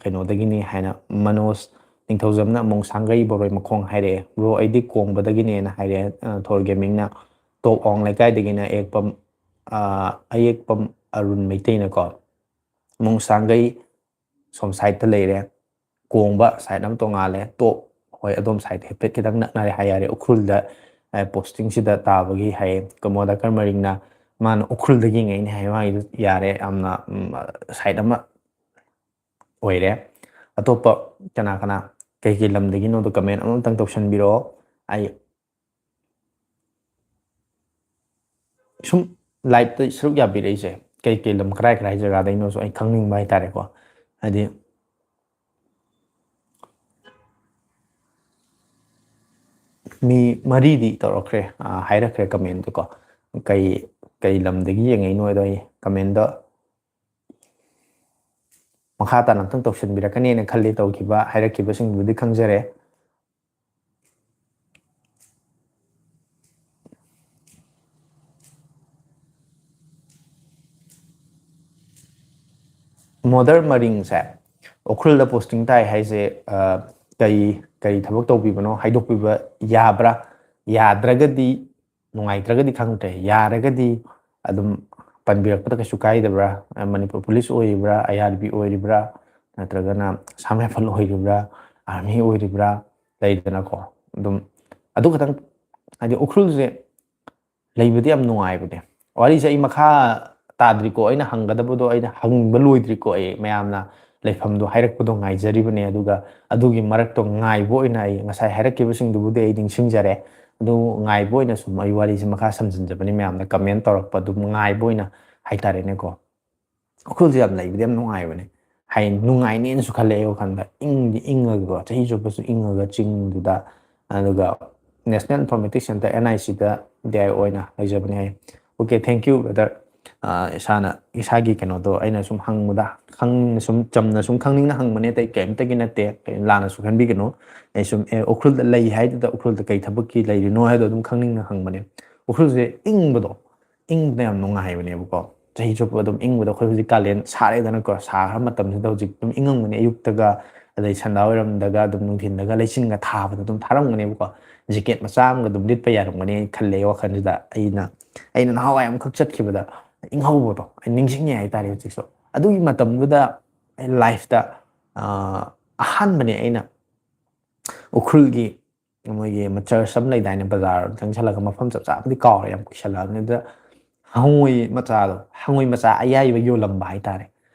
ꯀꯩꯅꯣꯗꯒꯤꯅꯤ ꯍꯥꯏꯅ, ꯃꯅꯣꯖ ꯅꯤꯡꯊꯧꯖꯝꯅ ꯃꯣꯡꯁꯥꯡꯒꯩ ꯕꯣꯔꯣꯏ ꯃꯈꯣꯡ ꯍꯥꯏꯔꯛꯑꯦ꯫ Bro, ꯑꯩꯗꯤ ꯀꯣꯡꯕꯗꯒꯤꯅꯦꯅ ꯍꯥꯏꯔꯛꯑꯦ, ꯑ, Thor Gaming ꯅ꯫ Top Awang ꯂꯩꯀꯥꯏꯗꯒꯤꯅ ꯑꯌꯦꯛꯄꯝ, ꯑ, ꯑꯌꯦꯛꯄꯝ ꯑꯔꯨꯟ ꯃꯩꯇꯩꯅꯀꯣ꯫ ꯃꯣꯡꯁꯥꯡꯒꯩ ꯁꯣꯝ side ꯇ ꯂꯩꯔꯦ, ꯀꯣꯡꯕ side ꯑꯃ ꯇꯣꯉꯥꯜꯂꯦ, top, ꯍꯣꯏ, ꯑꯗꯣꯝ side ꯍꯥꯏꯐꯦꯠ ꯈꯤꯇꯪ ꯅꯛꯅꯔꯦ ꯍꯥꯏ ꯌꯥꯔꯦ꯫ ꯎꯈ꯭ꯔꯨꯜꯗ, ꯑ, posting ꯁꯤꯗ ꯇꯥꯕꯒꯤ ꯍꯥꯏꯌꯦ꯫ ꯀꯃꯣꯗꯀꯔ ꯃꯔꯤꯡꯅ, ꯃꯥꯅ ꯎꯈ꯭ꯔꯨꯜꯗꯒꯤ ꯌꯦꯡꯉꯛꯏꯅꯦ ꯍꯥꯏ, ꯃꯥꯒꯤꯗꯨ ꯌꯥꯔꯦ, ꯌꯥꯝꯅ, ꯎꯝ, side ꯑꯃ ꯑꯣꯏꯔꯦ꯫ ꯑꯇꯣꯞꯄ ꯀꯅꯥ ꯀꯅꯥ ꯀꯩ ꯀꯩ ꯂꯝꯗꯒꯤꯅꯣꯗꯣ comment ꯑꯃꯇꯪ ꯇꯧꯁꯟꯕꯤꯔꯛꯑꯣ꯫ ꯑꯩ ꯁꯨꯝ ꯂꯥꯏꯞꯇ ꯁꯔꯨꯛ ꯌꯥꯕꯤꯔꯛꯏꯁꯦ ꯀꯩ ꯀꯩ ꯂꯝ, ꯀꯔꯥꯏ ꯀꯔꯥꯏ ꯖꯒꯥꯗꯩꯅꯣꯁꯨ ꯑꯩ ꯈꯪꯅꯤꯡꯕ ꯍꯥꯏꯇꯥꯔꯦꯀꯣ꯫ ꯍꯥꯏꯗꯤ ꯃꯤ ꯃꯔꯤꯗꯤ ꯇꯧꯔꯛꯈ꯭ꯔꯦ, ꯑ, ꯍꯥꯏꯔꯛꯈ꯭ꯔꯦ ꯀꯃꯦꯟꯗꯀꯣ꯫ ꯀꯩ, ꯀꯩ ꯂꯝꯗꯒꯤ ꯌꯦꯡꯉꯛꯏꯅꯣ ꯍꯥꯏꯗꯣ ꯑꯩ ꯀꯃꯦꯟꯗ ꯃꯈꯥ ꯇꯥꯅ ꯑꯝꯇꯪ ꯇꯧꯁꯤꯟꯕꯤꯔꯛꯀꯅꯦꯅ ꯈꯜꯂꯤ꯫ ꯇꯧꯈꯤꯕ, ꯍꯥꯏꯔꯛꯈꯤꯕꯁꯤꯡꯗꯨꯗꯤ ꯈꯪꯖꯔꯦ꯫ ꯃꯣꯗꯔ ꯃꯔꯤꯡꯁꯦ ꯎꯈ꯭ꯔꯨꯜꯗ ꯄꯣꯁꯇꯤꯡ ꯇꯥꯏ ꯍꯥꯏꯁꯦ, ꯑ, ꯀꯩ, ꯀꯩ ꯊꯕꯛ ꯇꯧꯕꯤꯕꯅꯣ ꯍꯥꯏꯗꯣꯛꯄꯤꯕ ꯌꯥꯕ꯭ꯔꯥ? ꯌꯥꯗ꯭ꯔꯒꯗꯤ, ꯅꯨꯡꯉꯥꯏꯇ꯭ꯔꯒꯗꯤ ꯈꯪꯗ꯭ꯔꯦ, ꯌꯥꯔꯒꯗꯤ ꯑꯗꯨꯝ ꯄꯟꯕꯤꯔꯛꯄꯗ ꯀꯩꯁꯨ ꯀꯥꯏꯗꯕ꯭ꯔꯥ? ꯑ, ꯃꯅꯤꯄꯨꯔ ꯄꯨꯂꯤꯁ ꯑꯣꯏꯔꯤꯕ꯭ꯔꯥ, ꯑꯥꯏ ꯑꯥꯔ ꯕꯤ ꯑꯣꯏꯔꯤꯕ꯭ꯔꯥ, ꯅꯠꯇ꯭ꯔꯒꯅ ꯑꯁꯥꯝ ꯔꯥꯏꯐꯜ ꯑꯣꯏꯔꯤꯕ꯭ꯔꯥ, ꯑꯥꯔꯃꯤ ꯑꯣꯏꯔꯤꯕ꯭ꯔꯥ, ꯂꯩꯗꯅꯀꯣ꯫ ꯑꯗꯨꯝ ꯑꯗꯨ ꯈꯇꯪ, ꯍꯥꯏꯗꯤ ꯎꯈ꯭ꯔꯨꯜꯁꯦ ꯂꯩꯕꯗꯤ ꯌꯥꯝ ꯅꯨꯡꯉꯥꯏꯕꯅꯦ꯫ ꯋꯥꯔꯤꯁꯦ ꯑꯩ ꯃꯈꯥ ꯇꯥꯗ꯭ꯔꯤꯀꯣ, ꯑꯩꯅ ꯍꯪꯒꯗꯕꯗꯣ ꯑꯩꯅ ꯍꯪꯕ ꯂꯣꯏꯗ꯭ꯔꯤꯀꯣ꯫ ꯑꯩ ꯃꯌꯥꯝꯅ ꯂꯩꯐꯝꯗꯣ ꯍꯥꯏꯔꯛꯄꯗꯣ ꯉꯥꯏꯖꯔꯤꯕꯅꯦ꯫ ꯑꯗꯨꯒ ꯑꯗꯨꯒꯤ ꯃꯔꯛꯇꯣ ꯉꯥꯏꯕ ꯑꯣꯏꯅ ꯑꯩ ꯉꯁꯥꯏ ꯍꯥꯏꯔꯛꯈꯤꯕꯁꯤꯡꯗꯨꯕꯨꯗꯤ ꯑꯩ ꯅꯤꯡꯁꯤꯡꯖꯔꯦ꯫ ꯑꯗꯨ ꯉꯥꯏꯕ ꯑꯣꯏꯅ ꯁꯨꯝ ꯑꯩ ꯋꯥꯔꯤꯁꯦ ꯃꯈꯥ ꯁꯝꯖꯤꯟꯖꯕꯅꯤ, ꯃꯌꯥꯝꯅ ꯀꯃꯦꯟ ꯇꯧꯔꯛꯄ ꯑꯗꯨꯝ ꯉꯥꯏꯕ ꯑꯣꯏꯅ ꯍꯥꯏꯇꯥꯔꯦꯅꯦꯀꯣ꯫ ꯎꯈ꯭ꯔꯨꯜꯁꯦ ꯌꯥꯝ ꯂꯩꯕꯗꯤ ꯌꯥꯝ ꯅꯨꯡꯉꯥꯏꯕꯅꯦ꯫ ꯍꯥꯏ, ꯅꯨꯡꯉꯥꯏꯅꯦꯅꯁꯨ ꯈꯜꯂꯦ ꯑꯩ ꯋꯥꯈꯜꯗ꯫ ꯏꯪꯗꯤ ꯏꯪꯉꯒꯀꯣ, ꯆꯍꯤ ꯆꯨꯞꯄꯁꯨ ꯏꯪꯉꯒ ꯆꯤꯡꯗꯨꯗ꯫ ꯑꯗꯨꯒ National Informatic Centre, N I C the D I ꯑꯣꯏꯅ ꯂꯩꯖꯕꯅꯦ ꯑꯩ꯫ Okay, thank you, brother꯫ ꯑ, ꯏꯁꯥꯅ, ꯏꯁꯥꯒꯤ ꯀꯩꯅꯣꯗꯣ ꯑꯩꯅ ꯁꯨꯝ ꯍꯪꯕꯗ, ꯈꯪꯅ ꯁꯨꯝ, ꯆꯝꯅ ꯁꯨꯝ ꯈꯪꯅꯤꯡꯅ ꯍꯪꯕꯅꯦ, ꯑꯇꯩ ꯀꯩꯝꯇꯒꯤ ꯅꯠꯇꯦ꯫ ꯂꯥꯟꯅꯁꯨ ꯈꯟꯕꯤꯒꯅꯨ꯫ ꯑꯩ ꯁꯨꯝ, ꯑꯦ, ꯎꯈ꯭ꯔꯨꯜꯗ ꯂꯩ ꯍꯥꯏꯗꯨꯗ ꯎꯈ꯭ꯔꯨꯜꯗ ꯀꯩ ꯊꯕꯛꯀꯤ ꯂꯩꯔꯤꯅꯣ ꯍꯥꯏꯗꯣ ꯑꯗꯨꯝ ꯈꯪꯅꯤꯡꯅ ꯍꯪꯕꯅꯦ꯫ ꯎꯈ꯭ꯔꯨꯜꯁꯦ ꯏꯪꯕꯗꯣ, ꯏꯪꯕꯗ ꯌꯥꯝ ꯅꯨꯡꯉꯥꯏꯕꯅꯦꯕꯀꯣ꯫ ꯆꯍꯤ ꯆꯨꯞꯄ ꯑꯗꯨꯝ ꯏꯪꯕꯗꯣ, ꯑꯩꯈꯣꯏ ꯍꯧꯖꯤꯛ ꯀꯥꯂꯦꯟ ꯁꯥꯔꯦꯗꯅꯀꯣ, ꯁꯥꯈ꯭ꯔ ꯃꯇꯝꯁꯤꯗ ꯍꯧꯖꯤꯛ ꯑꯗꯨꯝ ꯏꯪꯉꯝꯒꯅꯤ꯫ ꯑꯌꯨꯛꯇꯒ, ꯑꯗꯩ ꯁꯟꯗꯥ ꯋꯥꯏꯔꯝꯗꯒ ꯑꯗꯨꯝ ꯅꯨꯡꯊꯤꯟꯗꯒ ꯂꯩꯆꯤꯟꯒ ꯊꯥꯕꯗ ꯑꯗꯨꯝ ꯊꯥꯔꯝꯒꯅꯦꯕꯀꯣ꯫ ꯖꯦꯀꯦꯠ ꯃꯆꯥ ꯑꯃꯒ ꯑꯗꯨꯝ ꯂꯤꯠꯄ ꯌꯥꯔꯝꯒꯅꯤ ꯈꯜꯂꯦ ꯑꯩ ꯋꯥꯈꯜꯁꯤꯗ꯫ ꯑꯩꯅ, ꯑꯩꯅ ꯅꯍꯥꯟꯋꯥꯏ ꯑꯃꯈꯛ ꯆꯠꯈꯤꯕꯗ ꯏꯪꯍꯧꯕꯗꯣ ꯑꯩ ꯅꯤꯡꯁꯤꯡꯉꯦ ꯍꯥꯏꯇꯥꯔꯦ ꯍꯧꯖꯤꯛꯁꯨ꯫ ꯑꯗꯨꯒꯤ ꯃꯇꯝꯗꯨꯗ ꯑꯩ ꯂꯥꯏꯐꯇ, ꯑ, ꯑꯍꯥꯟꯕꯅꯦ ꯑꯩꯅ ꯎꯈ꯭ꯔꯨꯜꯒꯤ ꯃꯣꯏꯒꯤ ꯆꯔꯆ ꯑꯃ ꯂꯩꯗꯥꯏꯅꯦ, ꯕꯖꯥꯔ ꯆꯪꯁꯜꯂꯒ, ꯃꯐꯝ ꯆꯞ ꯆꯥꯕꯗꯤ ꯀꯥꯎꯔꯦ, ꯌꯥꯝ ꯀꯨꯏꯁꯜꯂꯛꯑꯕꯅꯤ꯫ ꯑꯗꯨꯗ ꯍꯉꯣꯏ ꯃꯆꯥꯗꯣ, ꯍꯉꯣꯏ ꯃꯆꯥ ꯑꯌꯥꯏꯕ ꯌꯣꯜꯂꯝꯕ ꯍꯥꯏꯇꯥꯔꯦ꯫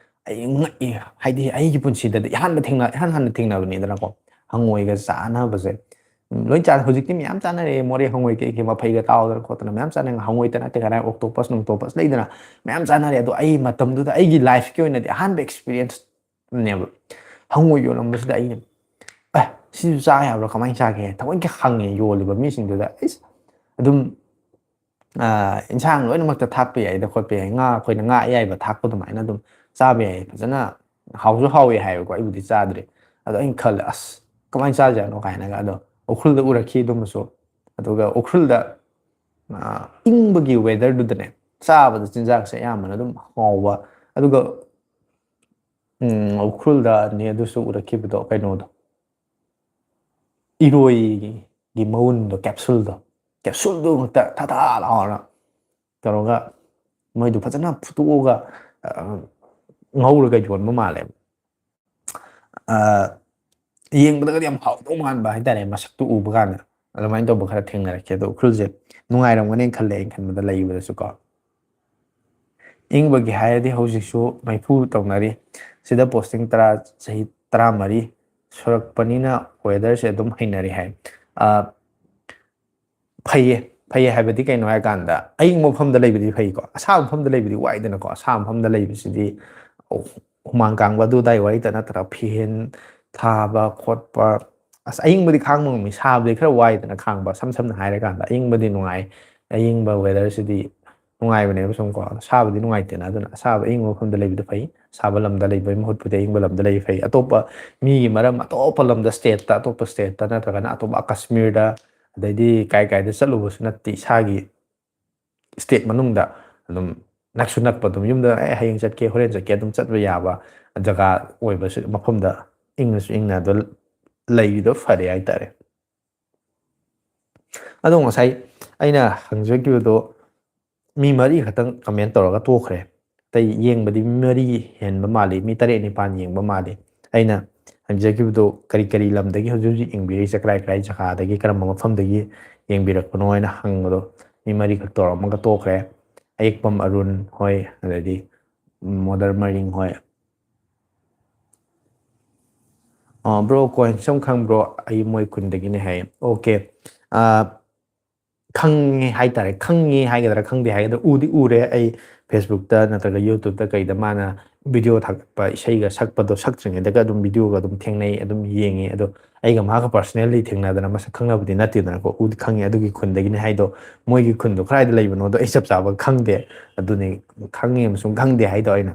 ꯑꯩ ꯉꯛꯏ, ꯍꯥꯏꯗꯤ ꯑꯩꯒꯤ ꯄꯨꯟꯁꯤꯗꯗꯤ ꯏꯍꯥꯟꯕ ꯊꯦꯡꯅ-, ꯏꯍꯥꯟ ꯍꯥꯟꯅ ꯊꯦꯡꯅꯕꯅꯤꯗꯅꯀꯣ, ꯍꯉꯣꯏꯒ ꯆꯥꯅꯕꯁꯦ꯫ ꯂꯣꯏ ꯆꯥ ꯍꯧꯖꯤꯛꯇꯤ ꯃꯌꯥꯝ ꯆꯥꯅꯔꯦ, ꯃꯣꯔꯦ ꯍꯪꯉꯣꯏ ꯀꯩ ꯀꯩ ꯃꯐꯩꯒ ꯇꯥꯎꯗꯅ ꯈꯣꯠꯇꯅ ꯃꯌꯥꯝ ꯆꯥꯅꯩ꯫ ꯍꯪꯉꯣꯏꯇ ꯅꯠꯇꯦ, ꯀꯗꯥꯏ octopus ꯅꯨꯡꯇꯣꯄꯁ ꯂꯩꯗꯅ ꯃꯌꯥꯝ ꯆꯥꯅꯔꯦ꯫ ꯑꯗꯣ ꯑꯩ ꯃꯇꯝꯗꯨꯗ ꯑꯩꯒꯤ ꯂꯥꯏꯐꯀꯤ ꯑꯣꯏꯅꯗꯤ ꯑꯍꯥꯟꯕ ꯑꯦꯛꯁꯄꯤꯔꯤꯌꯦꯟꯁꯅꯦꯕ꯫ ꯍꯪꯉꯣꯏ ꯌꯣꯜꯂꯝꯕꯁꯤꯗ ꯑꯩꯅ, "ꯑꯦ, ꯁꯤꯁꯨ ꯆꯥ ꯌꯥꯕ꯭ꯔꯥ, ꯀꯃꯥꯏꯅ ꯆꯥꯒꯦ?" ꯊꯑꯣꯏꯀꯤ ꯍꯪꯉꯦ ꯌꯣꯜꯂꯤꯕ ꯃꯤꯁꯤꯡꯗꯨꯗ꯫ ꯑꯩꯁ, ꯑꯗꯨꯝ ꯑ, ꯏꯟꯁꯥꯡ ꯂꯣꯏꯅꯃꯛꯇ ꯊꯥꯛꯄ ꯌꯥꯏꯗ ꯈꯣꯠꯄ ꯌꯥꯏ, ꯉꯥ, ꯑꯩꯈꯣꯏꯅ ꯉꯥ ꯑꯌꯥꯏꯕ ꯊꯥꯛꯄ ꯑꯗꯨꯃꯥꯏꯅ ꯑꯗꯨꯝ ꯆꯥꯕ ꯌꯥꯏ, ꯐꯖꯅ ꯍꯥꯎꯁꯨ ꯍꯥꯎꯋꯦ ꯍꯥꯏꯕꯀꯣ꯫ ꯑꯩꯕꯨꯗꯤ ꯆꯥꯗ꯭ꯔꯤ꯫ ꯑꯗꯣ ꯑꯩꯅ ꯈꯜꯂꯦ, "ꯑꯁ, ꯀꯃꯥꯏꯅ ꯆꯥꯖꯥꯠꯅꯣ?" ꯀꯥꯏꯅꯒ꯫ ꯑꯗꯣ ꯎꯈ꯭ꯔꯨꯜꯗ ꯎꯔꯛꯈꯤ ꯑꯗꯨꯝꯕꯁꯨ꯫ ꯑꯗꯨꯒ ꯎꯈ꯭ꯔꯨꯜꯗ, ꯑ, ꯏꯪꯕꯒꯤ ꯋꯦꯗꯔꯗꯨꯗꯅꯦ ꯆꯥꯕꯗ ꯆꯤꯟꯖꯥꯛꯁꯦ ꯑꯌꯥꯝꯕꯅ ꯑꯗꯨꯝ ꯍꯥꯎꯕ꯫ ꯑꯗꯨꯒ, ꯎꯝ, ꯎꯈ꯭ꯔꯨꯜꯗꯅꯦ ꯑꯗꯨꯁꯨ ꯎꯔꯛꯈꯤꯕꯗꯣ, ꯀꯩꯅꯣꯗꯣ, ꯏꯔꯣꯏꯒꯤ ꯃꯎꯟꯗꯣ, ꯀꯦꯞꯁꯨꯜꯗꯣ, ꯀꯦꯞꯁꯨꯜꯗꯨ ꯈꯛꯇ ꯊꯥ ꯊꯥ ꯂꯥꯎꯔ ꯇꯧꯔꯒ ꯃꯣꯏꯗꯨ ꯐꯖꯅ ꯐꯨꯠꯇꯣꯛꯑꯒ, ꯑ, ꯉꯧꯔꯒ ꯌꯣꯟꯕ ꯃꯥꯜꯂꯦꯕ꯫ ꯑ, ꯌꯦꯡꯕꯗꯒꯗꯤ ꯌꯥꯝ ꯍꯥꯎꯗꯧ ꯃꯥꯟꯕ ꯍꯥꯏꯇꯥꯔꯦ, ꯃꯁꯛꯇꯨ ꯎꯕ ꯀꯥꯟꯗ꯫ ꯑꯗꯨꯃꯥꯏꯅ ꯇꯧꯕ ꯈꯔ ꯊꯦꯡꯅꯔꯛꯀꯦ꯫ ꯑꯗꯣ ꯎꯈ꯭ꯔꯨꯜꯁꯦ ꯅꯨꯡꯉꯥꯏꯔꯝꯒꯅꯦꯅ ꯈꯜꯂꯦ, ꯑꯩꯅ ꯈꯟꯕꯗ, ꯂꯩꯕꯗꯁꯨꯀꯣ꯫ ꯏꯪꯕꯒꯤ ꯍꯥꯏꯔꯗꯤ ꯍꯧꯖꯤꯛꯁꯨ ꯃꯩꯐꯨ ꯇꯧꯅꯔꯤ꯫ ꯁꯤꯗ ꯄꯣꯁꯇꯤꯡ ꯇꯔꯥ, ꯆꯍꯤ ꯇꯔꯥꯃꯔꯤ ꯁꯨꯔꯛꯄꯅꯤꯅ ꯋꯦꯗꯔꯁꯦ ꯑꯗꯨꯝ ꯍꯩꯅꯔꯤ ꯍꯥꯏ꯫ ꯑ, ꯐꯩꯌꯦ꯫ ꯐꯩꯌꯦ ꯍꯥꯏꯕꯗꯤ ꯀꯩꯅꯣ ꯍꯥꯏ ꯀꯥꯟꯗ, ꯑꯏꯪꯕ ꯃꯐꯝꯗ ꯂꯩꯕꯗꯤ ꯐꯩꯀꯣ, ꯑꯁꯥꯕ ꯃꯐꯝꯗ ꯂꯩꯕꯗꯤ ꯋꯥꯏꯗꯅꯀꯣ꯫ ꯑꯁꯥꯕ ꯃꯐꯝꯗ ꯂꯩꯕꯁꯤꯗꯤ ꯍꯨꯃꯥꯡ ꯀꯥꯡꯕ ꯑꯗꯨ ꯑꯗꯥꯏ ꯋꯥꯔꯤꯇ ꯅꯠꯇ꯭ꯔꯒ ꯐꯦꯟ ꯊꯥꯕ ꯈꯣꯠꯄ, ꯑꯁ, ꯑꯏꯪꯕꯗꯤ ꯈꯥꯡꯕ ꯉꯝꯃꯤ, ꯁꯥꯕꯗꯤ ꯈꯔ ꯋꯥꯏꯗꯅ ꯈꯥꯡꯕ꯫ ꯁꯝ ꯁꯝꯅ ꯍꯥꯏꯔꯀꯥꯟꯗ ꯑꯏꯪꯕꯗꯤ ꯅꯨꯡꯉꯥꯏ, ꯑꯏꯪꯕ ꯋꯦꯗꯔꯁꯤꯗꯤ ꯅꯨꯡꯉꯥꯏꯕꯅꯦꯕ ꯁꯨꯝ ꯀꯣ꯫ ꯑꯁꯥꯕꯗꯤ ꯅꯨꯡꯉꯥꯏꯇꯦꯅ, ꯑꯗꯨꯅ ꯑꯁꯥꯕ ꯑꯏꯪꯕ ꯃꯐꯝꯗ ꯂꯩꯕꯗꯤ ꯐꯩ꯫ ꯑꯁꯥꯕ ꯂꯝꯗ ꯂꯩꯕꯒꯤ ꯃꯍꯨꯠꯄꯨꯗꯤ ꯑꯏꯪꯕ ꯂꯝꯗ ꯂꯩꯕ ꯐꯩ꯫ ꯑꯇꯣꯞꯄ ꯃꯤꯒꯤ ꯃꯔꯝ, ꯑꯇꯣꯞꯄ ꯂꯝꯗ, ꯁ꯭ꯇꯦꯠꯇ, ꯑꯇꯣꯞꯄ ꯁ꯭ꯇꯦꯠꯇ ꯅꯠꯇ꯭ꯔꯒꯅ ꯑꯇꯣꯞꯄ ꯀꯥꯁꯃꯤꯔꯗ, ꯑꯗꯩꯗꯤ ꯀꯥꯏ ꯀꯥꯏꯗ ꯆꯠꯂꯨꯕꯁꯨ ꯅꯠꯇꯦ, ꯏꯁꯥꯒꯤ ꯁ꯭ꯇꯦꯠ ꯃꯅꯨꯡꯗ ꯑꯗꯨꯝ ꯅꯛꯁꯨ ꯅꯛꯄ, ꯑꯗꯨꯝ ꯌꯨꯝꯗ, "ꯑꯦ, ꯍꯌꯦꯡ ꯆꯠꯀꯦ, ꯍꯣꯔꯦꯟ ꯆꯠꯀꯦ" ꯑꯗꯨꯝ ꯆꯠꯄ ꯌꯥꯕ ꯖꯒꯥ ꯑꯣꯏꯕꯁꯨ, ꯃꯐꯝꯗ ꯏꯪꯅꯁꯨ ꯏꯪꯅ ꯑꯗꯨ ꯂꯩꯔꯤꯗꯣ ꯐꯔꯦ ꯍꯥꯏꯇꯥꯔꯦ꯫ ꯑꯗꯣ ꯉꯁꯥꯏ ꯑꯩꯅ ꯍꯪꯖꯈꯤꯕꯗꯣ ꯃꯤ ꯃꯔꯤ ꯈꯛꯇꯪ ꯀꯃꯦꯟ ꯇꯧꯔꯒ ꯇꯣꯛꯈ꯭ꯔꯦ꯫ ꯑꯇꯩ ꯌꯦꯡꯕꯗꯤ ꯃꯤ ꯃꯔꯤ ꯍꯦꯟꯕ ꯃꯥꯜꯂꯤ, ꯃꯤ ꯇꯔꯦꯠ ꯅꯤꯄꯥꯟ ꯌꯦꯡꯕ ꯃꯥꯜꯂꯤ꯫ ꯑꯩꯅ ꯍꯪꯖꯈꯤꯕꯗꯣ ꯀꯔꯤ ꯀꯔꯤ ꯂꯝꯗꯒꯤ ꯍꯧꯖꯤꯛ ꯍꯧꯖꯤꯛ ꯌꯦꯡꯕꯤꯔꯤꯁꯦ, ꯀꯗꯥꯏ ꯀꯗꯥꯏ ꯖꯒꯥꯗꯒꯤ, ꯀꯔꯝꯕ ꯃꯐꯝꯗꯒꯤ ꯌꯦꯡꯕꯤꯔꯛꯄꯅꯣ ꯍꯥꯏꯅ ꯍꯪꯕꯗꯣ ꯃꯤ ꯃꯔꯤꯈꯛ ꯇꯧꯔꯝꯃꯒ ꯇꯣꯛꯈ꯭ꯔꯦ꯫ ꯑꯌꯦꯛꯄꯝ ꯑꯔꯨꯟ ꯍꯣꯏ, ꯑꯗꯩꯗꯤ ꯃꯣꯗꯔ ꯃꯔꯤꯡ ꯍꯣꯏ, ꯕ꯭ꯔꯣ, ꯀꯣꯏꯟꯁ ꯑꯃ ꯈꯪꯕ꯭ꯔꯣ? ꯑꯩ ꯃꯣꯏ ꯈꯨꯟꯗꯒꯤꯅꯦ ꯍꯥꯏꯌꯦ꯫ ꯑꯣꯀꯦ꯫ ꯈꯪꯉꯦ ꯍꯥꯏꯇꯥꯔꯦ, ꯈꯪꯉꯦ ꯍꯥꯏꯒꯗ꯭ꯔꯥ ꯈꯪꯗꯦ ꯍꯥꯏꯒꯗ꯭ꯔꯥ, ꯎꯗꯤ ꯎꯔꯦ ꯑꯩ ꯐꯦꯁꯕꯨꯛꯇ ꯅꯠꯇ꯭ꯔꯒ ꯌꯨꯇ꯭ꯌꯨꯕꯇ ꯀꯩꯗ ꯃꯥꯅ ꯚꯤꯗꯤꯑꯣ ꯊꯥꯒꯠꯄ, ꯏꯁꯩꯒ ꯁꯛꯄꯗꯣ ꯁꯛꯇ꯭ꯔꯤꯉꯩꯗꯒ ꯑꯗꯨꯝ ꯚꯤꯗꯤꯑꯣꯒ ꯑꯗꯨꯝ ꯊꯦꯡꯅꯩ, ꯑꯗꯨꯝ ꯌꯦꯡꯉꯤ꯫ ꯑꯗꯣ ꯑꯩꯒ ꯃꯥꯒ ꯄꯔꯁꯅꯦꯜꯂꯤ ꯊꯦꯡꯅꯗꯅ ꯃꯁꯛ ꯈꯪꯅꯕꯗꯤ ꯅꯠꯇꯦꯗꯅꯀꯣ, ꯎꯗꯤ ꯈꯪꯉꯦ, ꯑꯗꯨꯒꯤ ꯈꯨꯟꯗꯒꯤꯅꯦ ꯍꯥꯏꯗꯣ꯫ ꯃꯣꯏꯒꯤ ꯈꯨꯟꯗꯣ ꯀꯗꯥꯏꯗ ꯂꯩꯕꯅꯣꯗꯣ ꯑꯩ ꯆꯞ ꯆꯥꯕ ꯈꯪꯗꯦ꯫ ꯑꯗꯨꯅꯤ, ꯈꯪꯉꯦ ꯑꯃꯁꯨꯡ ꯈꯪꯗꯦ ꯍꯥꯏꯗꯣ ꯑꯩꯅ꯫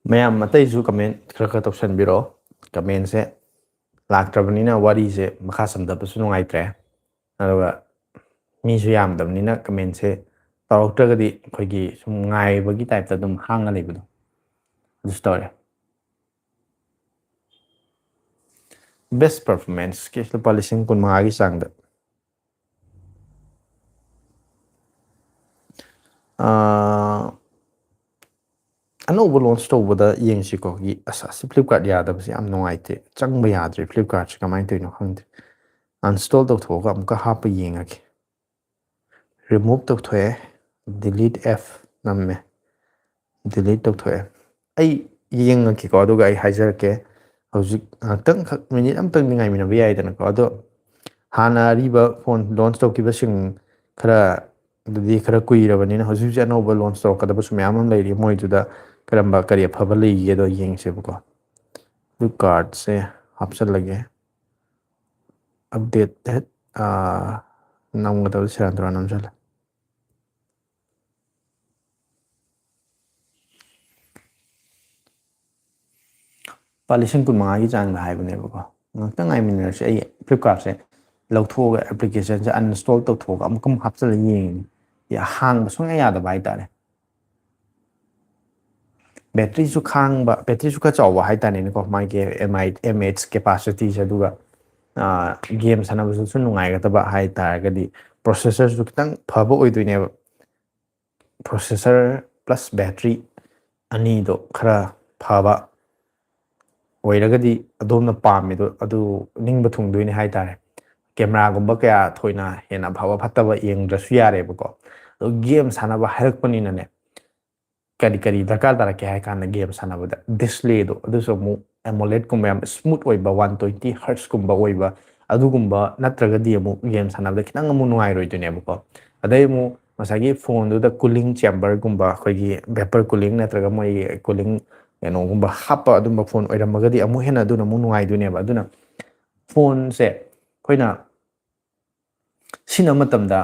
ꯃꯌꯥꯝ ꯑꯇꯩꯁꯨ ꯀꯃꯦꯟ ꯈꯔ ꯈꯔ ꯇꯧꯁꯟꯕꯤꯔꯛꯑꯣ꯫ ꯀꯃꯦꯟꯁꯦ ꯂꯥꯛꯇ꯭ꯔꯕꯅꯤꯅ ꯋꯥꯔꯤꯁꯦ ꯃꯈꯥ ꯁꯝꯊꯕꯁꯨ ꯅꯨꯡꯉꯥꯏꯇ꯭ꯔꯦ, ꯑꯗꯨꯒ ꯃꯤꯁꯨ ꯌꯥꯝꯗꯕꯅꯤꯅ ꯀꯃꯦꯟꯁꯦ ꯇꯧꯔꯛꯇ꯭ꯔꯒꯗꯤ ꯑꯩꯈꯣꯏꯒꯤ ꯁꯨꯝ ꯉꯥꯏꯕꯒꯤ ꯇꯥꯏꯞꯇ ꯑꯗꯨꯝ ꯍꯥꯡꯉ ꯂꯩꯕꯗꯣ, ꯑꯗꯨꯁꯨ ꯇꯧꯔꯦ꯫ ꯕꯦꯁ ꯄꯔꯐꯣꯔꯃꯦꯟꯁꯀꯤ ꯂꯨꯄꯥ ꯂꯤꯁꯤꯡ ꯀꯨꯟꯃꯉꯥꯒꯤ ꯆꯥꯡꯗ꯫ ꯑꯥ, ꯑꯅꯧꯕ ꯂꯣꯟꯆ ꯇꯧꯕꯗ ꯌꯦꯡꯁꯤꯀꯣ꯫ ꯒꯤ-, ꯑꯁ, ꯑꯁꯤ ꯐ꯭ꯂꯤꯞꯀꯥꯔꯠ ꯌꯥꯗꯕꯁꯦ ꯌꯥꯝ ꯅꯨꯡꯉꯥꯏꯇꯦ꯫ ꯆꯪꯕ ꯌꯥꯗ꯭ꯔꯦ ꯐ꯭ꯂꯤꯞꯀꯥꯔꯠꯁꯦ, ꯀꯃꯥꯏꯅ ꯇꯧꯔꯤꯅꯣ ꯈꯪꯗꯦ꯫ ꯑꯟꯏꯟꯁꯇꯣꯜ ꯇꯧꯊꯣꯛꯑꯒ ꯑꯃꯨꯛꯀ ꯍꯥꯞꯄ ꯌꯦꯡꯉꯒꯦ꯫ ꯔꯤꯃꯨꯚ ꯇꯧꯊꯣꯛꯑꯦ, ꯗꯤꯂꯤꯠ ꯑꯦꯐ ꯅꯝꯃꯦ, ꯗꯤꯂꯤꯠ ꯇꯧꯊꯣꯛꯑꯦ꯫ ꯑꯩ ꯌꯦꯡꯉꯛꯀꯦꯀꯣ, ꯑꯗꯨꯒ ꯑꯩ ꯍꯥꯏꯖꯔꯛꯀꯦ꯫ ꯍꯧꯖꯤꯛ ꯉꯥꯏꯍꯥꯛꯇꯪꯈꯛ, ꯃꯤꯅꯤꯠ ꯑꯃꯇꯪꯗꯤ ꯉꯥꯏꯃꯤꯟꯅꯕ ꯌꯥꯏꯗꯅꯀꯣ꯫ ꯑꯗꯣ ꯍꯥꯟꯅ ꯑꯔꯤꯕ ꯐꯣꯟ ꯂꯣꯟꯆ ꯇꯧꯈꯤꯕꯁꯤꯡ ꯈꯔ, ꯑꯗꯨꯗꯤ ꯈꯔ ꯀꯨꯏꯔꯕꯅꯤꯅ, ꯍꯧꯖꯤꯛ ꯍꯧꯖꯤꯛ ꯑꯅꯧꯕ ꯂꯣꯟꯆ ꯇꯧꯔꯛꯀꯗꯕꯁꯨ ꯃꯌꯥꯝ ꯑꯃ ꯂꯩꯔꯤ, ꯃꯣꯏꯗꯨꯗ ꯀꯔꯝꯕ ꯀꯔꯤ ꯑꯐꯕ ꯂꯩꯒꯦꯗꯣ ꯌꯦꯡꯁꯦꯕꯀꯣ꯫ ꯐ꯭ꯂꯤꯞꯀꯥꯔꯠꯁꯦ ꯍꯥꯞꯆꯜꯂꯒꯦ꯫ ꯑꯞꯗꯦꯠ ꯍꯦꯛ, ꯑꯥ, ꯅꯝꯒꯗꯕ ꯁꯦꯔꯥꯟ ꯇꯨꯔꯥꯟ ꯅꯝꯁꯜꯂꯦ꯫ ꯂꯨꯄꯥ ꯂꯤꯁꯤꯡ ꯀꯨꯟꯃꯉꯥꯒꯤ ꯆꯥꯡꯗ ꯍꯥꯏꯕꯅꯦꯕꯀꯣ꯫ ꯉꯥꯛꯇꯪ ꯉꯥꯏꯃꯤꯟꯅꯔꯁꯤ꯫ ꯑꯩ ꯐ꯭ꯂꯤꯞꯀꯥꯔꯠꯁꯦ ꯂꯧꯊꯣꯛꯑꯒ ꯑꯦꯄ꯭ꯂꯤꯀꯦꯁꯟꯁꯦ ꯑꯟꯏꯟꯁꯇꯣꯜ ꯇꯧꯊꯣꯛꯑꯒ ꯑꯃꯨꯛꯀ ꯑꯃꯨꯛ ꯍꯥꯞꯆꯤꯜꯂꯒ ꯌꯦꯡꯉꯤꯅꯤ꯫ ꯍꯥꯡꯕ ꯁꯨꯡꯌꯥ ꯌꯥꯗꯕ ꯍꯥꯏꯇꯥꯔꯦ꯫ ꯕꯦꯇ꯭ꯔꯤꯁꯨ ꯈꯥꯡꯕ, ꯕꯦꯇ꯭ꯔꯤꯁꯨ ꯈꯔ ꯆꯥꯎꯕ ꯍꯥꯏꯇꯥꯔꯦꯅꯦꯀꯣ, ꯃꯥꯒꯤ ꯑꯦꯝ ꯑꯩ ꯑꯦꯝ ꯑꯦꯆ ꯀꯦꯄꯥꯁꯤꯇꯤꯁꯦ꯫ ꯑꯗꯨꯒ ꯒꯦꯝ ꯁꯥꯟꯅꯕꯗꯁꯨ ꯅꯨꯡꯉꯥꯏꯒꯗꯕ ꯍꯥꯏ ꯇꯥꯔꯒꯗꯤ ꯄ꯭ꯔꯣꯁꯦꯁꯔꯁꯨ ꯈꯤꯇꯪ ꯐꯕ ꯑꯣꯏꯗꯣꯏꯅꯦꯕ꯫ ꯄ꯭ꯔꯣꯁꯦꯁꯔ ꯄ꯭ꯂꯁ ꯕꯦꯇ꯭ꯔꯤ ꯑꯅꯤꯗꯣ ꯈꯔ ꯐꯕ ꯑꯣꯏꯔꯒꯗꯤ ꯑꯗꯣꯝꯅ ꯄꯥꯝꯃꯤꯗꯣ ꯑꯗꯨ ꯅꯤꯡꯕ ꯊꯨꯡꯗꯣꯏꯅꯦ ꯍꯥꯏꯇꯥꯔꯦ꯫ ꯀꯦꯃꯦꯔꯥꯒꯨꯝꯕ ꯀꯌꯥ ꯊꯣꯏꯅ ꯍꯦꯟꯅ ꯑꯐꯕ ꯐꯠꯇꯕ ꯌꯦꯡꯗ꯭ꯔꯁꯨ ꯌꯥꯔꯦꯕꯀꯣ꯫ ꯑꯗꯣ ꯒꯦꯝ ꯁꯥꯟꯅꯕ ꯍꯥꯏꯔꯛꯄꯅꯤꯅꯅꯦ, ꯀꯔꯤ ꯀꯔꯤ ꯗꯔꯀꯥꯔ ꯇꯥꯔꯛꯀꯦ ꯍꯥꯏ ꯀꯥꯟꯗ, ꯒꯦꯝ ꯁꯥꯟꯅꯕꯗ ꯗꯤꯁꯄ꯭ꯂꯦꯗꯣ ꯑꯗꯨꯁꯨ ꯑꯃꯨꯛ ꯑꯦꯃꯣꯂꯦꯠꯀꯨꯝꯕ ꯌꯥꯝ ꯁ꯭ꯃꯨꯠ ꯑꯣꯏꯕ ꯋꯥꯟ ꯇ꯭ꯋꯦꯟꯇꯤ ꯍꯔꯠꯁꯀꯨꯝꯕ ꯑꯣꯏꯕ, ꯑꯗꯨꯒꯨꯝꯕ ꯅꯠꯇ꯭ꯔꯒꯗꯤ ꯑꯃꯨꯛ ꯒꯦꯝ ꯁꯥꯟꯅꯕꯗ ꯈꯤꯇꯪ ꯑꯃꯨꯛ ꯅꯨꯡꯉꯥꯏꯔꯣꯏꯗꯣꯏꯅꯦꯕꯀꯣ꯫ ꯑꯗꯩ ꯑꯃꯨꯛ ꯉꯁꯥꯏꯒꯤ ꯐꯣꯟꯗꯨꯗ ꯀꯨꯂꯤꯡ ꯆꯦꯝꯕꯔꯒꯨꯝꯕ, ꯑꯩꯈꯣꯏꯒꯤ ꯚꯦꯄꯔ ꯀꯨꯂꯤꯡ ꯅꯠꯇ꯭ꯔꯒ ꯃꯣꯏꯒꯤ ꯀꯨꯂꯤꯡ ꯀꯩꯅꯣꯒꯨꯝꯕ ꯍꯥꯞꯄ ꯑꯗꯨꯝꯕ ꯐꯣꯟ ꯑꯣꯏꯔꯝꯃꯒꯗꯤ ꯑꯃꯨꯛ ꯍꯦꯟꯅ ꯑꯗꯨꯅ ꯑꯃꯨꯛ ꯅꯨꯡꯉꯥꯏꯗꯣꯏꯅꯦꯕ꯫ ꯑꯗꯨꯅ ꯐꯣꯟꯁꯦ ꯑꯩꯈꯣꯏꯅ ꯁꯤꯖꯤꯟꯅꯕ ꯃꯇꯝꯗ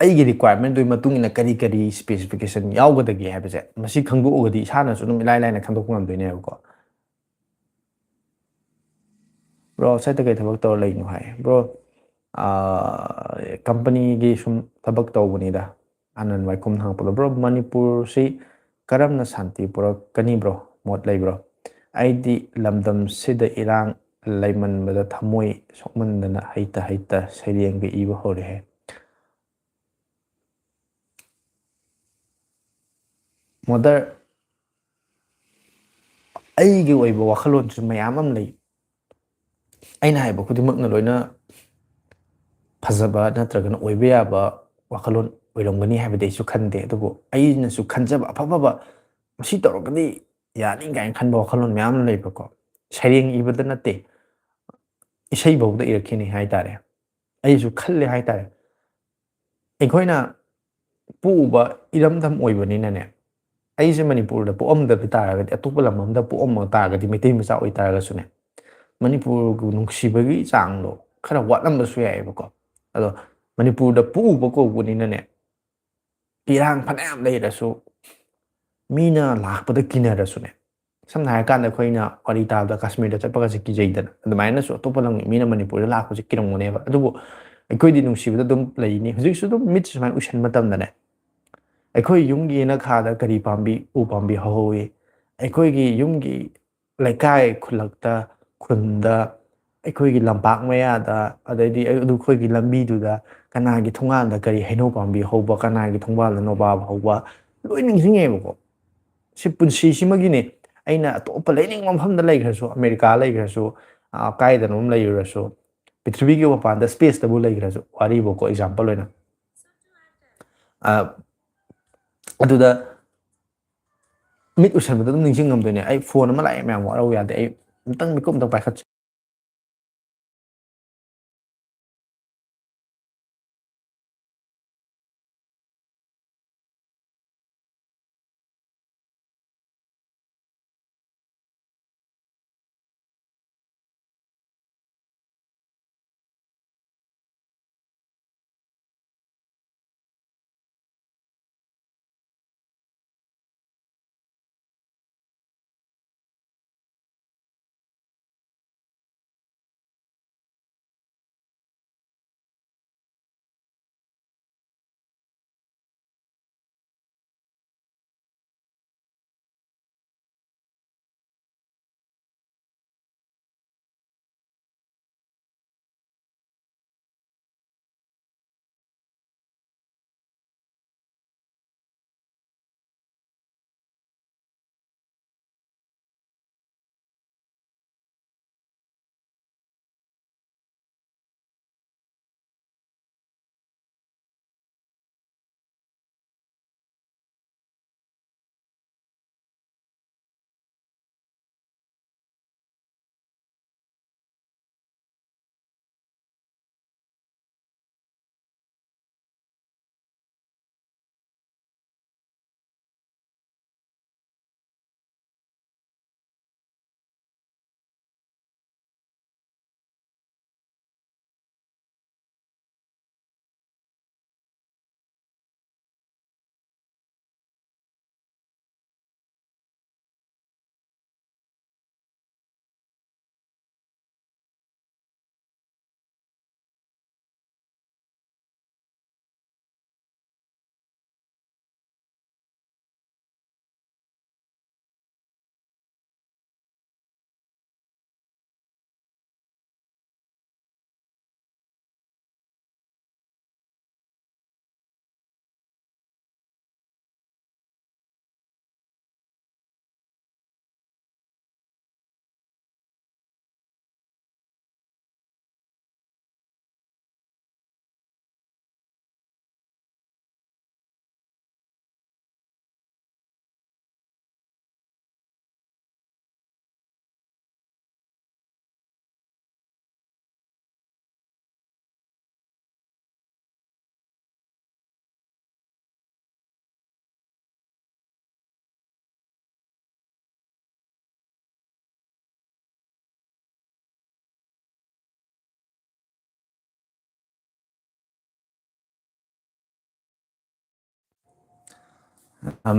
ꯑꯩꯒꯤ ꯔꯤꯀ꯭ꯋꯥꯏꯔꯃꯦꯟꯗꯨꯒꯤ ꯃꯇꯨꯡ ꯏꯟꯅ ꯀꯔꯤ ꯀꯔꯤ ꯁ꯭ꯄꯦꯁꯤꯐꯤꯀꯦꯁꯟ ꯌꯥꯎꯒꯗꯒꯦ ꯍꯥꯏꯕꯁꯦ ꯃꯁꯤ ꯈꯪꯗꯣꯛꯑꯒꯗꯤ ꯏꯁꯥꯅꯁꯨ ꯑꯗꯨꯝ ꯏꯂꯥꯏ ꯂꯥꯏꯅ ꯈꯪꯗꯣꯛꯄ ꯉꯝꯗꯣꯏꯅꯦꯕꯀꯣ꯫ ꯕ꯭ꯔꯣ, ꯑꯥꯎꯠꯁꯥꯏꯠꯇ ꯀꯩ ꯊꯕꯛ ꯇꯧꯔ ꯂꯩꯅꯣ ꯍꯥꯏ? ꯕ꯭ꯔꯣ, ꯀꯝꯄꯅꯤꯒꯤ ꯁꯨꯝ ꯊꯕꯛ ꯇꯧꯕꯅꯤꯗ꯫ ꯑꯅꯟ ꯋꯥꯏꯈꯨꯝ ꯍꯪꯉꯛꯄꯗꯣ, ꯕ꯭ꯔꯣ, ꯃꯅꯤꯄꯨꯔꯁꯤ ꯀꯔꯝꯅ ꯁꯥꯟꯇꯤ ꯄꯨꯔꯛꯀꯅꯤ ꯕ꯭ꯔꯣ? ꯃꯣꯠ ꯂꯩꯕ꯭ꯔꯣ? ꯑꯩꯗꯤ ꯂꯝꯗꯝꯁꯤꯗ ꯏꯔꯥꯡ ꯂꯩꯃꯟꯕꯗ ꯊꯃꯣꯏ ꯁꯣꯛꯃꯟꯗꯅ ꯍꯩꯇ ꯍꯩꯇ ꯁꯩꯔꯦꯡꯒ ꯏꯕ ꯍꯧꯔꯦꯍꯦ꯫ ꯃꯣꯗꯔ, ꯑꯩꯒꯤ ꯑꯣꯏꯕ ꯋꯥꯈꯜꯂꯣꯟꯁꯨ ꯃꯌꯥꯝ ꯑꯃ ꯂꯩ꯫ ꯑꯩꯅ ꯍꯥꯏꯕ ꯈꯨꯗꯤꯡꯃꯛꯅ ꯂꯣꯏꯅ ꯐꯖꯕ ꯅꯠꯇ꯭ꯔꯒꯅ ꯑꯣꯏꯕ ꯌꯥꯕ ꯋꯥꯈꯜꯂꯣꯟ ꯑꯣꯏꯔꯝꯒꯅꯤ ꯍꯥꯏꯕꯗꯤ ꯑꯩꯁꯨ ꯈꯟꯗꯦ꯫ ꯑꯗꯨꯕꯨ ꯑꯩꯅꯁꯨ ꯈꯟꯖꯕ ꯑꯐ ꯑꯐꯕ, ꯃꯁꯤ ꯇꯧꯔꯒꯗꯤ ꯌꯥꯅꯤ ꯀꯥꯏꯅ ꯈꯟꯕ ꯋꯥꯈꯜꯂꯣꯟ ꯃꯌꯥꯝ ꯑꯃ ꯂꯩꯕꯀꯣ꯫ ꯁꯩꯔꯦꯡ ꯏꯕꯗ ꯅꯠꯇꯦ, ꯏꯁꯩꯐꯥꯎꯗ ꯏꯔꯛꯈꯤꯅꯤ ꯍꯥꯏꯇꯥꯔꯦ꯫ ꯑꯩꯁꯨ ꯈꯜꯂꯦ ꯍꯥꯏꯇꯥꯔꯦ꯫ ꯑꯩꯈꯣꯏꯅ ꯄꯣꯛꯎꯕ ꯏꯔꯝꯗꯝ ꯑꯣꯏꯕꯅꯤꯅꯅꯦ, ꯑꯩꯁꯦ ꯃꯅꯤꯄꯨꯔꯗ ꯄꯣꯛꯑꯝꯗꯕ ꯇꯥꯔꯒꯗꯤ, ꯑꯇꯣꯞꯄ ꯂꯝ ꯑꯃꯗ ꯄꯣꯛꯑꯝꯕ ꯇꯥꯔꯒꯗꯤ, ꯃꯩꯇꯩ ꯃꯆꯥ ꯑꯣꯏꯇꯥꯔꯒꯁꯨꯅꯦ, ꯃꯅꯤꯄꯨꯔꯒꯤ ꯅꯨꯡꯁꯤꯕꯒꯤ ꯆꯥꯡꯗꯣ ꯈꯔ ꯋꯥꯠꯂꯝꯕꯁꯨ ꯌꯥꯏꯑꯕꯀꯣ꯫ ꯑꯗꯣ ꯃꯅꯤꯄꯨꯔꯗ ꯄꯣꯛꯎꯕ ꯀꯧꯕꯅꯤꯅꯅꯦ, ꯏꯔꯥꯡ ꯐꯅꯌꯥꯝ ꯂꯩꯔꯁꯨ, ꯃꯤꯅ ꯂꯥꯛꯄꯗ ꯀꯤꯅꯔꯁꯨꯅꯦ, ꯁꯝꯅ ꯍꯥꯏꯔꯀꯥꯟꯗ ꯑꯩꯈꯣꯏꯅ ꯋꯥꯔꯤ ꯇꯥꯕꯗ ꯀꯥꯁꯃꯤꯔꯗ ꯆꯠꯄꯒꯁꯦ ꯀꯤꯖꯩꯗꯅ, ꯑꯗꯨꯃꯥꯏꯅꯁꯨ ꯑꯇꯣꯞꯄ ꯂꯝꯒꯤ ꯃꯤꯅ ꯃꯅꯤꯄꯨꯔꯗ ꯂꯥꯛꯄꯁꯦ ꯀꯤꯔꯝꯒꯅꯦꯕ꯫ ꯑꯗꯨꯕꯨ ꯑꯩꯈꯣꯏꯗꯤ ꯅꯨꯡꯁꯤꯕꯗ ꯑꯗꯨꯝ ꯂꯩꯅꯤ꯫ ꯍꯧꯖꯤꯛꯁꯨ ꯑꯗꯨꯝ ꯃꯤꯠꯁꯦ ꯁꯨꯃꯥꯏꯅ ꯎꯏꯁꯟꯕ ꯃꯇꯝꯗꯅꯦ, ꯑꯩꯈꯣꯏ ꯌꯨꯝꯒꯤ ꯌꯦꯅꯈꯥꯗ ꯀꯔꯤ ꯄꯥꯝꯕꯤ, ꯎ ꯄꯥꯝꯕꯤ ꯍꯧꯍꯧꯋꯤ? ꯑꯩꯈꯣꯏꯒꯤ ꯌꯨꯝꯒꯤ ꯂꯩꯀꯥꯏ, ꯈꯨꯜꯂꯛꯇ, ꯈꯨꯟꯗ, ꯑꯩꯈꯣꯏꯒꯤ ꯂꯝꯄꯥꯛ ꯃꯌꯥꯗ, ꯑꯗꯩꯗꯤ ꯑꯗꯨ ꯑꯩꯈꯣꯏꯒꯤ ꯂꯝꯕꯤꯗꯨꯗ ꯀꯅꯥꯒꯤ ꯊꯣꯡꯒꯥꯟꯗ ꯀꯔꯤ ꯍꯩꯅꯧ ꯄꯥꯝꯕꯤ ꯍꯧꯕ, ꯀꯅꯥꯒꯤ ꯊꯣꯡꯒꯥꯟꯗ ꯅꯣꯕꯥꯞ ꯍꯧꯕ, ꯂꯣꯏ ꯅꯤꯡꯁꯤꯡꯉꯦꯕꯀꯣ꯫ ꯁꯤ ꯄꯨꯟꯁꯤꯁꯤꯃꯒꯤꯅꯦ꯫ ꯑꯩꯅ ꯑꯇꯣꯞꯄ ꯂꯩꯅꯤꯡꯕ ꯃꯐꯝꯗ ꯂꯩꯈ꯭ꯔꯁꯨ, ꯑꯃꯦꯔꯤꯀꯥ ꯂꯩꯈ꯭ꯔꯁꯨ, ꯑ, ꯀꯥꯏꯗꯅꯣꯝ ꯂꯩꯔꯨꯔꯁꯨ, ꯄ꯭ꯔꯤꯊꯤꯕꯤꯒꯤ ꯃꯄꯥꯟꯗ, ꯁ꯭ꯄꯦꯁꯇꯕꯨ ꯂꯩꯈ꯭ꯔꯁꯨ, ꯋꯥꯔꯤꯕꯨꯀꯣ, ꯑꯦꯛꯖꯥꯝꯄꯜ ꯑꯣꯏꯅ, ꯑ, ꯑꯗꯨꯗ ꯃꯤꯠ ꯎꯏꯁꯟꯕꯗ ꯑꯗꯨꯝ ꯅꯤꯡꯁꯤꯡꯉꯝꯗꯣꯏꯅꯦ꯫ ꯑꯩ ꯐꯣꯟ ꯑꯃ ꯂꯥꯛꯑꯦ ꯃꯌꯥꯝ, ꯋꯥꯔꯧ ꯌꯥꯗꯦ꯫ ꯑꯩ ꯑꯝꯇꯪ ꯃꯤꯀꯨꯞ ꯑꯝꯇꯪ ꯄꯥꯏꯈꯠꯆ-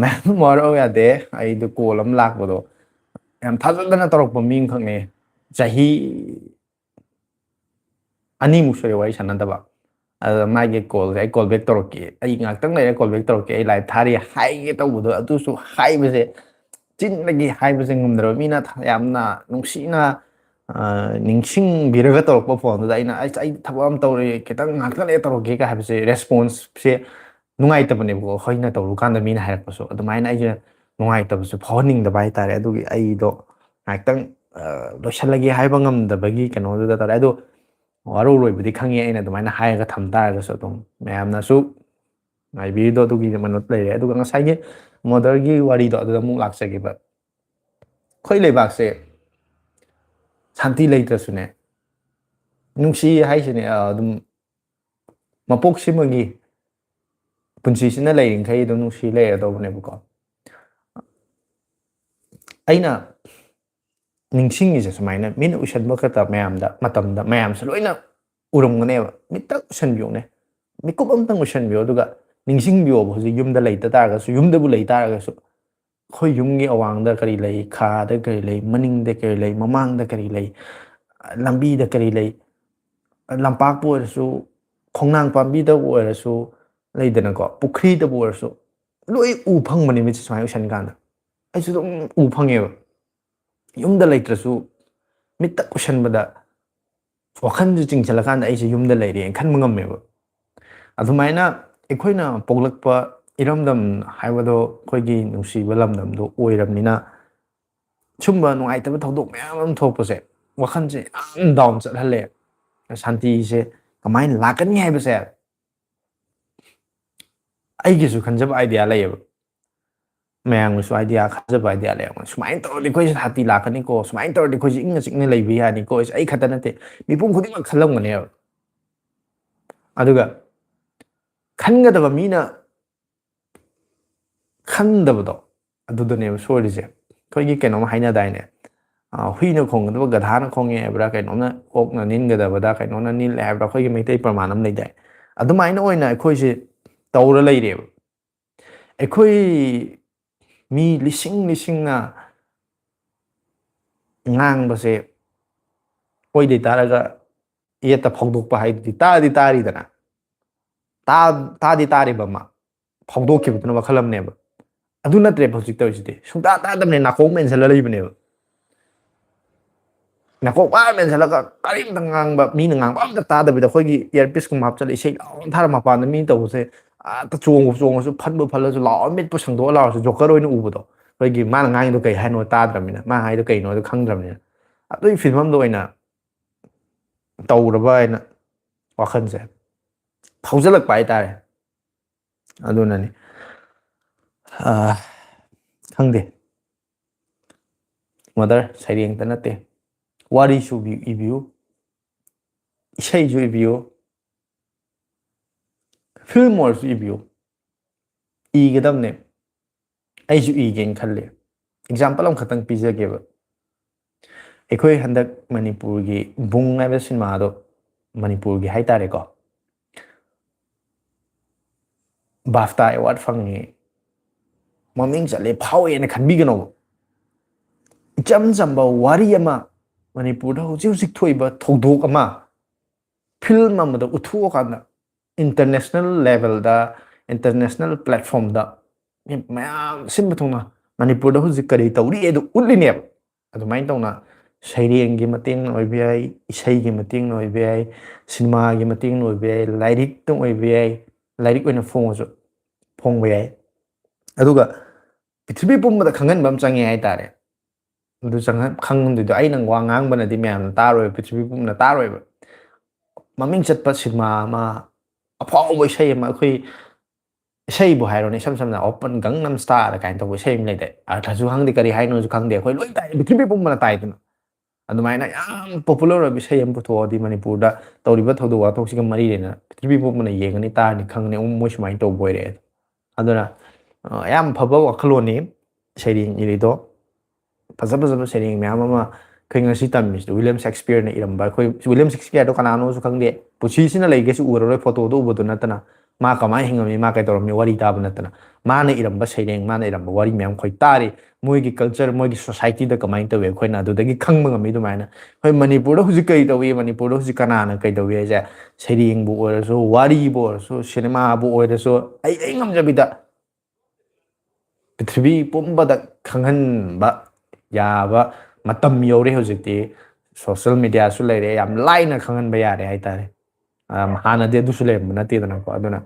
ꯃꯌꯥꯝ ꯋꯥꯔꯧ ꯌꯥꯗꯦ꯫ ꯑꯩꯗꯣ ꯀꯣꯜ ꯑꯃ ꯂꯥꯛꯄꯗꯣ ꯌꯥꯝ ꯊꯥꯖꯗꯅ ꯇꯧꯔꯛꯄ ꯃꯤ ꯑꯃꯈꯛꯅꯦ꯫ ꯆꯍꯤ ꯑꯅꯤꯃꯨꯛ ꯁꯨꯔꯦ ꯋꯥꯔꯤ ꯁꯥꯟꯅꯗꯕ꯫ ꯑꯗ ꯃꯥꯒꯤ ꯀꯣꯜꯁꯦ ꯑꯩ ꯀꯣꯜ ꯕꯦꯛ ꯇꯧꯔꯛꯀꯦ, ꯑꯩ ꯉꯥꯛꯇꯪ ꯂꯩꯔ ꯀꯣꯜ ꯕꯦꯛ ꯇꯧꯔꯛꯀꯦ, ꯑꯩ ꯂꯥꯏꯞ ꯊꯥꯔꯤ ꯍꯥꯏꯒꯦ ꯇꯧꯕꯗꯣ, ꯑꯗꯨꯁꯨ ꯍꯥꯏꯕꯁꯦ, ꯆꯤꯟꯗꯒꯤ ꯍꯥꯏꯕꯁꯦ ꯉꯝꯗ꯭ꯔꯕ ꯃꯤꯅ ꯌꯥꯝꯅ ꯅꯨꯡꯁꯤꯅ ꯅꯤꯡꯁꯤꯡꯕꯤꯔꯒ ꯇꯧꯔꯛꯄ ꯐꯣꯟꯗꯨꯗ ꯑꯩꯅ ꯑꯩ ꯊꯕꯛ ꯑꯃ ꯇꯧꯔꯤ, ꯈꯤꯇꯪ ꯉꯥꯛꯇꯪ ꯂꯩꯔ ꯇꯧꯔꯛꯀꯦꯒ ꯍꯥꯏꯕꯁꯦ ꯔꯦꯁꯄꯣꯟꯁꯁꯦ ꯅꯨꯡꯉꯥꯏꯇꯕꯅꯦꯕꯀꯣ꯫ ꯑꯩꯈꯣꯏꯅ ꯇꯧꯔꯨꯀꯥꯟꯗ ꯃꯤꯅ ꯍꯥꯏꯔꯛꯄꯁꯨ ꯑꯗꯨꯃꯥꯏꯅ ꯑꯩꯁꯦ ꯅꯨꯡꯉꯥꯏꯇꯕꯁꯨ ꯐꯥꯎꯍꯟꯅꯤꯡꯗꯕ ꯍꯥꯏꯇꯥꯔꯦ꯫ ꯑꯗꯨꯒꯤ ꯑꯩꯗꯣ ꯉꯥꯏꯍꯥꯛꯇꯪ ꯂꯣꯏꯁꯤꯜꯂꯒꯦ ꯍꯥꯏꯕ ꯉꯝꯗꯕꯒꯤ ꯀꯩꯅꯣꯗꯨꯗ ꯇꯧꯔꯦ꯫ ꯑꯗꯣ ꯋꯥꯔꯧꯔꯣꯏꯕꯗꯤ ꯈꯪꯉꯦ ꯑꯩꯅ ꯑꯗꯨꯃꯥꯏꯅ ꯍꯥꯏꯔꯒ ꯊꯝ ꯇꯥꯔꯒꯁꯨ꯫ ꯑꯗꯨꯝ ꯃꯌꯥꯝꯅꯁꯨ ꯉꯥꯏꯕꯤꯔꯤꯗꯣ ꯑꯗꯨꯒꯤ ꯃꯅꯨꯡꯗ ꯂꯩꯔꯦ꯫ ꯑꯗꯨꯒ ꯉꯁꯥꯏꯒꯤ ꯃꯣꯗꯔꯒꯤ ꯋꯥꯔꯤꯗꯣ ꯑꯗꯨꯗ ꯑꯃꯨꯛ ꯂꯥꯛꯆꯒꯦꯕ꯫ ꯑꯩꯈꯣꯏ ꯂꯩꯕꯥꯛꯁꯦ ꯁꯥꯟꯇꯤ ꯂꯩꯇ꯭ꯔꯁꯨꯅꯦ, ꯅꯨꯡꯁꯤ ꯍꯥꯏꯁꯤꯅꯦ, ꯑꯗꯨꯝ ꯃꯄꯣꯛꯁꯤꯃꯒꯤ ꯄꯨꯟꯁꯤꯁꯤꯅ ꯂꯩꯔꯤꯈꯩ ꯑꯗꯨꯝ ꯅꯨꯡꯁꯤ ꯂꯩꯔꯗꯧꯕꯅꯦꯕꯀꯣ꯫ ꯑꯩꯅ ꯅꯤꯡꯁꯤꯡꯉꯤꯁꯦ ꯁꯨꯃꯥꯏꯅ, ꯃꯤꯠꯅ ꯎꯏꯁꯟꯕ ꯈꯛꯇ ꯃꯌꯥꯝꯗ, ꯃꯇꯝꯗ ꯃꯌꯥꯝꯁꯦ ꯂꯣꯏꯅ ꯎꯔꯝꯒꯅꯦꯕ꯫ ꯃꯤꯠꯇ ꯎꯏꯁꯟꯕꯤꯌꯨꯅꯦ, ꯃꯤꯀꯨꯞ ꯑꯃꯇꯪ ꯎꯏꯁꯟꯕꯤꯌꯨ, ꯑꯗꯨꯒ ꯅꯤꯡꯁꯤꯡꯕꯤꯌꯣꯕ꯫ ꯍꯧꯖꯤꯛ ꯌꯨꯝꯗ ꯂꯩꯇ ꯇꯥꯔꯒꯁꯨ, ꯌꯨꯝꯗꯕꯨ ꯂꯩ ꯇꯥꯔꯒꯁꯨ, ꯑꯩꯈꯣꯏ ꯌꯨꯝꯒꯤ ꯑꯋꯥꯡꯗ ꯀꯔꯤ ꯂꯩ, ꯈꯥꯗ ꯀꯔꯤ ꯂꯩ, ꯃꯅꯤꯡꯗ ꯀꯔꯤ ꯂꯩ, ꯃꯃꯥꯡꯗ ꯀꯔꯤ ꯂꯩ, ꯂꯝꯕꯤꯗ ꯀꯔꯤ ꯂꯩ, ꯂꯝꯄꯥꯛꯄꯨ ꯑꯣꯏꯔꯁꯨ, ꯈꯣꯡꯅꯥꯡ ꯄꯥꯝꯕꯤꯗꯕꯨ ꯑꯣꯏꯔꯁꯨ, ꯂꯩꯗꯅꯀꯣ, ꯄꯨꯈ꯭ꯔꯤꯗꯕꯨ ꯑꯣꯏꯔꯁꯨ, ꯂꯣꯏ ꯎ ꯐꯪꯕꯅꯦ ꯃꯤꯠꯁꯦ ꯁꯨꯃꯥꯏꯅ ꯎꯏꯁꯟ ꯀꯥꯟꯗ꯫ ꯑꯩꯁꯨ ꯑꯗꯨꯝ ꯎ ꯐꯪꯉꯦꯕ꯫ ꯌꯨꯝꯗ ꯂꯩꯇ꯭ꯔꯁꯨ ꯃꯤꯠꯇ ꯎꯏꯁꯟꯕꯗ ꯋꯥꯈꯜꯁꯦ ꯆꯤꯡꯁꯤꯜꯂꯀꯥꯟꯗ ꯑꯩꯁꯦ ꯌꯨꯝꯗ ꯂꯩꯔꯦꯅ ꯈꯟꯕ ꯉꯝꯃꯦꯕ꯫ ꯑꯗꯨꯃꯥꯏꯅ ꯑꯩꯈꯣꯏꯅ ꯄꯣꯛꯂꯛꯄ ꯏꯔꯝꯗꯝ ꯍꯥꯏꯕꯗꯣ, ꯑꯩꯈꯣꯏꯒꯤ ꯅꯨꯡꯁꯤꯕ ꯂꯝꯗꯝꯗꯣ ꯑꯣꯏꯔꯕꯅꯤꯅ, ꯁꯨꯝꯕ ꯅꯨꯡꯉꯥꯏꯇꯕ ꯊꯧꯗꯣꯛ ꯃꯌꯥꯝ ꯑꯃ ꯊꯣꯛꯄꯁꯦ ꯋꯥꯈꯜꯁꯦ ꯌꯥꯝ ꯗꯥꯎꯟ ꯆꯠꯍꯜꯂꯦ꯫ ꯁꯥꯟꯇꯤꯁꯦ ꯀꯃꯥꯏꯅ ꯂꯥꯛꯀꯅꯤ ꯍꯥꯏꯕꯁꯦ ꯑꯩꯒꯤꯁꯨ ꯈꯟꯖꯕ ꯑꯥꯏꯗꯤꯌꯥ ꯂꯩꯌꯦꯕ, ꯃꯌꯥꯝꯒꯤꯁꯨ ꯑꯥꯏꯗꯤꯌꯥ, ꯈꯟꯖꯕ ꯑꯥꯏꯗꯤꯌꯥ ꯂꯩꯔꯝꯒꯅꯤ꯫ ꯁꯨꯃꯥꯏꯅ ꯇꯧꯔꯗꯤ ꯑꯩꯈꯣꯏꯁꯦ ꯁꯥꯟꯇꯤ ꯂꯥꯛꯀꯅꯤꯀꯣ, ꯁꯨꯃꯥꯏꯅ ꯇꯧꯔꯗꯤ ꯑꯩꯈꯣꯏꯁꯦ ꯏꯪꯅ ꯆꯤꯛꯅ ꯂꯩꯕ ꯌꯥꯅꯤꯀꯣ꯫ ꯑꯩ ꯈꯛꯇ ꯅꯠꯇꯦ, ꯃꯤꯄꯨꯝ ꯈꯨꯗꯤꯡꯃꯛ ꯈꯜꯂꯝꯒꯅꯦꯕ꯫ ꯑꯗꯨꯒ ꯈꯟꯒꯗꯕ ꯃꯤꯅ ꯈꯟꯗꯕꯗꯣ, ꯑꯗꯨꯗꯅꯦꯕ ꯁꯣꯏꯔꯤꯁꯦ꯫ ꯑꯩꯈꯣꯏꯒꯤ ꯀꯩꯅꯣꯝ ꯍꯥꯏꯅꯗꯥꯏꯅꯦ, ꯑ, "ꯍꯨꯏꯅ ꯈꯣꯡꯒꯗꯕ ꯒꯙꯥꯅ ꯈꯣꯡꯉꯦ" ꯍꯥꯏꯕ꯭ꯔꯥ, ꯀꯩꯅꯣꯝꯅ, "ꯑꯣꯛꯅ ꯅꯤꯟꯒꯗꯕꯗ ꯀꯩꯅꯣꯅ ꯅꯤꯜꯂꯦ" ꯍꯥꯏꯕ꯭ꯔꯥ, ꯑꯩꯈꯣꯏꯒꯤ ꯃꯩꯇꯩ ꯄ꯭ꯔꯃꯥꯟ ꯑꯃ ꯂꯩꯗꯥꯏ? ꯑꯗꯨꯃꯥꯏꯅ ꯑꯣꯏꯅ ꯑꯩꯈꯣꯏꯁꯦ ꯇꯧꯔ ꯂꯩꯔꯦꯕ꯫ ꯑꯩꯈꯣꯏ ꯃꯤ ꯂꯤꯁꯤꯡ ꯂꯤꯁꯤꯡꯅ ꯉꯥꯡꯕꯁꯦ ꯑꯣꯏꯗꯣꯏ ꯇꯥꯔꯒ ꯌꯦꯠꯇ ꯐꯥꯎꯗꯣꯛꯄ ꯍꯥꯏꯗꯨꯗꯤ ꯇꯥꯗꯤ ꯇꯥꯔꯤꯗꯅ, ꯇꯥ- ꯇꯥꯗꯤ ꯇꯥꯔꯤꯕ ꯑꯃ ꯐꯥꯎꯗꯣꯛꯈꯤꯕꯗꯨꯅ ꯃꯈꯜ ꯑꯃꯅꯦꯕ꯫ ꯑꯗꯨ ꯅꯠꯇ꯭ꯔꯦꯕ ꯍꯧꯖꯤꯛ ꯇꯧꯔꯤꯁꯤꯗꯤ, ꯁꯨꯡꯇꯥ ꯇꯥꯗꯕꯅꯦ, ꯅꯥꯀꯣꯡ ꯃꯦꯟꯁꯤꯜꯂ ꯂꯩꯕꯅꯦꯕ꯫ ꯅꯥꯀꯣꯡ ꯄꯥ ꯃꯦꯟꯁꯤꯜꯂꯒ ꯀꯔꯤꯝꯇ ꯉꯥꯡꯕ, ꯃꯤꯅ ꯉꯥꯡꯕ ꯑꯝꯇ ꯇꯥꯗꯕꯤꯗ ꯑꯩꯈꯣꯏꯒꯤ ꯏꯌꯥꯔꯄꯤꯁꯀꯨꯝꯕ ꯍꯥꯞꯆꯜꯂ ꯏꯁꯩ ꯂꯥꯎꯅ ꯊꯥꯔ ꯃꯄꯥꯟꯗ ꯃꯤ ꯇꯧꯕꯁꯦ, ꯑꯇ ꯆꯣꯡꯉꯨ ꯆꯣꯡꯉꯁꯨ, ꯐꯟꯕꯨ ꯐꯜꯂꯁꯨ, ꯂꯥꯎꯔ ꯃꯤꯠꯄꯨ ꯁꯪꯗꯣꯛꯑ ꯂꯥꯎꯔꯁꯨ ꯖꯣꯀꯔ ꯑꯣꯏꯅ ꯎꯕꯗꯣ꯫ ꯑꯩꯈꯣꯏꯒꯤ ꯃꯥꯅ ꯉꯥꯡꯉꯤꯗꯣ ꯀꯩ ꯍꯥꯏꯅꯣ ꯇꯥꯗ꯭ꯔꯕꯅꯤꯅ, ꯃꯥ ꯍꯥꯏꯗꯣ ꯀꯩꯅꯣꯗꯣ ꯈꯪꯗ꯭ꯔꯕꯅꯤꯅ, ꯑꯗꯨꯒꯤ ꯐꯤꯕꯝꯗꯣ ꯑꯣꯏꯅ ꯇꯧꯔꯕ ꯍꯥꯏꯅ ꯋꯥꯈꯜꯁꯦ ꯐꯥꯎꯖꯜꯂꯛꯄ ꯍꯥꯏꯇꯥꯔꯦ꯫ ꯑꯗꯨꯅꯅꯤ꯫ ꯑꯥ, ꯈꯪꯗꯦ꯫ ꯃꯗꯔ, ꯁꯩꯔꯦꯡꯇ ꯅꯠꯇꯦ, ꯋꯥꯔꯤꯁꯨ ꯏꯕꯤ- ꯏꯕꯤꯌꯨ, ꯏꯁꯩꯁꯨ ꯏꯕꯤꯌꯨ, ꯐꯤꯜꯝ ꯑꯣꯏꯔꯁꯨ ꯏꯕꯤꯌꯨ꯫ ꯏꯒꯗꯕꯅꯦ꯫ ꯑꯩꯁꯨ ꯏꯒꯦꯅ ꯈꯜꯂꯦ꯫ ꯑꯦꯛꯖꯥꯝꯄꯜ ꯑꯃꯈꯛꯇꯪ ꯄꯤꯖꯒꯦꯕ꯫ ꯑꯩꯈꯣꯏ ꯍꯟꯗꯛ ꯃꯅꯤꯄꯨꯔꯒꯤ ꯕꯨꯡ ꯍꯥꯏꯕ ꯁꯤꯅꯦꯃꯥꯗꯣ, ꯃꯅꯤꯄꯨꯔꯒꯤ ꯍꯥꯏꯇꯥꯔꯦꯀꯣ, ꯕꯥꯐꯇꯥ ꯑꯦꯋꯥꯔꯗ ꯐꯪꯉꯤ, ꯃꯃꯤꯡ ꯆꯠꯂꯦ, ꯐꯥꯎꯋꯦꯅ ꯈꯟꯕꯤꯒꯅꯣꯕ꯫ ꯏꯆꯝ ꯆꯝꯕ ꯋꯥꯔꯤ ꯑꯃ, ꯃꯅꯤꯄꯨꯔꯗ ꯍꯧꯖꯤꯛ ꯍꯧꯖꯤꯛ ꯊꯣꯛꯏꯕ ꯊꯧꯗꯣꯛ ꯑꯃ ꯐꯤꯜꯝ ꯑꯃꯗ ꯎꯠꯊꯣꯛꯑꯀꯥꯟꯗ, ꯏꯟꯇꯔꯅꯦꯁꯅꯦꯜ ꯂꯦꯚꯦꯜꯗ, ꯏꯟꯇꯔꯅꯦꯁꯅꯦꯜ ꯄ꯭ꯂꯦꯠꯐꯣꯝꯗ ꯃꯤ ꯃꯌꯥꯝ ꯁꯤꯟꯕ ꯊꯨꯡꯅ ꯃꯅꯤꯄꯨꯔꯗ ꯍꯧꯖꯤꯛ ꯀꯔꯤ ꯇꯧꯔꯤ ꯑꯗꯨ ꯎꯠꯂꯤꯅꯦꯕ꯫ ꯑꯗꯨꯃꯥꯏꯅ ꯇꯧꯅ ꯁꯩꯔꯦꯡꯒꯤ ꯃꯇꯦꯡꯅ ꯑꯣꯏꯕ ꯌꯥꯏ, ꯏꯁꯩꯒꯤ ꯃꯇꯦꯡꯅ ꯑꯣꯏꯕ ꯌꯥꯏ, ꯁꯤꯅꯦꯃꯥꯒꯤ ꯃꯇꯦꯡꯅ ꯑꯣꯏꯕ ꯌꯥꯏ, ꯂꯥꯏꯔꯤꯛꯇ ꯑꯣꯏꯕ ꯌꯥꯏ, ꯂꯥꯏꯔꯤꯛ ꯑꯣꯏꯅ ꯐꯣꯡꯉꯁꯨ ꯐꯣꯡꯕ ꯌꯥꯏ꯫ ꯑꯗꯨꯒ ꯄ꯭ꯔꯤꯊꯤꯕꯤ ꯄꯨꯝꯕꯗ ꯈꯪꯍꯟꯕ ꯑꯃ ꯆꯪꯉꯦ ꯍꯥꯏꯇꯥꯔꯦ꯫ ꯑꯗꯨ ꯆꯪꯍꯟ- ꯈꯪꯍꯟꯗꯣꯏꯗꯣ ꯑꯩꯅ ꯋꯥ ꯉꯥꯡꯕꯅꯗꯤ ꯃꯌꯥꯝꯅ ꯇꯥꯔꯣꯏꯕ, ꯄ꯭ꯔꯤꯊꯤꯕꯤ ꯄꯨꯝꯕꯅ ꯇꯥꯔꯣꯏꯕ꯫ ꯃꯃꯤꯡ ꯆꯠꯄ ꯁꯤꯅꯦꯃꯥ ꯑꯃ, ꯑꯐꯥꯎꯕ ꯏꯁꯩ ꯑꯃ, ꯑꯩꯈꯣꯏ ꯏꯁꯩꯕꯨ ꯍꯥꯏꯔꯣꯅꯦ, ꯏꯁꯝ ꯁꯝꯅ "ꯑꯣꯄꯟ ꯒꯪꯅꯝ ꯁ꯭ꯇꯥꯏꯜ" ꯀꯥꯏꯅ ꯇꯧꯕ ꯏꯁꯩ ꯑꯃ ꯂꯩꯗꯥꯏ, ꯑꯔꯊꯁꯨ ꯈꯪꯗꯦ, ꯀꯔꯤ ꯍꯥꯏꯅꯣꯁꯨ ꯈꯪꯗꯦ, ꯑꯩꯈꯣꯏ ꯂꯣꯏ ꯇꯥꯏ, ꯄ꯭ꯔꯤꯊꯤꯕꯤ ꯄꯨꯝꯕꯅ ꯇꯥꯏꯗꯅ꯫ ꯑꯗꯨꯃꯥꯏꯅ ꯌꯥꯝ ꯄꯣꯄꯨꯂꯔ ꯑꯣꯏꯕ ꯏꯁꯩ ꯑꯃ ꯄꯨꯊꯣꯛꯑꯗꯤ ꯃꯅꯤꯄꯨꯔꯗ ꯇꯧꯔꯤꯕ ꯊꯧꯗꯣꯛ ꯋꯥꯊꯣꯛꯁꯤꯒ ꯃꯔꯤ ꯂꯩꯅꯅ ꯄ꯭ꯔꯤꯊꯤꯕꯤ ꯄꯨꯝꯕꯅ ꯌꯦꯡꯉꯅꯤ, ꯇꯥꯔꯅꯤ, ꯈꯪꯉꯅꯤ, "ꯎꯝ, ꯃꯣꯏ ꯁꯨꯃꯥꯏꯅ ꯇꯧꯕ ꯑꯣꯏꯔꯦ"꯫ ꯑꯗꯨꯅ, ꯑ, ꯌꯥꯝ ꯐꯕ ꯋꯥꯈꯜꯂꯣꯟꯅꯤ ꯁꯩꯔꯦꯡ ꯏꯔꯤꯗꯣ꯫ ꯐꯖ ꯐꯖꯕ ꯁꯩꯔꯦꯡ ꯃꯌꯥꯝ ꯑꯃ ꯑꯩꯈꯣꯏ ꯉꯁꯤ ꯇꯝꯃꯤꯁꯤꯗ ꯋꯤꯂꯤꯌꯝ ꯁꯦꯛꯁꯄꯤꯌꯔꯅ ꯏꯔꯝꯕ, ꯑꯩꯈꯣꯏ ꯋꯤꯂꯤꯌꯝ ꯁꯦꯛꯁꯄꯤꯌꯔꯗꯣ ꯀꯅꯥꯅꯣꯁꯨ ꯈꯪꯗꯦ, ꯄꯨꯟꯁꯤꯁꯤꯅ ꯂꯩꯒꯦꯁꯨ ꯎꯔꯔꯣꯏ, ꯐꯣꯇꯣꯗꯣ ꯎꯕꯗꯨ ꯅꯠꯇꯅ꯫ ꯃꯥ ꯀꯃꯥꯏꯅ ꯍꯤꯡꯉꯝꯃꯤ, ꯃꯥ ꯀꯩꯗꯧꯔꯝꯃꯤ, ꯋꯥꯔꯤ ꯇꯥꯕ ꯅꯠꯇꯅ꯫ ꯃꯥꯅ ꯏꯔꯝꯕ ꯁꯩꯔꯦꯡ, ꯃꯥꯅ ꯏꯔꯝꯕ ꯋꯥꯔꯤ ꯃꯌꯥꯝ ꯑꯩꯈꯣꯏ ꯇꯥꯔꯤ꯫ ꯃꯣꯏꯒꯤ ꯀꯜꯆꯔ, ꯃꯣꯏꯒꯤ ꯁꯣꯁꯥꯏꯇꯤꯗ ꯀꯃꯥꯏꯅ ꯇꯧꯏ, ꯑꯩꯈꯣꯏꯅ ꯑꯗꯨꯗꯒꯤ ꯈꯪꯕ ꯉꯝꯃꯤ꯫ ꯑꯗꯨꯃꯥꯏꯅ ꯑꯩꯈꯣꯏ ꯃꯅꯤꯄꯨꯔꯗ ꯍꯧꯖꯤꯛ ꯀꯔꯤ ꯇꯧꯏ, ꯃꯅꯤꯄꯨꯔꯗ ꯍꯧꯖꯤꯛ ꯀꯅꯥꯅ ꯀꯩꯗꯧꯏ ꯍꯥꯏꯁꯦ, ꯁꯩꯔꯦꯡꯕꯨ ꯑꯣꯏꯔꯁꯨ, ꯋꯥꯔꯤꯕꯨ ꯑꯣꯏꯔꯁꯨ, ꯁꯤꯅꯦꯃꯥꯕꯨ ꯑꯣꯏꯔꯁꯨ, ꯑꯩ ꯑꯩ ꯉꯝꯖꯕꯤꯗ ꯄ꯭ꯔꯤꯊꯤꯕꯤ ꯄꯨꯝꯕꯗ ꯈꯪꯍꯟꯕ ꯌꯥꯕ ꯃꯇꯝ ꯌꯧꯔꯦ ꯍꯧꯖꯤꯛꯇꯤ꯫ ꯁꯣꯁꯦꯜ ꯃꯦꯗꯤꯌꯥꯁꯨ ꯂꯩꯔꯦ, ꯌꯥꯝ ꯂꯥꯏꯅ ꯈꯪꯍꯟꯕ ꯌꯥꯔꯦ ꯍꯥꯏꯇꯥꯔꯦ꯫ ꯑꯝ, ꯍꯥꯟꯅꯗꯤ ꯑꯗꯨꯁꯨ ꯂꯩꯔꯝꯕ ꯅꯠꯇꯦꯗꯅꯀꯣ꯫ ꯑꯗꯨꯅ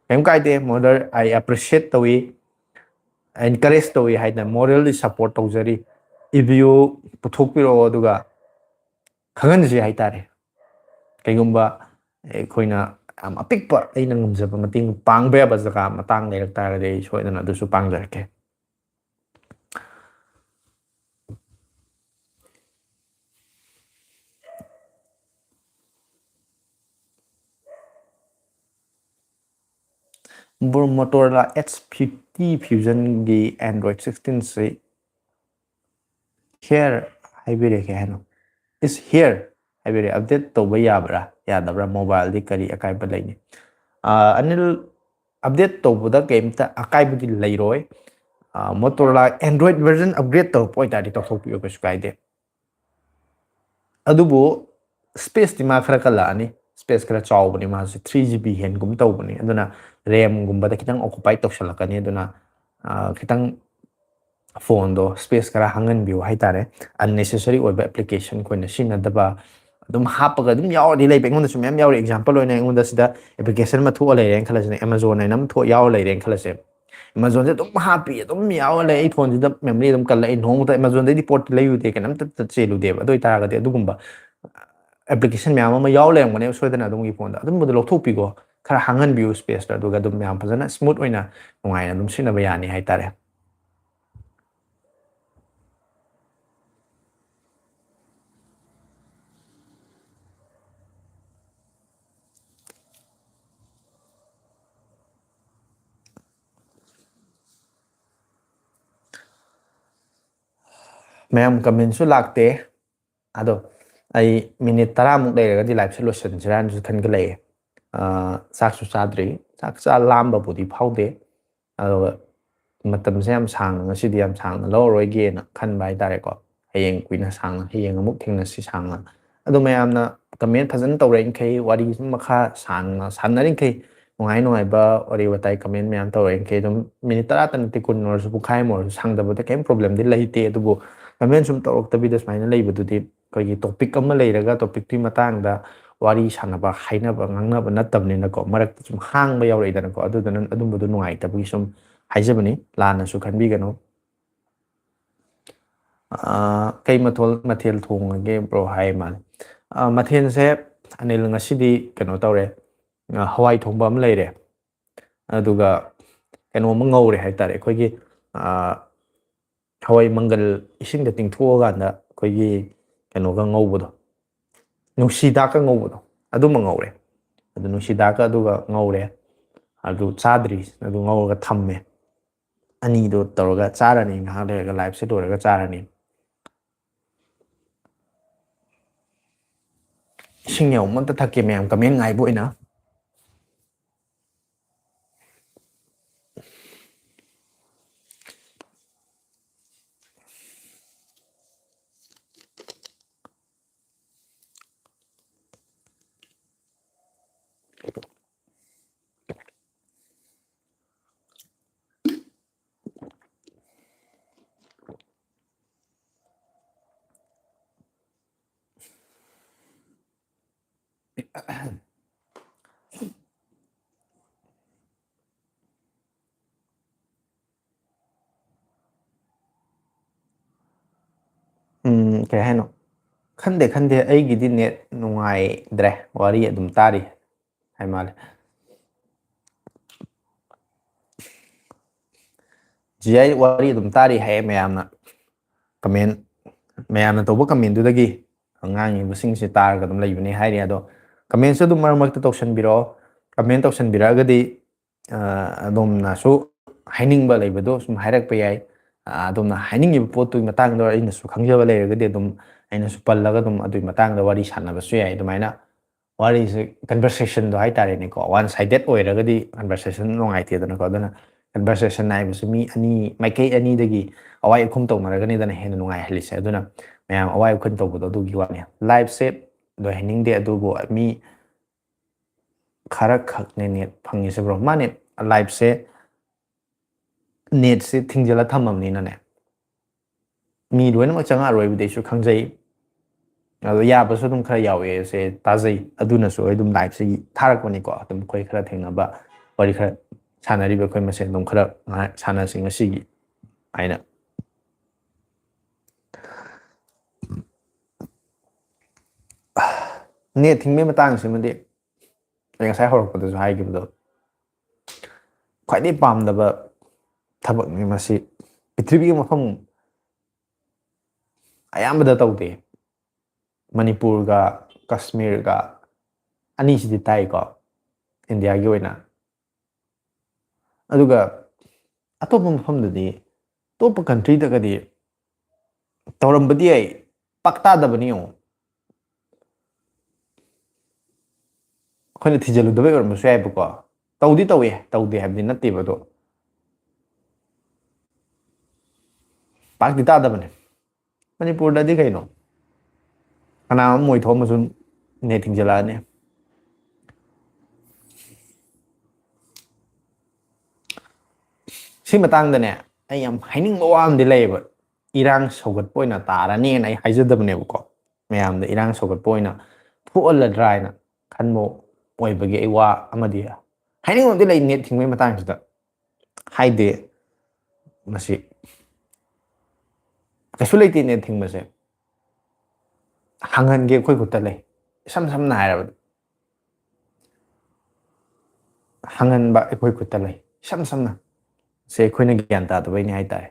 ꯀꯩꯝ ꯀꯥꯏꯗꯦ, ꯃꯣꯗꯔ, ꯑꯩ ꯑꯦꯄ꯭ꯔꯤꯁꯤꯌꯦꯠ ꯇꯧꯏ, ꯑꯦꯟꯀꯔꯦꯖ ꯇꯧꯏ ꯍꯥꯏꯗꯅ ꯃꯣꯔꯦꯜꯂꯤ ꯁꯞꯄꯣꯔꯠ ꯇꯧꯖꯔꯤ꯫ ꯏꯕꯤꯌꯨ, ꯄꯨꯊꯣꯛꯄꯤꯔꯛꯑꯣ, ꯑꯗꯨꯒ ꯈꯪꯍꯟꯁꯤ ꯍꯥꯏꯇꯥꯔꯦ꯫ ꯀꯩꯒꯨꯝꯕ ꯑꯩꯈꯣꯏꯅ ꯌꯥꯝ ꯑꯄꯤꯛꯄ ꯑꯩꯅ ꯉꯝꯖꯕ ꯃꯇꯦꯡ ꯄꯥꯡꯕ ꯌꯥꯕ ꯖꯒꯥ ꯃꯇꯥꯡ ꯂꯩꯔꯛ ꯇꯥꯔꯒꯗꯤ ꯑꯩ ꯁꯣꯏꯗꯅ ꯑꯗꯨꯁꯨ ꯄꯥꯡꯖꯔꯛꯀꯦ꯫ Motorola H fifty Fusionꯒꯤ Android sixteenꯁꯤ here ꯍꯥꯏꯕꯤꯔꯦ꯫ ꯀꯩ ꯍꯥꯏꯅꯣ? Is here ꯍꯥꯏꯕꯤꯔꯦ꯫ ꯑꯞꯗꯦꯠ ꯇꯧꯕ ꯌꯥꯕ꯭ꯔꯥ ꯌꯥꯗꯕ꯭ꯔꯥ? ꯃꯣꯕꯥꯏꯜꯗꯤ ꯀꯔꯤ ꯑꯀꯥꯏꯕ ꯂꯩꯅꯤ? ꯑꯥ, ꯑꯅꯤꯜ, ꯑꯞꯗꯦꯠ ꯇꯧꯕꯗ ꯀꯩꯝꯇ ꯑꯀꯥꯏꯕꯗꯤ ꯂꯩꯔꯣꯏ꯫ ꯑꯥ, Motorola Android version upgrade ꯇꯧꯔꯛꯄ ꯑꯣꯏꯇꯥꯔꯗꯤ ꯇꯧꯊꯣꯛꯄꯤꯌꯣ, ꯀꯩꯁꯨ ꯀꯥꯏꯗꯦ꯫ ꯑꯗꯨꯕꯨ ꯁ꯭ꯄꯦꯁꯇꯤ ꯃꯥ ꯈꯔ ꯀꯜꯂꯛꯑꯅꯤ꯫ ꯁ꯭ꯄꯦꯁ ꯈꯔ ꯆꯥꯎꯕꯅꯤ ꯃꯥꯁꯦ, three GB ꯍꯦꯟꯒꯨꯝ ꯇꯧꯕꯅꯤ꯫ ꯑꯗꯨꯅ ꯔꯦꯝꯒꯨꯝꯕꯗ ꯈꯤꯇꯪ ꯑꯣꯀꯨꯄꯥꯏ ꯇꯧꯁꯜꯂꯛꯀꯅꯤ꯫ ꯑꯗꯨꯅ, ꯑꯥ, ꯈꯤꯇꯪ ꯐꯣꯟꯗꯣ ꯁ꯭ꯄꯦꯁ ꯈꯔ ꯍꯥꯡꯍꯟꯕꯤꯌꯨ ꯍꯥꯏꯇꯥꯔꯦ꯫ ꯑꯟꯅꯦꯁꯦꯁꯔꯤ ꯑꯣꯏꯕ ꯑꯦꯄ꯭ꯂꯤꯀꯦꯁꯟ ꯑꯩꯈꯣꯏꯅ ꯁꯤꯖꯤꯟꯅꯗꯕ ꯑꯗꯨꯝ ꯍꯥꯞꯄꯒ ꯑꯗꯨꯝ ꯌꯥꯎꯔꯗꯤ ꯂꯩꯕ꯫ ꯑꯩꯉꯣꯟꯗꯁꯨ ꯃꯌꯥꯝ ꯌꯥꯎꯔꯤ꯫ ꯑꯦꯛꯖꯥꯝꯄꯜ ꯑꯣꯏꯅ ꯑꯩꯉꯣꯟꯗ ꯁꯤꯗ ꯑꯦꯄ꯭ꯂꯤꯀꯦꯁꯟ ꯑꯃ ꯊꯣꯛꯑ ꯂꯩꯔꯦꯅ ꯈꯜꯂꯁꯤꯅꯦ, Amazon ꯍꯥꯏꯅ ꯑꯃ ꯊꯣꯛꯑ ꯌꯥꯎꯔ ꯂꯩꯔꯦꯅ ꯈꯜꯂꯁꯦ꯫ Amazonꯁꯦ ꯑꯗꯨꯝ ꯍꯥꯞꯄꯤ, ꯑꯗꯨꯝ ꯌꯥꯎꯔ ꯂꯩ꯫ ꯑꯩ ꯐꯣꯟꯁꯤꯗ ꯃꯦꯃꯣꯔꯤ ꯑꯗꯨꯝ ꯀꯜꯂꯛꯏ꯫ ꯅꯣꯡꯃꯇ Amazonꯗꯩꯗꯤ ꯄꯣꯠꯇꯤ ꯂꯩꯔꯨꯗꯦ, ꯀꯩꯅꯣꯝꯇ ꯆꯦꯜꯂꯨꯗꯦꯕ꯫ ꯑꯗꯨ ꯑꯣꯏꯇꯥꯔꯒꯗꯤ ꯑꯗꯨꯒꯨꯝꯕ ꯑꯦꯄ꯭ꯂꯤꯀꯦꯁꯟ ꯃꯌꯥꯝ ꯑꯃ ꯌꯥꯎ ꯂꯩꯔꯝꯒꯅꯦꯕ ꯁꯣꯏꯗꯅ ꯑꯗꯣꯝꯒꯤ ꯐꯣꯟꯗ꯫ ꯑꯗꯨꯝꯕꯗꯣ ꯂꯧꯊꯣꯛꯄꯤꯈꯣ, ꯈꯔ ꯍꯥꯡꯍꯟꯕꯤꯌꯨ ꯁ꯭ꯄꯦꯁꯇꯣ, ꯑꯗꯨꯒ ꯑꯗꯨꯝ ꯌꯥꯝ ꯐꯖꯅ ꯁ꯭ꯃꯨꯠ ꯑꯣꯏꯅ ꯅꯨꯡꯉꯥꯏꯅ ꯑꯗꯨꯝ ꯁꯤꯖꯤꯟꯅꯕ ꯌꯥꯅꯤ ꯍꯥꯏꯇꯥꯔꯦ꯫ ꯃꯌꯥꯝ ꯀꯃꯦꯟꯁꯨ ꯂꯥꯛꯇꯦ꯫ ꯑꯗꯣ ꯑꯩ ꯃꯤꯅꯤꯠ ꯇꯔꯥꯃꯨꯛ ꯂꯩꯔꯒꯗꯤ ꯂꯥꯏꯞꯁꯦ ꯂꯣꯏꯁꯤꯟꯁꯤꯔꯥꯅꯁꯨ ꯈꯟꯒꯠꯂꯛꯑꯦ꯫ ꯆꯥꯛꯁꯨ ꯆꯥꯗ꯭ꯔꯤ꯫ ꯆꯥꯛ ꯆꯥ ꯂꯥꯝꯕꯕꯨꯗꯤ ꯐꯥꯎꯗꯦ, ꯑꯗꯨꯒ ꯃꯇꯝꯁꯦ ꯌꯥꯝ ꯁꯥꯡꯅ, ꯉꯁꯤꯗꯤ ꯌꯥꯝ ꯁꯥꯡꯅ ꯂꯧꯔꯔꯣꯏꯒꯦꯅ ꯈꯟꯕ ꯍꯥꯏꯇꯥꯔꯦꯀꯣ꯫ ꯍꯌꯦꯡ ꯀꯨꯏꯅ ꯁꯥꯡꯅ, ꯍꯌꯦꯡ ꯑꯃꯨꯛ ꯊꯦꯡꯅꯁꯤ ꯁꯥꯡꯅ꯫ ꯑꯗꯣ ꯃꯌꯥꯝꯅ ꯀꯃꯦꯟ ꯐꯖꯅ ꯇꯧꯔꯛꯏꯈꯩ, ꯋꯥꯔꯤ ꯁꯨꯝ ꯃꯈꯥ ꯁꯥꯡꯅ ꯁꯥꯟꯅꯔꯤꯈꯩ, ꯅꯨꯡꯉꯥꯏ ꯅꯨꯡꯉꯥꯏꯕ ꯋꯥꯔꯤ ꯋꯥꯇꯥꯏ ꯀꯃꯦꯟ ꯃꯌꯥꯝ ꯇꯧꯔꯛꯏꯈꯩ, ꯑꯗꯨꯝ ꯃꯤꯅꯤꯠ ꯇꯔꯥꯇ ꯅꯠꯇꯦ, ꯀꯨꯟ ꯑꯣꯏꯔꯁꯨ, ꯄꯨꯡꯈꯥꯏ ꯑꯃ ꯑꯣꯏꯔꯁꯨ, ꯁꯥꯡꯗꯕꯗ ꯀꯩꯝ ꯄ꯭ꯔꯣꯕ꯭ꯂꯦꯝꯗꯤ ꯂꯩꯇꯦ꯫ ꯑꯗꯨꯕꯨ ꯀꯃꯦꯟ ꯁꯨꯝ ꯇꯧꯔꯛꯇꯕꯤꯗ ꯁꯨꯃꯥꯏꯅ ꯂꯩꯕꯗꯨꯗꯤ, ꯑꯩꯈꯣꯏꯒꯤ ꯇꯣꯄꯤꯛ ꯑꯃ ꯂꯩꯔꯒ ꯇꯣꯄꯤꯛꯇꯨꯒꯤ ꯃꯇꯥꯡꯗ ꯋꯥꯔꯤ ꯁꯥꯟꯅꯕ, ꯍꯥꯏꯅꯕ, ꯉꯥꯡꯅꯕ ꯅꯠꯇꯕꯅꯤꯅꯀꯣ, ꯃꯔꯛꯇ ꯁꯨꯝ ꯍꯥꯡꯕ ꯌꯥꯎꯔꯛꯏꯗꯅꯀꯣ, ꯑꯗꯨꯗꯨꯅ ꯑꯗꯨꯝꯕꯗꯣ ꯅꯨꯡꯉꯥꯏꯇꯕꯒꯤ ꯁꯨꯝ ꯍꯥꯏꯖꯕꯅꯤ, ꯂꯥꯟꯅꯁꯨ ꯈꯟꯕꯤꯒꯅꯨ꯫ ꯑꯥ, ꯀꯩ ꯃꯊꯣꯜ, ꯃꯊꯦꯜ ꯊꯣꯡꯉꯒꯦ ꯕ꯭ꯔꯣ ꯍꯥꯏ ꯃꯥꯜꯂꯦ꯫ ꯑꯥ, ꯃꯊꯦꯜꯁꯦ ꯑꯅꯤꯜ ꯉꯁꯤꯗꯤ ꯀꯩꯅꯣ ꯇꯧꯔꯦ, ꯑꯥ, ꯍꯋꯥꯏ ꯊꯣꯡꯕ ꯑꯃ ꯂꯩꯔꯦ, ꯑꯗꯨꯒ ꯀꯩꯅꯣ ꯑꯃ ꯉꯧꯔꯦ ꯍꯥꯏꯇꯥꯔꯦ꯫ ꯑꯩꯈꯣꯏꯒꯤ, ꯑꯥ, ꯍꯋꯥꯏ ꯃꯪꯒꯜ ꯏꯁꯤꯡꯗ ꯇꯤꯡꯊꯣꯛꯑꯀꯥꯟꯗ ꯑꯩꯈꯣꯏꯒꯤ ꯀꯩꯅꯣꯒ ꯉꯧꯕꯗꯣ, ꯅꯨꯡꯁꯤꯗꯥꯛꯀ ꯉꯧꯕꯗꯣ, ꯑꯗꯨꯃ ꯉꯧꯔꯦ꯫ ꯑꯗꯨ ꯅꯨꯡꯁꯤꯗꯥꯛꯀ ꯑꯗꯨꯒ ꯉꯧꯔꯦ꯫ ꯑꯗꯨ ꯆꯥꯗ꯭ꯔꯤ, ꯑꯗꯨ ꯉꯧꯔꯒ ꯊꯝꯃꯦ꯫ ꯑꯅꯤꯗꯣ ꯇꯧꯔꯒ ꯆꯥꯔꯅꯤ, ꯉꯥꯏꯍꯥꯛ ꯂꯩꯔꯒ ꯂꯥꯏꯞꯁꯦ ꯂꯣꯏꯔꯒ ꯆꯥꯔꯅꯤ꯫ ꯏꯁꯤꯡ ꯌꯥꯎꯕ ꯑꯝꯇ ꯊꯛꯀꯦ ꯃꯌꯥꯝ, ꯀꯃꯦꯟ ꯉꯥꯏꯕ ꯑꯣꯏꯅ꯫ ꯎꯝ, ꯀꯩ ꯍꯥꯏꯅꯣ? ꯈꯟꯗꯦ, ꯈꯟꯗꯦ, ꯑꯩꯒꯤꯗꯤ ꯅꯦꯠ ꯅꯨꯡꯉꯥꯏꯗ꯭ꯔꯦ, ꯋꯥꯔꯤ ꯑꯗꯨꯝ ꯇꯥꯔꯤ ꯍꯥꯏ ꯃꯥꯜꯂꯦ꯫ ꯖꯤ ꯑꯥꯏ ꯋꯥꯔꯤ ꯑꯗꯨꯝ ꯇꯥꯔꯤ ꯍꯥꯏꯌꯦ ꯃꯌꯥꯝꯅ꯫ ꯀꯃꯦꯟ, ꯃꯌꯥꯝꯅ ꯇꯧꯕ ꯀꯃꯦꯟꯗꯨꯗꯒꯤ ꯉꯥꯡꯉꯤꯕꯁꯤꯡꯁꯦ ꯇꯥꯔꯒ ꯑꯗꯨꯝ ꯂꯩꯕꯅꯤ ꯍꯥꯏꯔꯤ꯫ ꯑꯗꯣ ꯀꯃꯦꯟꯁꯨ ꯑꯗꯨꯝ ꯃꯔꯛ ꯃꯔꯛꯇ ꯇꯧꯁꯟꯕꯤꯔꯛꯑꯣ꯫ ꯀꯃꯦꯟ ꯇꯧꯁꯟꯕꯤꯔꯛꯑꯒꯗꯤ, ꯑ, ꯑꯗꯣꯝꯅꯁꯨ ꯍꯥꯏꯅꯤꯡꯕ ꯂꯩꯕꯗꯣ ꯁꯨꯝ ꯍꯥꯏꯔꯛꯄ ꯌꯥꯏ꯫ ꯑ, ꯑꯗꯣꯝꯅ ꯍꯥꯏꯅꯤꯡꯉꯤꯕ ꯄꯣꯠꯇꯨꯒꯤ ꯃꯇꯥꯡꯗ ꯑꯩꯅꯁꯨ ꯈꯪꯖꯕ ꯂꯩꯔꯒꯗꯤ ꯑꯗꯨꯝ ꯑꯩꯅꯁꯨ ꯄꯜꯂꯒ ꯑꯗꯨꯝ ꯑꯗꯨꯒꯤ ꯃꯇꯥꯡꯗ ꯋꯥꯔꯤ ꯁꯥꯟꯅꯕꯁꯨ ꯌꯥꯏ꯫ ꯑꯗꯨꯃꯥꯏꯅ ꯋꯥꯔꯤꯁꯦ, ꯀꯟꯚꯔꯁꯦꯁꯟꯗꯣ ꯍꯥꯏꯇꯥꯔꯦꯅꯦꯀꯣ, ꯋꯥꯟ ꯁꯥꯏꯗꯦꯠ ꯑꯣꯏꯔꯒꯗꯤ ꯀꯟꯚꯔꯁꯦꯁꯟ ꯅꯨꯡꯉꯥꯏꯇꯦꯗꯅꯀꯣ꯫ ꯑꯗꯨꯅ ꯀꯟꯚꯔꯁꯦꯁꯟ ꯍꯥꯏꯕꯁꯤ ꯃꯤ ꯑꯅꯤ, ꯃꯥꯏꯀꯩ ꯑꯅꯤꯗꯒꯤ ꯑꯋꯥꯏ ꯑꯈꯨꯝ ꯇꯧꯅꯔꯒꯅꯤꯗꯅ ꯍꯦꯟꯅ ꯅꯨꯡꯉꯥꯏꯍꯜꯂꯤꯁꯦ꯫ ꯑꯗꯨꯅ ꯃꯌꯥꯝ ꯑꯋꯥꯏ ꯑꯈꯨꯝ ꯇꯧꯕꯗꯣ ꯑꯗꯨꯒꯤ ꯋꯥꯅꯤ꯫ ꯂꯥꯏꯐꯁꯦ ꯂꯣꯏꯍꯟꯅꯤꯡꯗꯦ, ꯑꯗꯨꯕꯨ ꯃꯤ ꯈꯔ ꯈꯛꯅꯦ ꯅꯦꯠ ꯐꯪꯉꯤꯁꯦ, ꯕ꯭ꯔꯣ꯫ ꯃꯥꯅꯦ, ꯂꯥꯏꯐꯁꯦ ꯅꯦꯠꯁꯦ ꯊꯤꯡꯖꯤꯜꯂ ꯊꯝꯃꯕꯅꯤꯅꯅꯦ, ꯃꯤ ꯂꯣꯏꯅꯃꯛ ꯆꯪꯉꯛꯑꯔꯣꯏꯕꯗꯤ ꯑꯩꯁꯨ ꯈꯪꯖꯩ꯫ ꯑꯗꯣ ꯌꯥꯕꯁꯨ ꯑꯗꯨꯝ ꯈꯔ ꯌꯥꯎꯋꯦꯁꯦ ꯇꯥꯖꯩ꯫ ꯑꯗꯨꯅꯁꯨ ꯑꯩ ꯑꯗꯨꯝ ꯂꯥꯏꯐꯁꯤꯒꯤ ꯊꯥꯔꯛꯄꯅꯤꯀꯣ꯫ ꯑꯗꯨꯝ ꯑꯩꯈꯣꯏ ꯈꯔ ꯊꯦꯡꯅꯕ ꯋꯥꯔꯤ ꯈꯔ ꯁꯥꯟꯅꯔꯤꯕ ꯑꯩꯈꯣꯏ ꯃꯁꯦꯟ ꯑꯗꯨꯝ ꯈꯔ ꯉꯥꯏꯍꯥꯛ ꯁꯥꯟꯅꯁꯤ ꯉꯁꯤꯒꯤ ꯍꯥꯏꯅ꯫ ꯅꯦꯠ ꯊꯤꯡꯕꯒꯤ ꯃꯇꯥꯡꯁꯤꯃꯗꯤ ꯑꯩ ꯉꯁꯥꯏ ꯍꯧꯔꯛꯄꯗꯁꯨ ꯍꯥꯏꯈꯤꯕꯗꯣ, ꯈ꯭ꯋꯥꯏꯗꯒꯤ ꯄꯥꯝꯗꯕ ꯊꯕꯛꯅꯤ ꯃꯁꯤ꯫ ꯄ꯭ꯔꯤꯊꯤꯕꯤꯒꯤ ꯃꯐꯝ ꯑꯌꯥꯝꯕꯗ ꯇꯧꯗꯦ꯫ ꯃꯅꯤꯄꯨꯔꯒ ꯀꯥꯁꯃꯤꯔꯒ ꯑꯅꯤꯁꯤꯗꯤ ꯇꯥꯏꯀꯣ, ꯏꯟꯗꯤꯌꯥꯒꯤ ꯑꯣꯏꯅ꯫ ꯑꯗꯨꯒ ꯑꯇꯣꯞꯄ ꯃꯐꯝꯗꯗꯤ, ꯑꯇꯣꯞꯄ ꯀꯟꯇ꯭ꯔꯤꯗꯒꯗꯤ ꯇꯧꯔꯝꯕꯗꯤ ꯌꯥꯏ, ꯄꯥꯛ ꯇꯥꯗꯕꯅꯤ ꯌꯦꯡꯉꯣ꯫ ꯑꯩꯈꯣꯏꯅ ꯊꯤꯖꯤꯜꯂꯨꯗꯕꯩ ꯑꯣꯏꯔꯝꯕꯁꯨ ꯌꯥꯏꯕꯀꯣ꯫ ꯇꯧꯗꯤ ꯇꯧꯏ, ꯇꯧꯗꯦ ꯍꯥꯏꯕꯗꯤ ꯅꯠꯇꯦꯕ, ꯑꯗꯣ ꯄꯥꯛꯇꯤ ꯇꯥꯗꯕꯅꯦ꯫ ꯃꯅꯤꯄꯨꯔꯗꯗꯤ ꯀꯩꯅꯣ, ꯀꯅꯥ ꯑꯃ ꯃꯣꯏ ꯊꯣꯛꯑꯝꯃꯁꯨ ꯅꯦꯠ ꯊꯤꯡꯖꯤꯜꯂꯛꯑꯅꯤ꯫ ꯁꯤ ꯃꯇꯥꯡꯗꯅꯦ, ꯑꯩ ꯌꯥꯝ ꯍꯥꯏꯅꯤꯡꯕ ꯋꯥ ꯑꯃꯗꯤ ꯂꯩꯌꯦꯕ꯫ ꯏꯔꯥꯡ ꯁꯧꯒꯠꯄ ꯑꯣꯏꯅ ꯇꯥꯔꯅꯤꯅ ꯑꯩ ꯍꯥꯏꯖꯗꯕꯅꯦꯕꯀꯣ꯫ ꯃꯌꯥꯝꯗ ꯏꯔꯥꯡ ꯁꯧꯒꯠꯄ ꯑꯣꯏꯅ ꯊꯣꯛꯍꯜꯂꯗ꯭ꯔꯥ ꯍꯥꯏꯅ ꯈꯟꯕ ꯑꯣꯏꯕꯒꯤ ꯑꯩ ꯋꯥ ꯑꯃꯗꯤ ꯍꯥꯏꯅꯤꯡꯕꯗꯤ ꯂꯩ ꯅꯦꯠ ꯊꯤꯡꯕꯒꯤ ꯃꯇꯥꯡꯁꯤꯗ꯫ ꯍꯥꯏꯗꯦ꯫ ꯃꯁꯤ ꯀꯩꯁꯨ ꯂꯩꯇꯦ ꯅꯦꯠ ꯊꯤꯡꯕꯁꯦ꯫ ꯍꯥꯡꯍꯟꯒꯦ ꯑꯩꯈꯣꯏ ꯈꯨꯠꯇ ꯂꯩ꯫ ꯏꯁꯝ ꯁꯝꯅ ꯍꯥꯏꯔꯕꯗ, ꯍꯥꯡꯍꯟꯕ ꯑꯩꯈꯣꯏ ꯈꯨꯠꯇ ꯂꯩ꯫ ꯏꯁꯝ ꯁꯝꯅ꯫ ꯁꯦ ꯑꯩꯈꯣꯏꯅ ꯒ꯭ꯌꯥꯟ ꯇꯥꯗꯕꯩꯅꯦ ꯍꯥꯏꯇꯥꯔꯦ꯫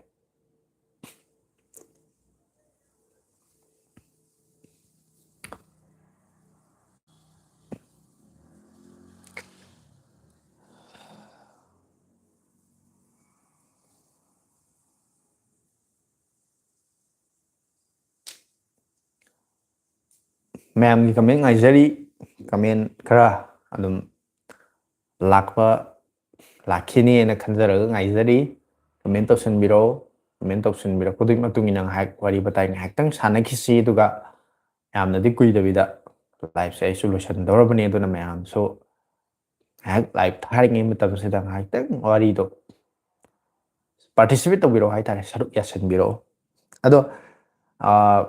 ꯃꯌꯥꯝꯒꯤ ꯀꯃꯦꯟ ꯉꯥꯏꯖꯔꯤ꯫ ꯀꯃꯦꯟ ꯈꯔ ꯑꯗꯨꯝ ꯂꯥꯛꯄ ꯂꯥꯛꯈꯤꯅꯤꯅ ꯈꯟꯖꯔꯒ ꯉꯥꯏꯖꯔꯤ꯫ ꯀꯃꯦꯟ ꯇꯧꯁꯟꯕꯤꯔꯛꯑꯣ꯫ ꯀꯃꯦꯟ ꯇꯧꯁꯟꯕꯤꯔꯛꯄꯗꯨꯒꯤ ꯃꯇꯨꯡ ꯏꯟꯅ ꯉꯥꯏꯍꯥꯛ ꯋꯥꯔꯤ ꯋꯥꯇꯥꯏ ꯉꯥꯏꯍꯥꯛꯇꯪ ꯁꯥꯟꯅꯈꯤꯁꯤ꯫ ꯑꯗꯨꯒ ꯌꯥꯝꯅꯗꯤ ꯀꯨꯏꯗꯕꯤꯗ ꯂꯥꯏꯞꯁꯦ ꯑꯩꯁꯨ ꯂꯣꯏꯁꯟꯗꯧꯔꯕꯅꯤ꯫ ꯑꯗꯨꯅ ꯃꯌꯥꯝꯁꯨ ꯉꯥꯏꯍꯥꯛ ꯂꯥꯏꯞ ꯊꯥꯔꯤꯉꯩ ꯃꯇꯝꯁꯤꯗ ꯉꯥꯏꯍꯥꯛꯇꯪ ꯋꯥꯔꯤꯗꯣ ꯄꯥꯔꯇꯤꯁꯤꯄꯦꯠ ꯇꯧꯕꯤꯔꯛꯑꯣ ꯍꯥꯏꯇꯥꯔꯦ, ꯁꯔꯨꯛ ꯌꯥꯁꯟꯕꯤꯔꯛꯑꯣ꯫ ꯑꯗꯣ, ꯑꯥ,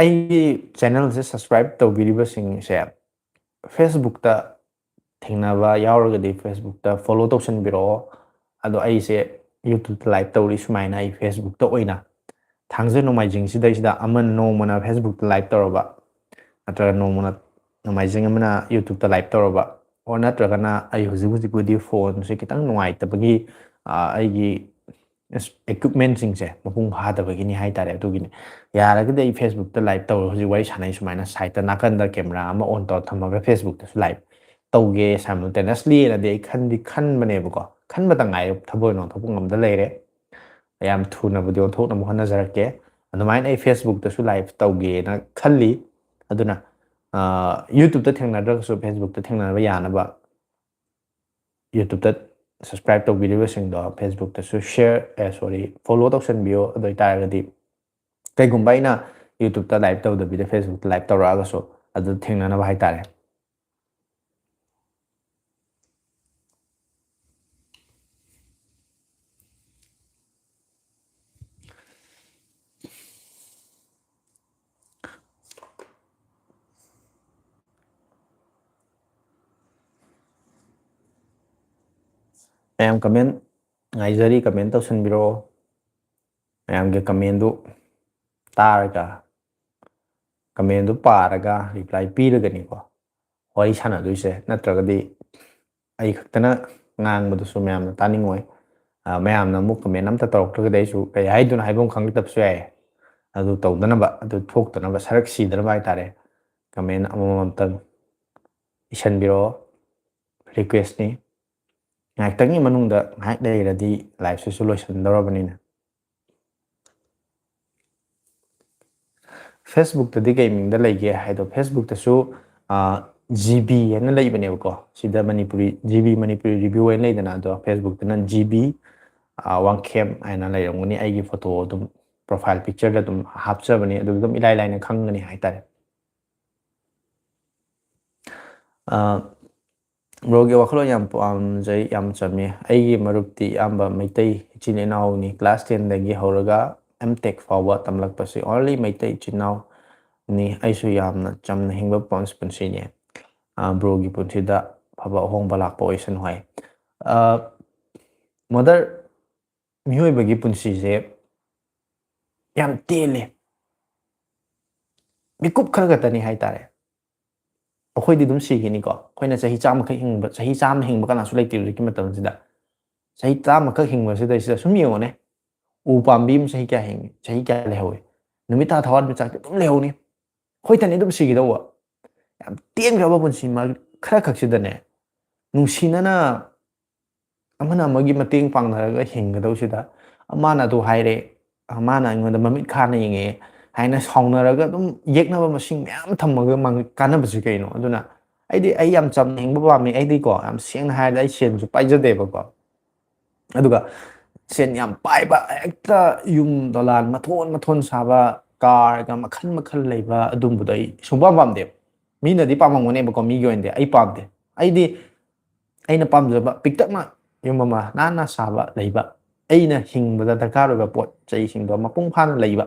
ꯑꯩꯒꯤ ꯆꯦꯅꯦꯜꯁꯦ ꯁꯕꯁꯀ꯭ꯔꯥꯏꯞ ꯇꯧꯕꯤꯔꯤꯕꯁꯤꯡꯁꯦ ꯐꯦꯁꯕꯨꯛꯇ ꯊꯦꯡꯅꯕ ꯌꯥꯎꯔꯒꯗꯤ ꯐꯦꯁꯕꯨꯛꯇ ꯐꯣꯂꯣ ꯇꯧꯁꯟꯕꯤꯔꯛꯑꯣ꯫ ꯑꯗꯣ ꯑꯩꯁꯦ ꯌꯨꯇ꯭ꯌꯨꯕꯇ ꯂꯥꯏꯚ ꯇꯧꯔꯤ ꯁꯨꯃꯥꯏꯅ꯫ ꯑꯩ ꯐꯦꯁꯕꯨꯛꯇ ꯑꯣꯏꯅ ꯊꯥꯡꯖ ꯅꯣꯡꯃꯥꯏꯖꯤꯡ ꯁꯤꯗꯩꯁꯤꯗ ꯑꯃꯅ ꯅꯣꯡꯃꯅ ꯐꯦꯁꯕꯨꯛꯇ ꯂꯥꯏꯚ ꯇꯧꯔꯕ, ꯅꯠꯇ꯭ꯔꯒ ꯅꯣꯡꯃꯅ ꯅꯣꯡꯃꯥꯏꯖꯤꯡ ꯑꯃꯅ ꯌꯨꯇ꯭ꯌꯨꯕꯇ ꯂꯥꯏꯚ ꯇꯧꯔꯕ, ꯑꯣꯔ ꯅꯠꯇ꯭ꯔꯒꯅ ꯑꯩ ꯍꯧꯖꯤꯛ ꯍꯧꯖꯤꯛꯄꯨꯗꯤ ꯐꯣꯟꯁꯦ ꯈꯤꯇꯪ ꯅꯨꯡꯉꯥꯏꯇꯕꯒꯤ, ꯑꯥ, ꯑꯩꯒꯤ ꯏꯁ-, ꯏꯀ꯭ꯋꯤꯞꯃꯦꯟꯁꯤꯡꯁꯦ ꯃꯄꯨꯡ ꯐꯥꯗꯕꯒꯤꯅꯤ ꯍꯥꯏꯇꯥꯔꯦ꯫ ꯑꯗꯨꯒꯤꯅꯤ꯫ ꯌꯥꯔꯒꯗꯤ ꯑꯩ ꯐꯦꯁꯕꯨꯛꯇ ꯂꯥꯏꯚ ꯇꯧꯔ ꯍꯧꯖꯤꯛ ꯋꯥꯔꯤ ꯁꯥꯟꯅꯩ ꯁꯨꯃꯥꯏꯅ ꯁꯥꯏꯠꯇ ꯅꯥꯀꯟꯗ ꯀꯦꯃꯦꯔꯥ ꯑꯃ ꯑꯣꯟ ꯇꯧꯔ ꯊꯝꯃꯒ ꯐꯦꯁꯕꯨꯛꯇꯁꯨ ꯂꯥꯏꯚ ꯇꯧꯒꯦ simultaneously ꯍꯥꯏꯅꯗꯤ ꯑꯩ ꯈꯟꯗꯤ ꯈꯟꯕꯅꯦꯕꯀꯣ꯫ ꯈꯟꯕꯇ ꯉꯥꯏꯔꯦ, ꯊꯕꯛ ꯑꯣꯏꯅ ꯑꯣꯟꯊꯣꯛꯄ ꯉꯝꯗ ꯂꯩꯔꯦ꯫ ꯌꯥꯝ ꯊꯨꯅꯕꯨꯗꯤ ꯑꯣꯟꯊꯣꯛꯅꯕ ꯍꯣꯠꯅꯖꯔꯛꯀꯦ꯫ ꯑꯗꯨꯃꯥꯏꯅ ꯑꯩ ꯐꯦꯁꯕꯨꯛꯇꯁꯨ ꯂꯥꯏꯚ ꯇꯧꯒꯦꯅ ꯈꯜꯂꯤ꯫ ꯑꯗꯨꯅ, ꯑꯥ, ꯌꯨꯇ꯭ꯌꯨꯕꯇ ꯊꯦꯡꯅꯗ꯭ꯔꯒꯁꯨ ꯐꯦꯁꯕꯨꯛꯇ ꯊꯦꯡꯅꯕ ꯌꯥꯅꯕ ꯌꯨꯇ꯭ꯌꯨꯕꯇ ꯁꯕꯁꯀ꯭ꯔꯥꯏꯞ ꯇꯧꯕꯤꯔꯤꯕꯁꯤꯡꯗꯣ ꯐꯦꯁꯕꯨꯛꯇꯁꯨ ꯁꯤꯌꯔ, ꯑꯦ, ꯁꯣꯔꯤ, ꯐꯣꯂꯣ ꯇꯧꯁꯟꯕꯤꯌꯣ꯫ ꯑꯗꯨ ꯑꯣꯏꯇꯥꯔꯒꯗꯤ ꯀꯩꯒꯨꯝꯕ ꯑꯩꯅ ꯌꯨꯇ꯭ꯌꯨꯕꯇ ꯂꯥꯏꯚ ꯇꯧꯗꯕꯤꯗ ꯐꯦꯁꯕꯨꯛꯇ ꯂꯥꯏꯚ ꯇꯧꯔꯛꯑꯒꯁꯨ ꯑꯗꯨ ꯊꯦꯡꯅꯅꯕ ꯍꯥꯏꯇꯥꯔꯦ꯫ ꯃꯌꯥꯝ ꯀꯃꯦꯟ ꯉꯥꯏꯖꯔꯤ, ꯀꯃꯦꯟ ꯇꯧꯁꯟꯕꯤꯔꯛꯑꯣ꯫ ꯃꯌꯥꯝꯒꯤ ꯀꯃꯦꯟꯗꯨ ꯇꯥꯔꯒ, ꯀꯃꯦꯟꯗꯨ ꯄꯥꯔꯒ ꯔꯤꯄ꯭ꯂꯥꯏ ꯄꯤꯔꯒꯅꯤꯀꯣ ꯋꯥꯔꯤ ꯁꯥꯟꯅꯗꯣꯏꯁꯦ꯫ ꯅꯠꯇ꯭ꯔꯒꯗꯤ ꯑꯩ ꯈꯛꯇꯅ ꯉꯥꯡꯕꯗꯨꯁꯨ ꯃꯌꯥꯝꯅ ꯇꯥꯅꯤꯡꯉꯣꯏ꯫ ꯑ, ꯃꯌꯥꯝꯅ ꯑꯃꯨꯛ ꯀꯃꯦꯟ ꯑꯝꯇ ꯇꯧꯔꯛꯇ꯭ꯔꯒꯗꯤ ꯑꯩꯁꯨ ꯀꯩ ꯍꯥꯏꯗꯣꯏꯅꯣ ꯍꯥꯏꯕ ꯑꯃ ꯈꯪꯂꯛꯇꯕꯁꯨ ꯌꯥꯏ꯫ ꯑꯗꯨ ꯇꯧꯗꯅꯕ, ꯑꯗꯨ ꯊꯣꯛꯇꯅꯕ, ꯁꯔꯛ ꯁꯤꯗꯅꯕ ꯍꯥꯏꯇꯥꯔꯦ, ꯀꯃꯦꯟ ꯑꯃꯃꯝꯇꯪ ꯏꯁꯟꯕꯤꯔꯛꯑꯣ꯫ ꯔꯤꯀ꯭ꯋꯦꯁꯅꯤ꯫ ꯉꯥꯏꯍꯥꯛꯇꯪꯒꯤ ꯃꯅꯨꯡꯗ ꯉꯥꯏꯍꯥꯛ ꯂꯩꯔꯗꯤ ꯂꯥꯏꯐꯁꯤꯁꯨ ꯂꯣꯏꯁꯤꯟꯗꯧꯔꯕꯅꯤꯅ꯫ Facebookꯇꯗꯤ ꯀꯩ ꯃꯤꯡꯗ ꯂꯩꯒꯦ ꯍꯥꯏꯗꯣ, Facebookꯇꯁꯨ ꯖꯤ ꯕꯤ ꯍꯥꯏꯅ ꯂꯩꯕꯅꯦꯕꯀꯣ꯫ ꯁꯤꯗ Manipuri, G B Manipuri review ꯍꯥꯏꯅ ꯂꯩꯗꯅ, ꯑꯗꯣ Facebookꯇꯅ ꯖꯤ ꯕꯤ ꯋꯥꯡꯈꯦꯝ ꯍꯥꯏꯅ ꯂꯩꯔꯝꯒꯅꯤ꯫ ꯑꯩꯒꯤ ꯐꯣꯇꯣ ꯑꯗꯨꯝ profile pictureꯗ ꯑꯗꯨꯝ ꯍꯥꯞꯆꯕꯅꯤ, ꯑꯗꯨ ꯑꯗꯨꯝ ꯏꯂꯥꯏ ꯂꯥꯏꯅ ꯈꯪꯒꯅꯤ ꯍꯥꯏꯇꯥꯔꯦ꯫ ꯕ꯭ꯔꯣꯒꯤ ꯋꯥꯈꯜꯂꯣꯟ ꯌꯥꯝ ꯄꯥꯝꯖꯩ, ꯌꯥꯝ ꯆꯝꯃꯤ꯫ ꯑꯩꯒꯤ ꯃꯔꯨꯞꯇꯤ ꯑꯌꯥꯝꯕ ꯃꯩꯇꯩ ꯏꯆꯤꯟ ꯏꯅꯥꯎꯅꯤ꯫ Class tenꯗꯒꯤ ꯍꯧꯔꯒ M Tech ꯐꯥꯎꯕ ꯇꯝꯂꯛꯄꯁꯤ only ꯃꯩꯇꯩ ꯏꯆꯤꯟ ꯏꯅꯥꯎꯅꯤ꯫ ꯑꯩꯁꯨ ꯌꯥꯝꯅ ꯆꯝꯅ ꯍꯤꯡꯕ ꯄꯥꯝ-, ꯄꯨꯟꯁꯤꯅꯤ꯫ ꯑ, ꯕ꯭ꯔꯣꯒꯤ ꯄꯨꯟꯁꯤꯗ ꯑꯐꯕ ꯑꯍꯣꯡꯕ ꯂꯥꯛꯄ ꯑꯣꯏꯁꯅꯨ ꯍꯥꯏ꯫ ꯑ, ꯃꯣꯗꯔ ꯃꯤꯑꯣꯏꯕꯒꯤ ꯄꯨꯟꯁꯤꯁꯦ ꯌꯥꯝ ꯇꯦꯜꯂꯦ꯫ ꯃꯤꯀꯨꯞ ꯈꯔ ꯈꯛꯇꯅꯤ ꯍꯥꯏꯇꯥꯔꯦ꯫ ꯑꯩꯈꯣꯏꯗꯤ ꯑꯗꯨꯝ ꯁꯤꯈꯤꯅꯤꯀꯣ꯫ ꯑꯩꯈꯣꯏꯅ ꯆꯍꯤ ꯆꯥꯝꯃꯈꯛ ꯍꯤꯡꯕ, ꯆꯍꯤ ꯆꯥꯝꯃ ꯍꯤꯡꯕ ꯀꯅꯥꯁꯨ ꯂꯩꯇꯦ ꯍꯧꯖꯤꯛꯀꯤ ꯃꯇꯝꯁꯤꯗ꯫ ꯆꯍꯤ ꯆꯥꯝꯃꯈꯛ ꯍꯤꯡꯕꯁꯤꯗꯩꯁꯤꯗ ꯁꯨꯝ ꯌꯦꯡꯉꯨꯅꯦ, ꯎ ꯄꯥꯝꯕꯤ ꯑꯃ ꯆꯍꯤ ꯀꯌꯥ ꯍꯤꯡꯉꯤ? ꯆꯍꯤ ꯀꯌꯥ ꯂꯩꯍꯧꯋꯤ? ꯅꯨꯃꯤꯠ ꯊꯥ ꯊꯋꯥꯟ ꯃꯤꯆꯥꯛꯇꯤ ꯑꯗꯨꯝ ꯂꯩꯍꯧꯅꯤ꯫ ꯑꯩꯈꯣꯏꯇꯅꯤ ꯑꯗꯨꯝ ꯁꯤꯈꯤꯗꯧꯕ꯫ ꯌꯥꯝ ꯇꯦꯟꯈ꯭ꯔꯕ ꯄꯨꯟꯁꯤ ꯈꯔ ꯈꯛꯁꯤꯗꯅꯦ, ꯅꯨꯡꯁꯤꯅꯅ ꯑꯃꯅ ꯑꯃꯒꯤ ꯃꯇꯦꯡ ꯄꯥꯡꯅꯔꯒ ꯍꯤꯡꯒꯗꯧꯁꯤꯗ, ꯃꯥꯅ ꯑꯗꯨ ꯍꯥꯏꯔꯦ, ꯃꯥꯅ ꯑꯩꯉꯣꯟꯗ ꯃꯃꯤꯠ ꯈꯥꯅ ꯌꯦꯡꯉꯛꯑꯦ ꯍꯥꯏꯅ ꯁꯥꯎꯅꯔꯒ ꯑꯗꯨꯝ ꯌꯦꯛꯅꯕ ꯃꯁꯤꯡ ꯃꯌꯥꯝ ꯊꯝꯃꯒ ꯃꯥꯡ-, ꯀꯥꯟꯅꯕꯁꯤ ꯀꯩꯅꯣ? ꯑꯗꯨꯅ ꯑꯩꯗꯤ, ꯑꯩ ꯌꯥꯝ ꯆꯝꯅ ꯍꯤꯡꯕ ꯄꯥꯝꯃꯤ꯫ ꯑꯩꯗꯤꯀꯣ, ꯌꯥꯝ ꯁꯦꯡꯅ ꯍꯥꯏꯔꯗꯤ, ꯑꯩ ꯁꯦꯟꯁꯨ ꯄꯥꯏꯖꯗꯦꯕꯀꯣ꯫ ꯑꯗꯨꯒ ꯁꯦꯟ ꯌꯥꯝ ꯄꯥꯏꯕ, ꯍꯦꯛꯇ ꯌꯨꯝ ꯗꯣꯂꯥꯟ ꯃꯊꯣꯟ ꯃꯊꯣꯟ ꯁꯥꯕ, ꯀꯥꯔꯒ ꯃꯈꯜ ꯃꯈꯜ ꯂꯩꯕ, ꯑꯗꯨꯝꯕꯗꯣ ꯑꯩ ꯁꯨꯡꯄꯥꯝ ꯄꯥꯝꯗꯦꯕ꯫ ꯃꯤꯅꯗꯤ ꯄꯥꯝꯃꯝꯒꯅꯦꯕꯀꯣ, ꯃꯤꯒꯤ ꯑꯣꯏꯅꯗꯤ꯫ ꯑꯩ ꯄꯥꯝꯗꯦ꯫ ꯑꯩꯗꯤ ꯑꯩꯅ ꯄꯥꯝꯖꯕ ꯄꯤꯛꯇꯛꯅ ꯌꯨꯝ ꯑꯃ ꯅꯥꯟꯅ ꯁꯥꯕ ꯂꯩꯕ, ꯑꯩꯅ ꯍꯤꯡꯕꯗ ꯗꯔꯀꯥꯔ ꯑꯣꯏꯕ ꯄꯣꯠ ꯆꯩꯁꯤꯡꯗꯣ ꯃꯄꯨꯡ ꯐꯥꯅ ꯂꯩꯕ,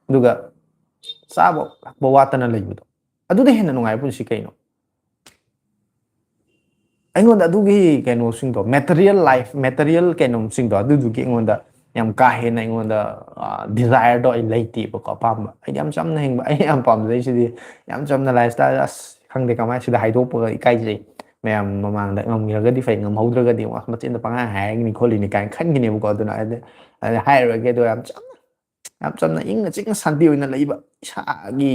ꯑꯗꯨꯒ ꯆꯥꯕ ꯊꯛꯄ ꯋꯥꯠꯇꯅ ꯂꯩꯕꯗꯣ, ꯑꯗꯨꯗ ꯍꯦꯟꯅ ꯅꯨꯡꯉꯥꯏꯕ ꯄꯨꯟꯁꯤ ꯀꯩꯅꯣ? ꯑꯩꯉꯣꯟꯗ ꯑꯗꯨꯒꯤ ꯀꯩꯅꯣꯁꯤꯡꯗꯣ, material life, material ꯀꯩꯅꯣꯁꯤꯡꯗꯣ, ꯑꯗꯨꯗꯨꯒꯤ ꯑꯩꯉꯣꯟꯗ ꯌꯥꯝ ꯀꯥ ꯍꯦꯟꯅ ꯑꯩꯉꯣꯟꯗ, ꯑ, desireꯗꯣ ꯑꯩ ꯂꯩꯇꯦꯕꯀꯣ, ꯑꯄꯥꯝꯕ꯫ ꯑꯩꯗꯤ ꯌꯥꯝ ꯆꯝꯅ ꯍꯤꯡꯕ, ꯑꯩ ꯌꯥꯝ ꯄꯥꯝꯖꯩꯁꯤꯗꯤ, ꯌꯥꯝ ꯆꯝꯅ lifestyle꯫ ꯑꯁ, ꯈꯪꯗꯦ ꯀꯃꯥꯏꯅ ꯁꯤꯗ ꯍꯥꯏꯗꯣꯛꯄꯒ ꯏꯀꯥꯏꯖꯩ꯫ ꯃꯌꯥꯝ ꯃꯃꯥꯡꯗ ꯉꯝꯈ꯭ꯔꯒꯗꯤ ꯐꯩ, ꯉꯝꯍꯧꯗ꯭ꯔꯒꯗꯤ ꯑꯃꯨꯛ, "ꯑꯁ, ꯃꯆꯤꯟꯗ ꯄꯪꯍꯥꯏ ꯍꯥꯏꯔꯒꯅꯤ ꯈꯣꯠꯂꯤꯅꯤ" ꯀꯥꯏꯅ ꯈꯟꯈꯤꯅꯦꯕꯀꯣ꯫ ꯑꯗꯨꯅ ꯑꯩꯗꯤ, ꯑꯩꯗꯤ ꯍꯥꯏꯔꯔꯣꯏꯒꯦ꯫ ꯑꯗꯣ ꯌꯥꯝ ꯆꯝꯅ, ꯌꯥꯝ ꯆꯝꯅ ꯏꯪꯅ ꯆꯤꯛꯅ ꯁꯥꯟꯇꯤ ꯑꯣꯏꯅ ꯂꯩꯕ, ꯏꯁꯥꯒꯤ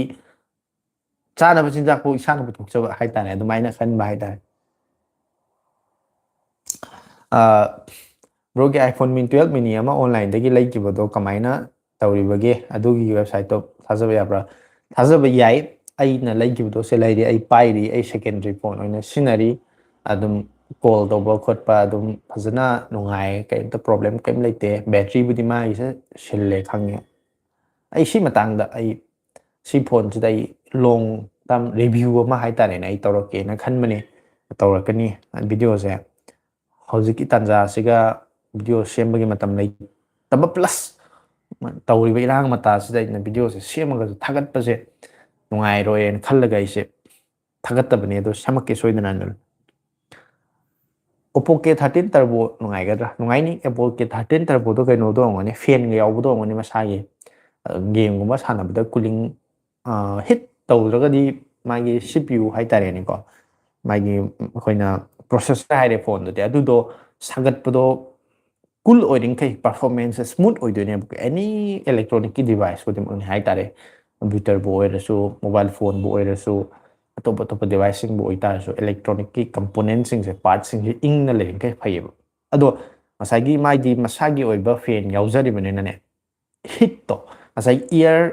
ꯆꯥꯅꯕ ꯆꯤꯟꯖꯥꯛꯄꯨ ꯏꯁꯥꯅ ꯄꯨꯊꯣꯛꯆꯕ ꯍꯥꯏꯇꯥꯔꯦ, ꯑꯗꯨꯃꯥꯏꯅ ꯈꯟꯕ ꯍꯥꯏꯇꯥꯔꯦ꯫ ꯑ, ꯕ꯭ꯔꯣꯒꯤ iPhone mini, twelve mini ꯑꯃ onlineꯗꯒꯤ ꯂꯩꯈꯤꯕꯗꯣ ꯀꯃꯥꯏꯅ ꯇꯧꯔꯤꯕꯒꯦ? ꯑꯗꯨꯒꯤ ꯋꯦꯕꯁꯥꯏꯠꯇꯣ ꯊꯥꯖꯕ ꯌꯥꯕ꯭ꯔꯥ? ꯊꯥꯖꯕ ꯌꯥꯏ꯫ ꯑꯩꯅ ꯂꯩꯈꯤꯕꯗꯣ ꯁꯤ ꯂꯩꯔꯤ, ꯑꯩ ꯄꯥꯏꯔꯤ, ꯑꯩ ꯁꯦꯀꯦꯟꯗꯔꯤ ꯐꯣꯟ ꯑꯣꯏꯅ ꯁꯤꯖꯤꯟꯅꯔꯤ꯫ ꯑꯗꯨꯝ ꯀꯣꯜ ꯇꯧꯕ ꯈꯣꯠꯄ ꯑꯗꯨꯝ ꯐꯖꯅ ꯅꯨꯡꯉꯥꯏ, ꯀꯔꯤꯝꯇ ꯄ꯭ꯔꯣꯕ꯭ꯂꯦꯝ ꯀꯔꯤꯝ ꯂꯩꯇꯦ꯫ ꯕꯦꯇ꯭ꯔꯤꯕꯨꯗꯤ ꯃꯥꯒꯤꯁꯦ ꯁꯤꯜꯂꯦ ꯈꯪꯉꯦ꯫ ꯑꯩ ꯁꯤ ꯃꯇꯥꯡꯗ ꯑꯩ ꯁꯤ ꯐꯣꯟꯁꯤꯗ ꯑꯩ ꯂꯣꯡ ꯇꯥꯝ ꯔꯤꯚ꯭ꯌꯨ ꯑꯃ ꯍꯥꯏꯇꯥꯔꯦꯅꯦ, ꯑꯩ ꯇꯧꯔꯛꯀꯦꯅ ꯈꯟꯕꯅꯦ꯫ ꯇꯧꯔꯛꯀꯅꯤ ꯚꯤꯗꯤꯑꯣꯁꯦ꯫ ꯍꯧꯖꯤꯛꯀꯤ ꯇꯥꯟꯖꯥꯁꯤꯒ ꯚꯤꯗꯤꯑꯣ ꯁꯦꯝꯕꯒꯤ ꯃꯇꯝ ꯂꯩꯇꯕ, ꯄ꯭ꯂꯁ ꯇꯧꯔꯤꯕ ꯏꯔꯥꯡ ꯃꯇꯥꯁꯤꯗ ꯑꯩꯅ ꯚꯤꯗꯤꯑꯣꯁꯦ ꯁꯦꯝꯃꯒꯁꯨ ꯊꯥꯒꯠꯄꯁꯦ ꯅꯨꯡꯉꯥꯏꯔꯣꯏꯅ ꯈꯜꯂꯒ ꯑꯩꯁꯦ ꯊꯥꯒꯠꯇꯕꯅꯦ꯫ ꯑꯗꯣ ꯁꯦꯝꯃꯛꯀꯦ ꯁꯣꯏꯗꯅ꯫ ꯑꯗꯨꯅ Oppo K thirteen Turbo ꯅꯨꯡꯉꯥꯏꯒꯗ꯭ꯔꯥ? ꯅꯨꯡꯉꯥꯏꯅꯤ꯫ Oppo K thirteen Turboꯗꯣ ꯀꯩꯅꯣꯗꯣ ꯑꯣꯏꯔꯝꯒꯅꯤ, ꯐꯦꯟꯒ ꯌꯥꯎꯕꯗꯣ ꯑꯣꯏꯔꯝꯒꯅꯤ ꯃꯁꯥꯒꯤ꯫ ꯒꯦꯝꯒꯨꯝꯕ ꯁꯥꯟꯅꯕꯗ ꯀꯨꯂꯤꯡ, ꯍꯤꯠ ꯇꯧꯗ꯭ꯔꯒꯗꯤ ꯃꯥꯒꯤ ꯁꯤ ꯄꯤ ꯌꯨ ꯍꯥꯏꯇꯥꯔꯦꯅꯦꯀꯣ, ꯃꯥꯒꯤ ꯑꯩꯈꯣꯏꯅ ꯄ꯭ꯔꯣꯁꯦꯁꯔ ꯍꯥꯏꯔꯦ ꯐꯣꯟꯗꯨꯗꯤ, ꯑꯗꯨꯗꯣ ꯁꯥꯒꯠꯄꯗꯣ ꯀꯨꯜ ꯑꯣꯏꯔꯤꯈꯩ ꯄꯔꯐꯣꯔꯃꯦꯟꯁꯁꯦ ꯁ꯭ꯃꯨꯠ ꯑꯣꯏꯗꯣꯏꯅꯦꯕ꯫ ꯑꯦꯅꯤ ꯏꯂꯦꯛꯇ꯭ꯔꯣꯅꯤꯛꯀꯤ ꯗꯤꯚꯥꯏꯁ ꯈꯨꯗꯤꯡꯃꯛꯅꯤ ꯍꯥꯏꯇꯥꯔꯦ, ꯀꯝꯄ꯭ꯌꯨꯇꯔꯕꯨ ꯑꯣꯏꯔꯁꯨ, ꯃꯣꯕꯥꯏꯜ ꯐꯣꯟꯕꯨ ꯑꯣꯏꯔꯁꯨ, ꯑꯇꯣꯞ ꯑꯇꯣꯞꯄ ꯗꯤꯚꯥꯏꯁꯁꯤꯡꯕꯨ ꯑꯣꯏꯇꯥꯔꯁꯨ, ꯏꯂꯦꯛꯇ꯭ꯔꯣꯅꯤꯛꯀꯤ ꯀꯝꯄꯣꯅꯦꯟꯁꯤꯡꯁꯦ, ꯄꯥꯔꯠꯁꯤꯡꯁꯦ ꯏꯪꯅ ꯂꯩꯔꯤꯈꯩ ꯐꯩꯌꯦꯕ꯫ ꯑꯗꯣ ꯉꯁꯥꯏꯒꯤ ꯃꯥꯒꯤ ꯃꯁꯥꯒꯤ ꯑꯣꯏꯕ ꯐꯦꯟ ꯌꯥꯎꯖꯔꯤꯕꯅꯤꯅꯅꯦ, ꯍꯤꯠꯇꯣ, ꯉꯁꯥꯏ ꯏꯌꯔ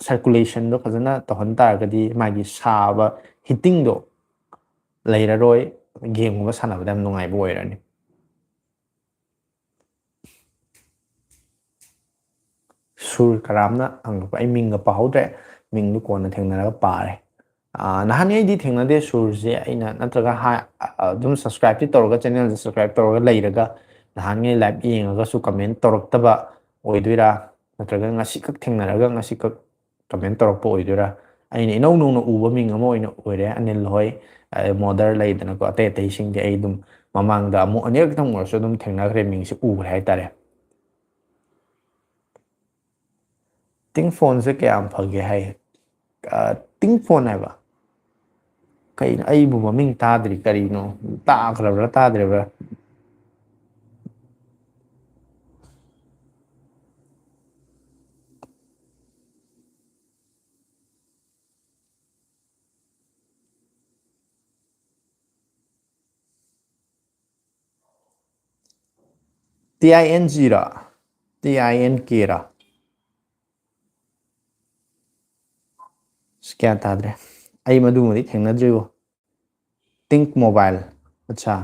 ꯁꯔꯀꯨꯂꯦꯁꯟꯗꯣ ꯐꯖꯅ ꯇꯧꯍꯟ ꯇꯥꯔꯒꯗꯤ ꯃꯥꯒꯤ ꯁꯥꯕ, ꯍꯤꯠꯇꯤꯡꯗꯣ ꯂꯩꯔꯔꯣꯏ, ꯒꯦꯝꯒꯨꯝꯕ ꯁꯥꯟꯅꯕꯗ ꯌꯥꯝ ꯅꯨꯡꯉꯥꯏꯕ ꯑꯣꯏꯔꯅꯤ꯫ ꯁꯨꯔ ꯀꯔꯥꯝꯅ ꯍꯪꯉꯛꯄ, ꯑꯩ ꯃꯤꯡꯒ ꯄꯥꯍꯧꯗ꯭ꯔꯦ, ꯃꯤꯡꯗꯨ ꯀꯣꯟꯅ ꯊꯦꯡꯅꯔꯒ ꯄꯥꯔꯦ꯫ ꯑꯥ, ꯅꯍꯥꯟꯉꯩꯗꯤ ꯊꯦꯡꯅꯗꯦ ꯁꯨꯔꯁꯦ ꯑꯩꯅ, ꯅꯠꯇ꯭ꯔꯒ ꯍꯥ-, ꯑ-, ꯑꯗꯨꯝ ꯁꯕꯁꯀ꯭ꯔꯥꯏꯕꯇꯤ ꯇꯧꯔꯒ, ꯆꯦꯅꯦꯜꯁꯦ ꯁꯕꯁꯀ꯭ꯔꯥꯏꯕ ꯇꯧꯔꯒ ꯂꯩꯔꯒ ꯅꯍꯥꯟꯉꯩ ꯂꯥꯏꯚ ꯌꯦꯡꯉꯒꯁꯨ ꯀꯃꯦꯟ ꯇꯧꯔꯛꯇꯕ ꯑꯣꯏꯗꯣꯏꯔꯥ, ꯅꯠꯇ꯭ꯔꯒ ꯉꯁꯤꯈꯛ ꯊꯦꯡꯅꯔꯒ ꯉꯁꯤꯈꯛ ꯀꯃꯦꯟ ꯇꯧꯔꯛꯄ ꯑꯣꯏꯗꯣꯏꯔꯥ? ꯑꯩꯅ ꯏꯅꯧ ꯅꯧꯅ ꯎꯕ ꯃꯤꯡ ꯑꯃ ꯑꯣꯏꯅ ꯑꯣꯏꯔꯦ꯫ ꯑꯅꯤꯜ ꯍꯣꯏ, ꯑ, ꯃꯣꯗꯔ ꯂꯩꯗꯅꯀꯣ, ꯑꯇꯩ ꯑꯇꯩꯁꯤꯡꯗꯤ ꯑꯩ ꯑꯗꯨꯝ ꯃꯃꯥꯡꯗ ꯑꯃꯨꯛ ꯑꯅꯤꯔꯛꯇꯪ ꯑꯣꯏꯔꯁꯨ ꯑꯗꯨꯝ ꯊꯦꯡꯅꯈ꯭ꯔꯦ, ꯃꯤꯡꯁꯦ ꯎꯈ꯭ꯔꯦ ꯍꯥꯏꯇꯥꯔꯦ꯫ ꯇꯤꯡ ꯐꯣꯟꯁꯦ ꯀꯌꯥꯝ ꯐꯒꯦ ꯍꯥꯏ? ꯑ, ꯇꯤꯡ ꯐꯣꯟ ꯍꯥꯏꯕ? ꯀꯩꯅꯣ? ꯑꯩꯕꯨ ꯃꯃꯤꯡ ꯇꯥꯗ꯭ꯔꯤ, ꯀꯔꯤꯅꯣ? ꯇꯥꯈ꯭ꯔꯕ꯭ꯔꯥ ꯇꯥꯗ꯭ꯔꯤꯕ꯭ꯔꯥ? ꯇꯤ ꯑꯥꯏ ꯑꯦꯟ ꯖꯤꯔꯥ? ꯇꯤ ꯑꯥꯏ ꯑꯦꯟ ꯀꯦꯔꯥ? ꯑꯁ, ꯒ꯭ꯌꯥꯟ ꯇꯥꯗ꯭ꯔꯦ꯫ ꯑꯩ ꯃꯗꯨꯃꯗꯤ ꯊꯦꯡꯅꯗ꯭ꯔꯤꯕꯣ꯫ Think Mobile꯫ ꯑꯠꯆꯥ꯫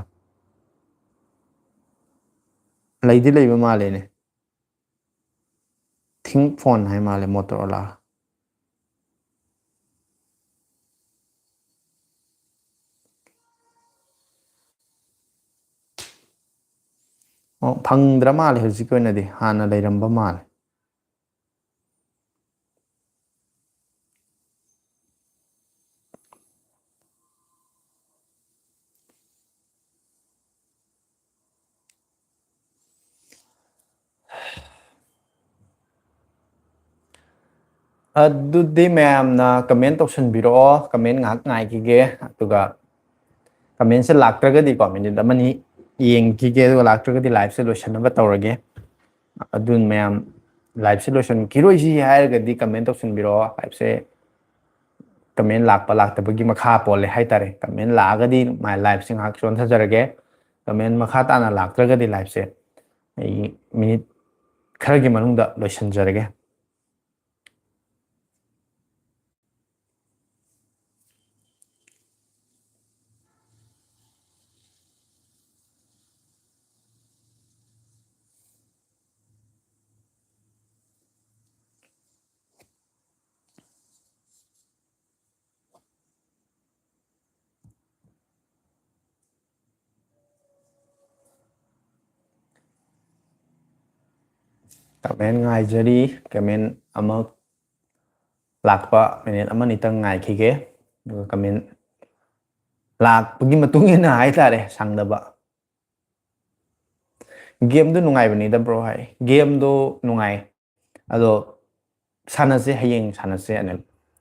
ꯂꯩꯗꯤ ꯂꯩꯕ ꯃꯥꯜꯂꯦꯅꯦ꯫ Think Phone ꯍꯥꯏ ꯃꯥꯜꯂꯦ, Motorola꯫ ꯑꯣ, ꯐꯪꯗ꯭ꯔ ꯃꯥꯜꯂꯦ ꯍꯧꯖꯤꯛꯀꯤ ꯑꯣꯏꯅꯗꯤ, ꯍꯥꯟꯅ ꯂꯩꯔꯝꯕ ꯃꯥꯜꯂꯦ꯫ ꯑꯗꯨꯗꯤ ꯃꯌꯥꯝꯅ comment ꯇꯧꯁꯟꯕꯤꯔꯛꯑꯣ, comment ꯉꯥꯏꯍꯥꯛ ꯉꯥꯏꯈꯤꯒꯦ, ꯑꯗꯨꯒ commentꯁꯦ ꯂꯥꯛꯇ꯭ꯔꯒꯗꯤꯀꯣ, minute ꯑꯃꯅꯤ ꯌꯦꯡꯈꯤꯒꯦ, ꯑꯗꯨꯒ ꯂꯥꯛꯇ꯭ꯔꯒꯗꯤ liveꯁꯦ ꯂꯣꯏꯁꯤꯟꯅꯕ ꯇꯧꯔꯒꯦ꯫ ꯑꯗꯨꯅ ꯃꯌꯥꯝ, liveꯁꯦ ꯂꯣꯏꯁꯤꯟꯈꯤꯔꯣꯏꯁꯤ ꯍꯥꯏꯔꯒꯗꯤ comment ꯇꯧꯁꯟꯕꯤꯔꯛꯑꯣ꯫ Liveꯁꯦ comment ꯂꯥꯛꯄ ꯂꯥꯛꯇꯕꯒꯤ ꯃꯈꯥ ꯄꯣꯜꯂꯦ ꯍꯥꯏꯇꯥꯔꯦ꯫ Comment ꯂꯥꯛꯑꯒꯗꯤ ꯃꯥꯏ liveꯁꯦ ꯉꯥꯏꯍꯥꯛ ꯆꯣꯟꯊꯖꯔꯒꯦ, comment ꯃꯈꯥ ꯇꯥꯅ ꯂꯥꯛꯇ꯭ꯔꯒꯗꯤ liveꯁꯦ ꯑꯩ minute ꯈꯔꯒꯤ ꯃꯅꯨꯡꯗ ꯂꯣꯏꯁꯤꯟꯖꯔꯒꯦ꯫ Comment ꯉꯥꯏꯖꯔꯤ꯫ Comment ꯑꯃ ꯂꯥꯛꯄ minute ꯑꯃ ꯑꯅꯤꯇꯪ ꯉꯥꯏꯈꯤꯒꯦ, ꯑꯗꯨꯒ comment ꯂꯥꯛꯄꯒꯤ ꯃꯇꯨꯡ ꯏꯟꯅ ꯍꯥꯏꯇꯥꯔꯦ, ꯁꯪꯗꯕ꯫ Gameꯗꯨ ꯅꯨꯡꯉꯥꯏꯕꯅꯤꯗ bro꯫ ꯍꯥꯏ, gameꯗꯨ ꯅꯨꯡꯉꯥꯏ, ꯑꯗꯣ ꯁꯥꯟꯅꯁꯦ, ꯍꯌꯦꯡ ꯁꯥꯟꯅꯁꯦ ꯑꯅꯤꯜ꯫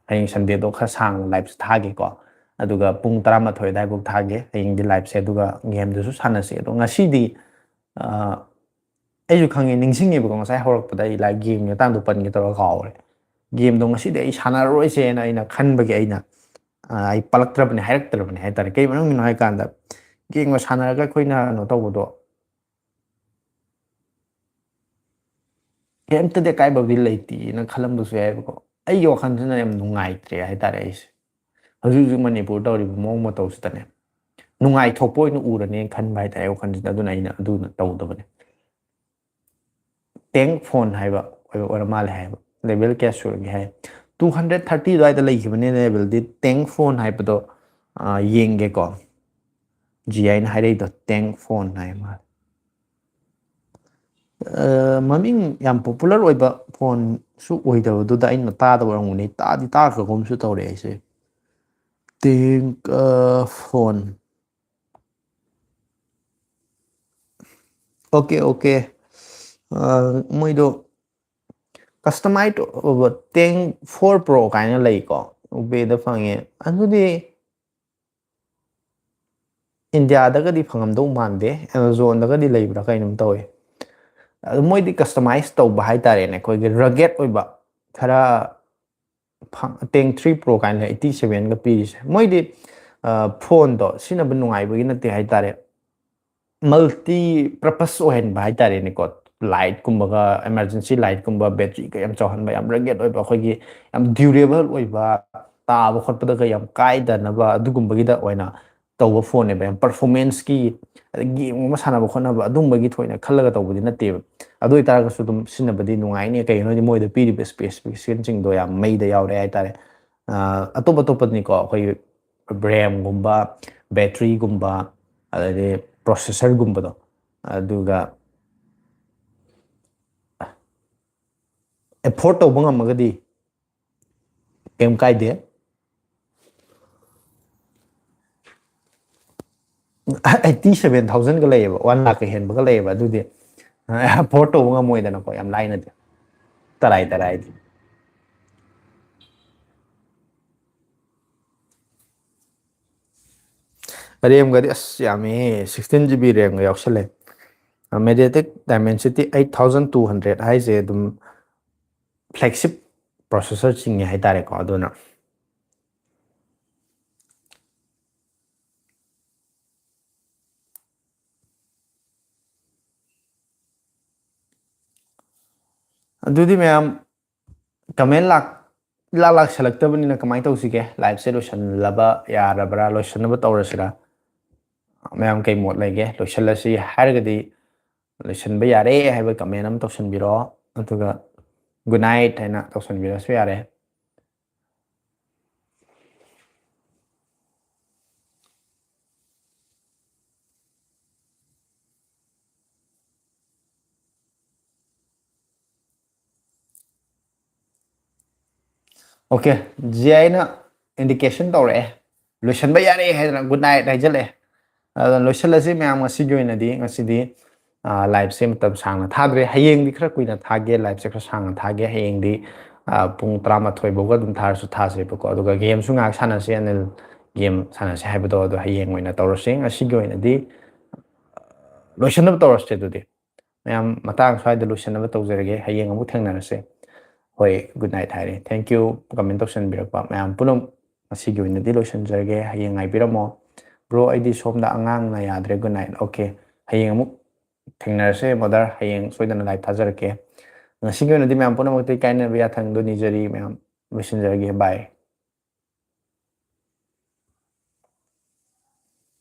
ꯍꯌꯦꯡ Sundayꯗꯣ ꯈꯔ ꯁꯥꯡꯅ liveꯁꯦ ꯊꯥꯒꯦꯀꯣ, ꯑꯗꯨꯒ ꯄꯨꯡ ꯇꯔꯥꯃꯥꯊꯣꯏ ꯑꯗꯨꯋꯥꯏꯐꯥꯎ ꯊꯥꯒꯦ ꯍꯌꯦꯡꯗꯤ liveꯁꯦ, ꯑꯗꯨꯒ gameꯗꯨꯁꯨ ꯁꯥꯟꯅꯁꯦ꯫ ꯑꯗꯣ ꯉꯁꯤꯗꯤ, ꯑ, ꯑꯩꯁꯨ ꯈꯪꯉꯦ, ꯅꯤꯡꯁꯤꯡꯉꯦꯕꯀꯣ, ꯉꯁꯥꯏ ꯍꯧꯔꯛꯄꯗ ꯑꯩ ꯂꯥꯏ gameꯒꯤ ꯃꯇꯥꯡꯗꯣ ꯄꯟꯒꯦ ꯇꯧꯔꯒ ꯀꯥꯎꯔꯦ꯫ Gameꯗꯣ ꯉꯁꯤꯗꯤ ꯑꯩ ꯁꯥꯟꯅꯔꯔꯣꯏꯁꯦꯅ ꯑꯩꯅ ꯈꯟꯕꯒꯤ ꯑꯩꯅ, ꯑ, ꯑꯩ ꯄꯜꯂꯛꯇ꯭ꯔꯕꯅꯤ, ꯍꯥꯏꯔꯛꯇ꯭ꯔꯕꯅꯤ ꯍꯥꯏꯇꯥꯔꯦ꯫ ꯀꯩ ꯃꯔꯝꯒꯤꯅꯣ ꯍꯥꯏꯀꯥꯟꯗ, gameꯒ ꯁꯥꯟꯅꯔꯒ ꯑꯩꯈꯣꯏꯅ ꯀꯩꯅꯣ ꯇꯧꯕꯗꯣ ꯀꯩꯝꯇꯗꯤ ꯑꯀꯥꯏꯕꯕꯨꯗꯤ ꯂꯩꯇꯦꯅ ꯈꯜꯂꯝꯕꯁꯨ ꯌꯥꯏꯕꯀꯣ꯫ ꯑꯩꯒꯤ ꯋꯥꯈꯜꯁꯤꯅ ꯌꯥꯝ ꯅꯨꯡꯉꯥꯏꯇ꯭ꯔꯦ ꯍꯥꯏꯇꯥꯔꯦ꯫ ꯑꯩꯁꯦ ꯍꯧꯖꯤꯛ ꯍꯧꯖꯤꯛ ꯃꯅꯤꯄꯨꯔ ꯇꯧꯔꯤꯕ ꯃꯑꯣꯡ ꯃꯇꯧꯁꯤꯗꯅꯦ, ꯅꯨꯡꯉꯥꯏꯊꯣꯛꯄ ꯑꯣꯏꯅ ꯎꯔꯅꯦꯅ ꯈꯟꯕ ꯍꯥꯏꯇꯥꯔꯦ ꯑꯩ ꯋꯥꯈꯜꯁꯤꯗ꯫ ꯑꯗꯨꯅ ꯑꯩꯅ ꯑꯗꯨꯅ ꯇꯧꯗꯕꯅꯦ꯫ ꯇꯦꯡ ꯐꯣꯟ ꯍꯥꯏꯕ ꯑꯣꯏꯕ ꯑꯣꯏꯔ ꯃꯥꯜꯂꯦ ꯍꯥꯏꯕ꯫ ꯂꯦꯚꯦꯜ ꯀꯌꯥ ꯁꯨꯔꯒꯦ ꯍꯥꯏ꯫ Two hundred thirty ꯑꯗꯨꯋꯥꯏꯗ ꯂꯩꯈꯤꯕꯅꯦ ꯂꯦꯚꯦꯜꯗꯤ꯫ ꯇꯦꯡ ꯐꯣꯟ ꯍꯥꯏꯕꯗꯣ, ꯑꯥ, ꯌꯦꯡꯒꯦꯀꯣ꯫ ꯖꯤ ꯑꯥꯏꯅ ꯍꯥꯏꯔꯛꯏꯗꯣ ꯇꯦꯡ ꯐꯣꯟ ꯍꯥꯏ ꯃꯥꯜꯂꯦ꯫ ꯑ, ꯃꯃꯤꯡ ꯌꯥꯝ ꯄꯣꯄꯨꯂꯔ ꯑꯣꯏꯕ ꯐꯣꯟꯁꯨ ꯑꯣꯏꯗꯕꯗꯨꯗ ꯑꯩꯅ ꯇꯥꯗꯕ ꯑꯣꯏꯔꯝꯒꯅꯤ꯫ ꯇꯥꯗꯤ ꯇꯥꯈ꯭ꯔꯒꯨꯝꯁꯨ ꯇꯧꯔꯦ ꯑꯩꯁꯦ꯫ ꯇꯦꯡ, ꯑ, ꯐꯣꯟ꯫ Okay, okay. ꯑ, ꯃꯣꯏꯗꯣ ꯀꯁꯇꯃꯥꯏꯠ ꯑꯣꯏꯕ ꯇꯦꯡ ꯐꯣꯔ ꯄ꯭ꯔꯣ ꯀꯥꯏꯅ ꯂꯩꯀꯣ, ꯎꯕꯦꯗ ꯐꯪꯉꯦ꯫ ꯑꯗꯨꯗꯤ ꯏꯟꯗꯤꯌꯥꯗꯒꯗꯤ ꯐꯪꯉꯝꯗꯧ ꯃꯥꯟꯗꯦ, ꯑꯦꯃꯥꯖꯣꯟꯗꯒꯗꯤ ꯂꯩꯕ꯭ꯔꯥ ꯀꯩꯅꯣꯝ ꯇꯧꯋꯦ꯫ ꯑꯗꯨ ꯃꯣꯏꯗꯤ ꯀꯁꯇꯃꯥꯏꯁ ꯇꯧꯕ ꯍꯥꯏꯇꯥꯔꯦꯅꯦ, ꯑꯩꯈꯣꯏꯒꯤ ꯔꯒꯦꯠ ꯑꯣꯏꯕ ꯈꯔ ꯐꯪ-, ꯇꯦꯡ ꯊ꯭ꯔꯤ ꯄ꯭ꯔꯣ ꯀꯥꯏꯅ ꯑꯩꯠꯇꯤ ꯁꯚꯦꯟꯒ ꯄꯤꯔꯤꯁꯦ꯫ ꯃꯣꯏꯗꯤ, ꯑ, ꯐꯣꯟꯗꯣ ꯁꯤꯖꯤꯟꯅꯕ ꯅꯨꯡꯉꯥꯏꯕꯒꯤ ꯅꯠꯇꯦ ꯍꯥꯏꯇꯥꯔꯦ, ꯃꯜꯇꯤ ꯄꯔꯄꯁ ꯑꯣꯏꯍꯟꯕ ꯍꯥꯏꯇꯥꯔꯦꯅꯦꯀꯣ꯫ ꯂꯥꯏꯠꯀꯨꯝꯕꯒ, ꯏꯃꯥꯔꯖꯦꯟꯁꯤ ꯂꯥꯏꯠꯀꯨꯝꯕ, ꯕꯦꯇ꯭ꯔꯤꯒ ꯌꯥꯝ ꯆꯥꯎꯍꯟꯕ, ꯌꯥꯝ ꯔꯒꯦꯠ ꯑꯣꯏꯕ, ꯑꯩꯈꯣꯏꯒꯤ ꯌꯥꯝ ꯗ꯭ꯌꯨꯔꯦꯕꯜ ꯑꯣꯏꯕ, ꯇꯥꯕ ꯈꯣꯠꯄꯗꯒ ꯌꯥꯝ ꯀꯥꯏꯗꯅꯕ ꯑꯗꯨꯒꯨꯝꯕꯒꯤꯗ ꯑꯣꯏꯅ ꯇꯧꯕ ꯐꯣꯟꯅꯦꯕ꯫ ꯌꯥꯝ ꯄꯔꯐꯣꯔꯃꯦꯟꯁꯀꯤ, ꯑꯗꯩ ꯒꯦꯝꯒꯨꯝꯕ ꯁꯥꯟꯅꯕ ꯈꯣꯠꯅꯕ ꯑꯗꯨꯝꯕꯒꯤ ꯊꯣꯏꯅ ꯈꯜꯂꯒ ꯇꯧꯕꯗꯤ ꯅꯠꯇꯦꯕ꯫ ꯑꯗꯨ ꯑꯣꯏꯇꯥꯔꯒꯁꯨ ꯑꯗꯨꯝ ꯁꯤꯖꯤꯟꯅꯕꯗꯤ ꯅꯨꯡꯉꯥꯏꯅꯤ꯫ ꯀꯩꯒꯤꯅꯣ ꯍꯥꯏꯗꯤ ꯃꯣꯏꯗ ꯄꯤꯔꯤꯕ ꯏꯁꯄꯦꯁꯤꯐꯤꯀꯦꯁꯟꯁꯤꯡꯗꯣ ꯌꯥꯝ ꯃꯩꯗ ꯌꯥꯎꯔꯦ ꯍꯥꯏꯇꯥꯔꯦ꯫ ꯑ, ꯑꯇꯣꯞ ꯑꯇꯣꯞꯄꯅꯤꯀꯣ, ꯑꯩꯈꯣꯏꯒꯤ ꯔꯦꯝꯒꯨꯝꯕ, ꯕꯦꯇ꯭ꯔꯤꯒꯨꯝꯕ, ꯑꯗꯩꯗꯤ ꯄ꯭ꯔꯣꯁꯦꯁꯔꯒꯨꯝꯕꯗꯣ, ꯑꯗꯨꯒ ꯑꯦꯐꯣꯔꯗ ꯇꯧꯕ ꯉꯝꯃꯒꯗꯤ ꯀꯩꯝ ꯀꯥꯏꯗꯦ꯫ ꯑꯩꯠꯇꯤ ꯁꯚꯦꯟ ꯊꯥꯎꯖꯟꯒ ꯂꯩꯌꯦꯕ, ꯋꯥꯟ ꯂꯥꯛꯀ ꯍꯦꯟꯕꯒ ꯂꯩꯌꯦꯕ꯫ ꯑꯗꯨꯗꯤ ꯑꯦꯐꯣꯔꯗ ꯇꯧꯕ ꯉꯝꯃꯣꯏꯗꯅꯀꯣ, ꯌꯥꯝ ꯂꯥꯏꯅꯗꯤ꯫ ꯇꯔꯥꯏ ꯇꯔꯥꯏꯗꯤ꯫ ꯔꯦꯝꯒꯗꯤ ꯑꯁ ꯌꯥꯝꯃꯦꯍꯦ, ꯁꯤꯛꯁꯇꯤꯟ ꯖꯤ ꯕꯤ ꯔꯦꯝꯒ ꯌꯥꯎꯁꯜꯂꯦ꯫ MediaTek Dimensity eight thousand two hundred ꯍꯥꯏꯁꯦ ꯑꯗꯨꯝ ꯐ꯭ꯂꯦꯒꯁꯤꯞ ꯄ꯭ꯔꯣꯁꯦꯁꯔ ꯆꯤꯡꯉꯦ ꯍꯥꯏꯇꯥꯔꯦꯀꯣ꯫ ꯑꯗꯨꯅ ꯑꯗꯨꯗꯤ ꯃꯌꯥꯝ ꯀꯃꯦꯟ ꯂꯥꯛ-, ꯏꯂꯥꯛ ꯂꯥꯛꯁꯜꯂꯛꯇꯕꯅꯤꯅ ꯀꯃꯥꯏꯅ ꯇꯧꯁꯤꯒꯦ? Liveꯁꯦ ꯂꯣꯏꯁꯤꯜꯂꯕ ꯌꯥꯔꯕ꯭ꯔꯥ? ꯂꯣꯏꯁꯤꯟꯅꯕ ꯇꯧꯔꯁꯤꯔꯥ? ꯃꯌꯥꯝ ꯀꯩ ꯃꯣꯠ ꯂꯩꯒꯦ? ꯂꯣꯏꯁꯤꯜꯂꯁꯤ ꯍꯥꯏꯔꯒꯗꯤ ꯂꯣꯏꯁꯤꯟꯕ ꯌꯥꯔꯦ ꯍꯥꯏꯕ comment ꯑꯃ ꯇꯧꯁꯤꯟꯕꯤꯔꯣ, ꯑꯗꯨꯒ good night ꯍꯥꯏꯅ ꯇꯧꯁꯤꯟꯕꯤꯔꯁꯨ ꯌꯥꯔꯦ꯫ Okay, ꯖꯤ ꯑꯥꯏꯅ indication ꯇꯧꯔꯛꯑꯦ, ꯂꯣꯏꯁꯤꯟꯕ ꯌꯥꯔꯦ ꯍꯥꯏꯗꯅ good night ꯍꯥꯏꯖꯜꯂꯛꯑꯦ꯫ ꯑꯗꯨꯅ ꯂꯣꯏꯁꯤꯜꯂꯁꯤ ꯃꯌꯥꯝ, ꯉꯁꯤꯒꯤ ꯑꯣꯏꯅꯗꯤ꯫ ꯉꯁꯤꯗꯤ liveꯁꯦ ꯃꯇꯝ ꯁꯥꯡꯅ ꯊꯥꯗ꯭ꯔꯦ, ꯍꯌꯦꯡꯗꯤ ꯈꯔ ꯀꯨꯏꯅ ꯊꯥꯒꯦ, liveꯁꯦ ꯈꯔ ꯁꯥꯡꯅ ꯊꯥꯒꯦ꯫ ꯍꯌꯦꯡꯗꯤ ꯄꯨꯡ ꯇꯔꯥꯃꯥꯊꯣꯏ ꯐꯥꯎꯕ ꯑꯗꯨꯝ ꯊꯥꯔꯁꯨ ꯊꯥꯁꯦꯕꯀꯣ꯫ ꯑꯗꯨꯒ gameꯁꯨ ꯉꯥꯏꯍꯥꯛ ꯁꯥꯟꯅꯁꯤ, ꯑꯅꯤꯜ, game ꯁꯥꯟꯅꯁꯤ ꯍꯥꯏꯕꯗꯣ, ꯑꯗꯣ ꯍꯌꯦꯡ ꯑꯣꯏꯅ ꯇꯧꯔꯁꯤ꯫ ꯉꯁꯤꯒꯤ ꯑꯣꯏꯅꯗꯤ ꯂꯣꯏꯁꯤꯟꯅꯕ ꯇꯧꯔꯁꯤ꯫ ꯑꯗꯨꯗꯤ ꯃꯌꯥꯝ, ꯃꯇꯥꯡ ꯁ꯭ꯋꯥꯏꯗ ꯂꯣꯏꯁꯤꯟꯅꯕ ꯇꯧꯖꯔꯒꯦ, ꯍꯌꯦꯡ ꯑꯃꯨꯛ ꯊꯦꯡꯅꯔꯁꯦ꯫ ꯍꯣꯏ, good night ꯍꯥꯏꯔꯦ꯫ Thank you comment ꯇꯧꯁꯟꯕꯤꯔꯛꯄ ꯃꯌꯥꯝ ꯄꯨꯝꯅꯃꯛ꯫ ꯉꯁꯤꯒꯤ ꯑꯣꯏꯅꯗꯤ ꯂꯣꯏꯁꯤꯟꯖꯔꯒꯦ, ꯍꯌꯦꯡ ꯉꯥꯏꯕꯤꯔꯝꯃꯣ꯫ Bro, ꯑꯩꯗꯤ ꯁꯣꯝꯗ ꯑꯉꯥꯡꯅ ꯌꯥꯗ꯭ꯔꯦ꯫ Good night꯫ Okay, ꯍꯌꯦꯡ ꯑꯃꯨꯛ ꯊꯦꯡꯅꯔꯁꯦ brother, ꯍꯌꯦꯡ ꯁꯣꯏꯗꯅ live ꯊꯥꯖꯔꯛꯀꯦ꯫ ꯉꯁꯤꯒꯤ ꯑꯣꯏꯅꯗꯤ ꯃꯌꯥꯝ ꯄꯨꯝꯅꯃꯛꯇ ꯏꯀꯥꯏꯅꯕ ꯌꯥꯊꯪꯗꯣ ꯅꯤꯖꯔꯤ꯫ ꯃꯌꯥꯝ, ꯂꯣꯏꯁꯤꯟꯖꯔꯒꯦ꯫ Bye꯫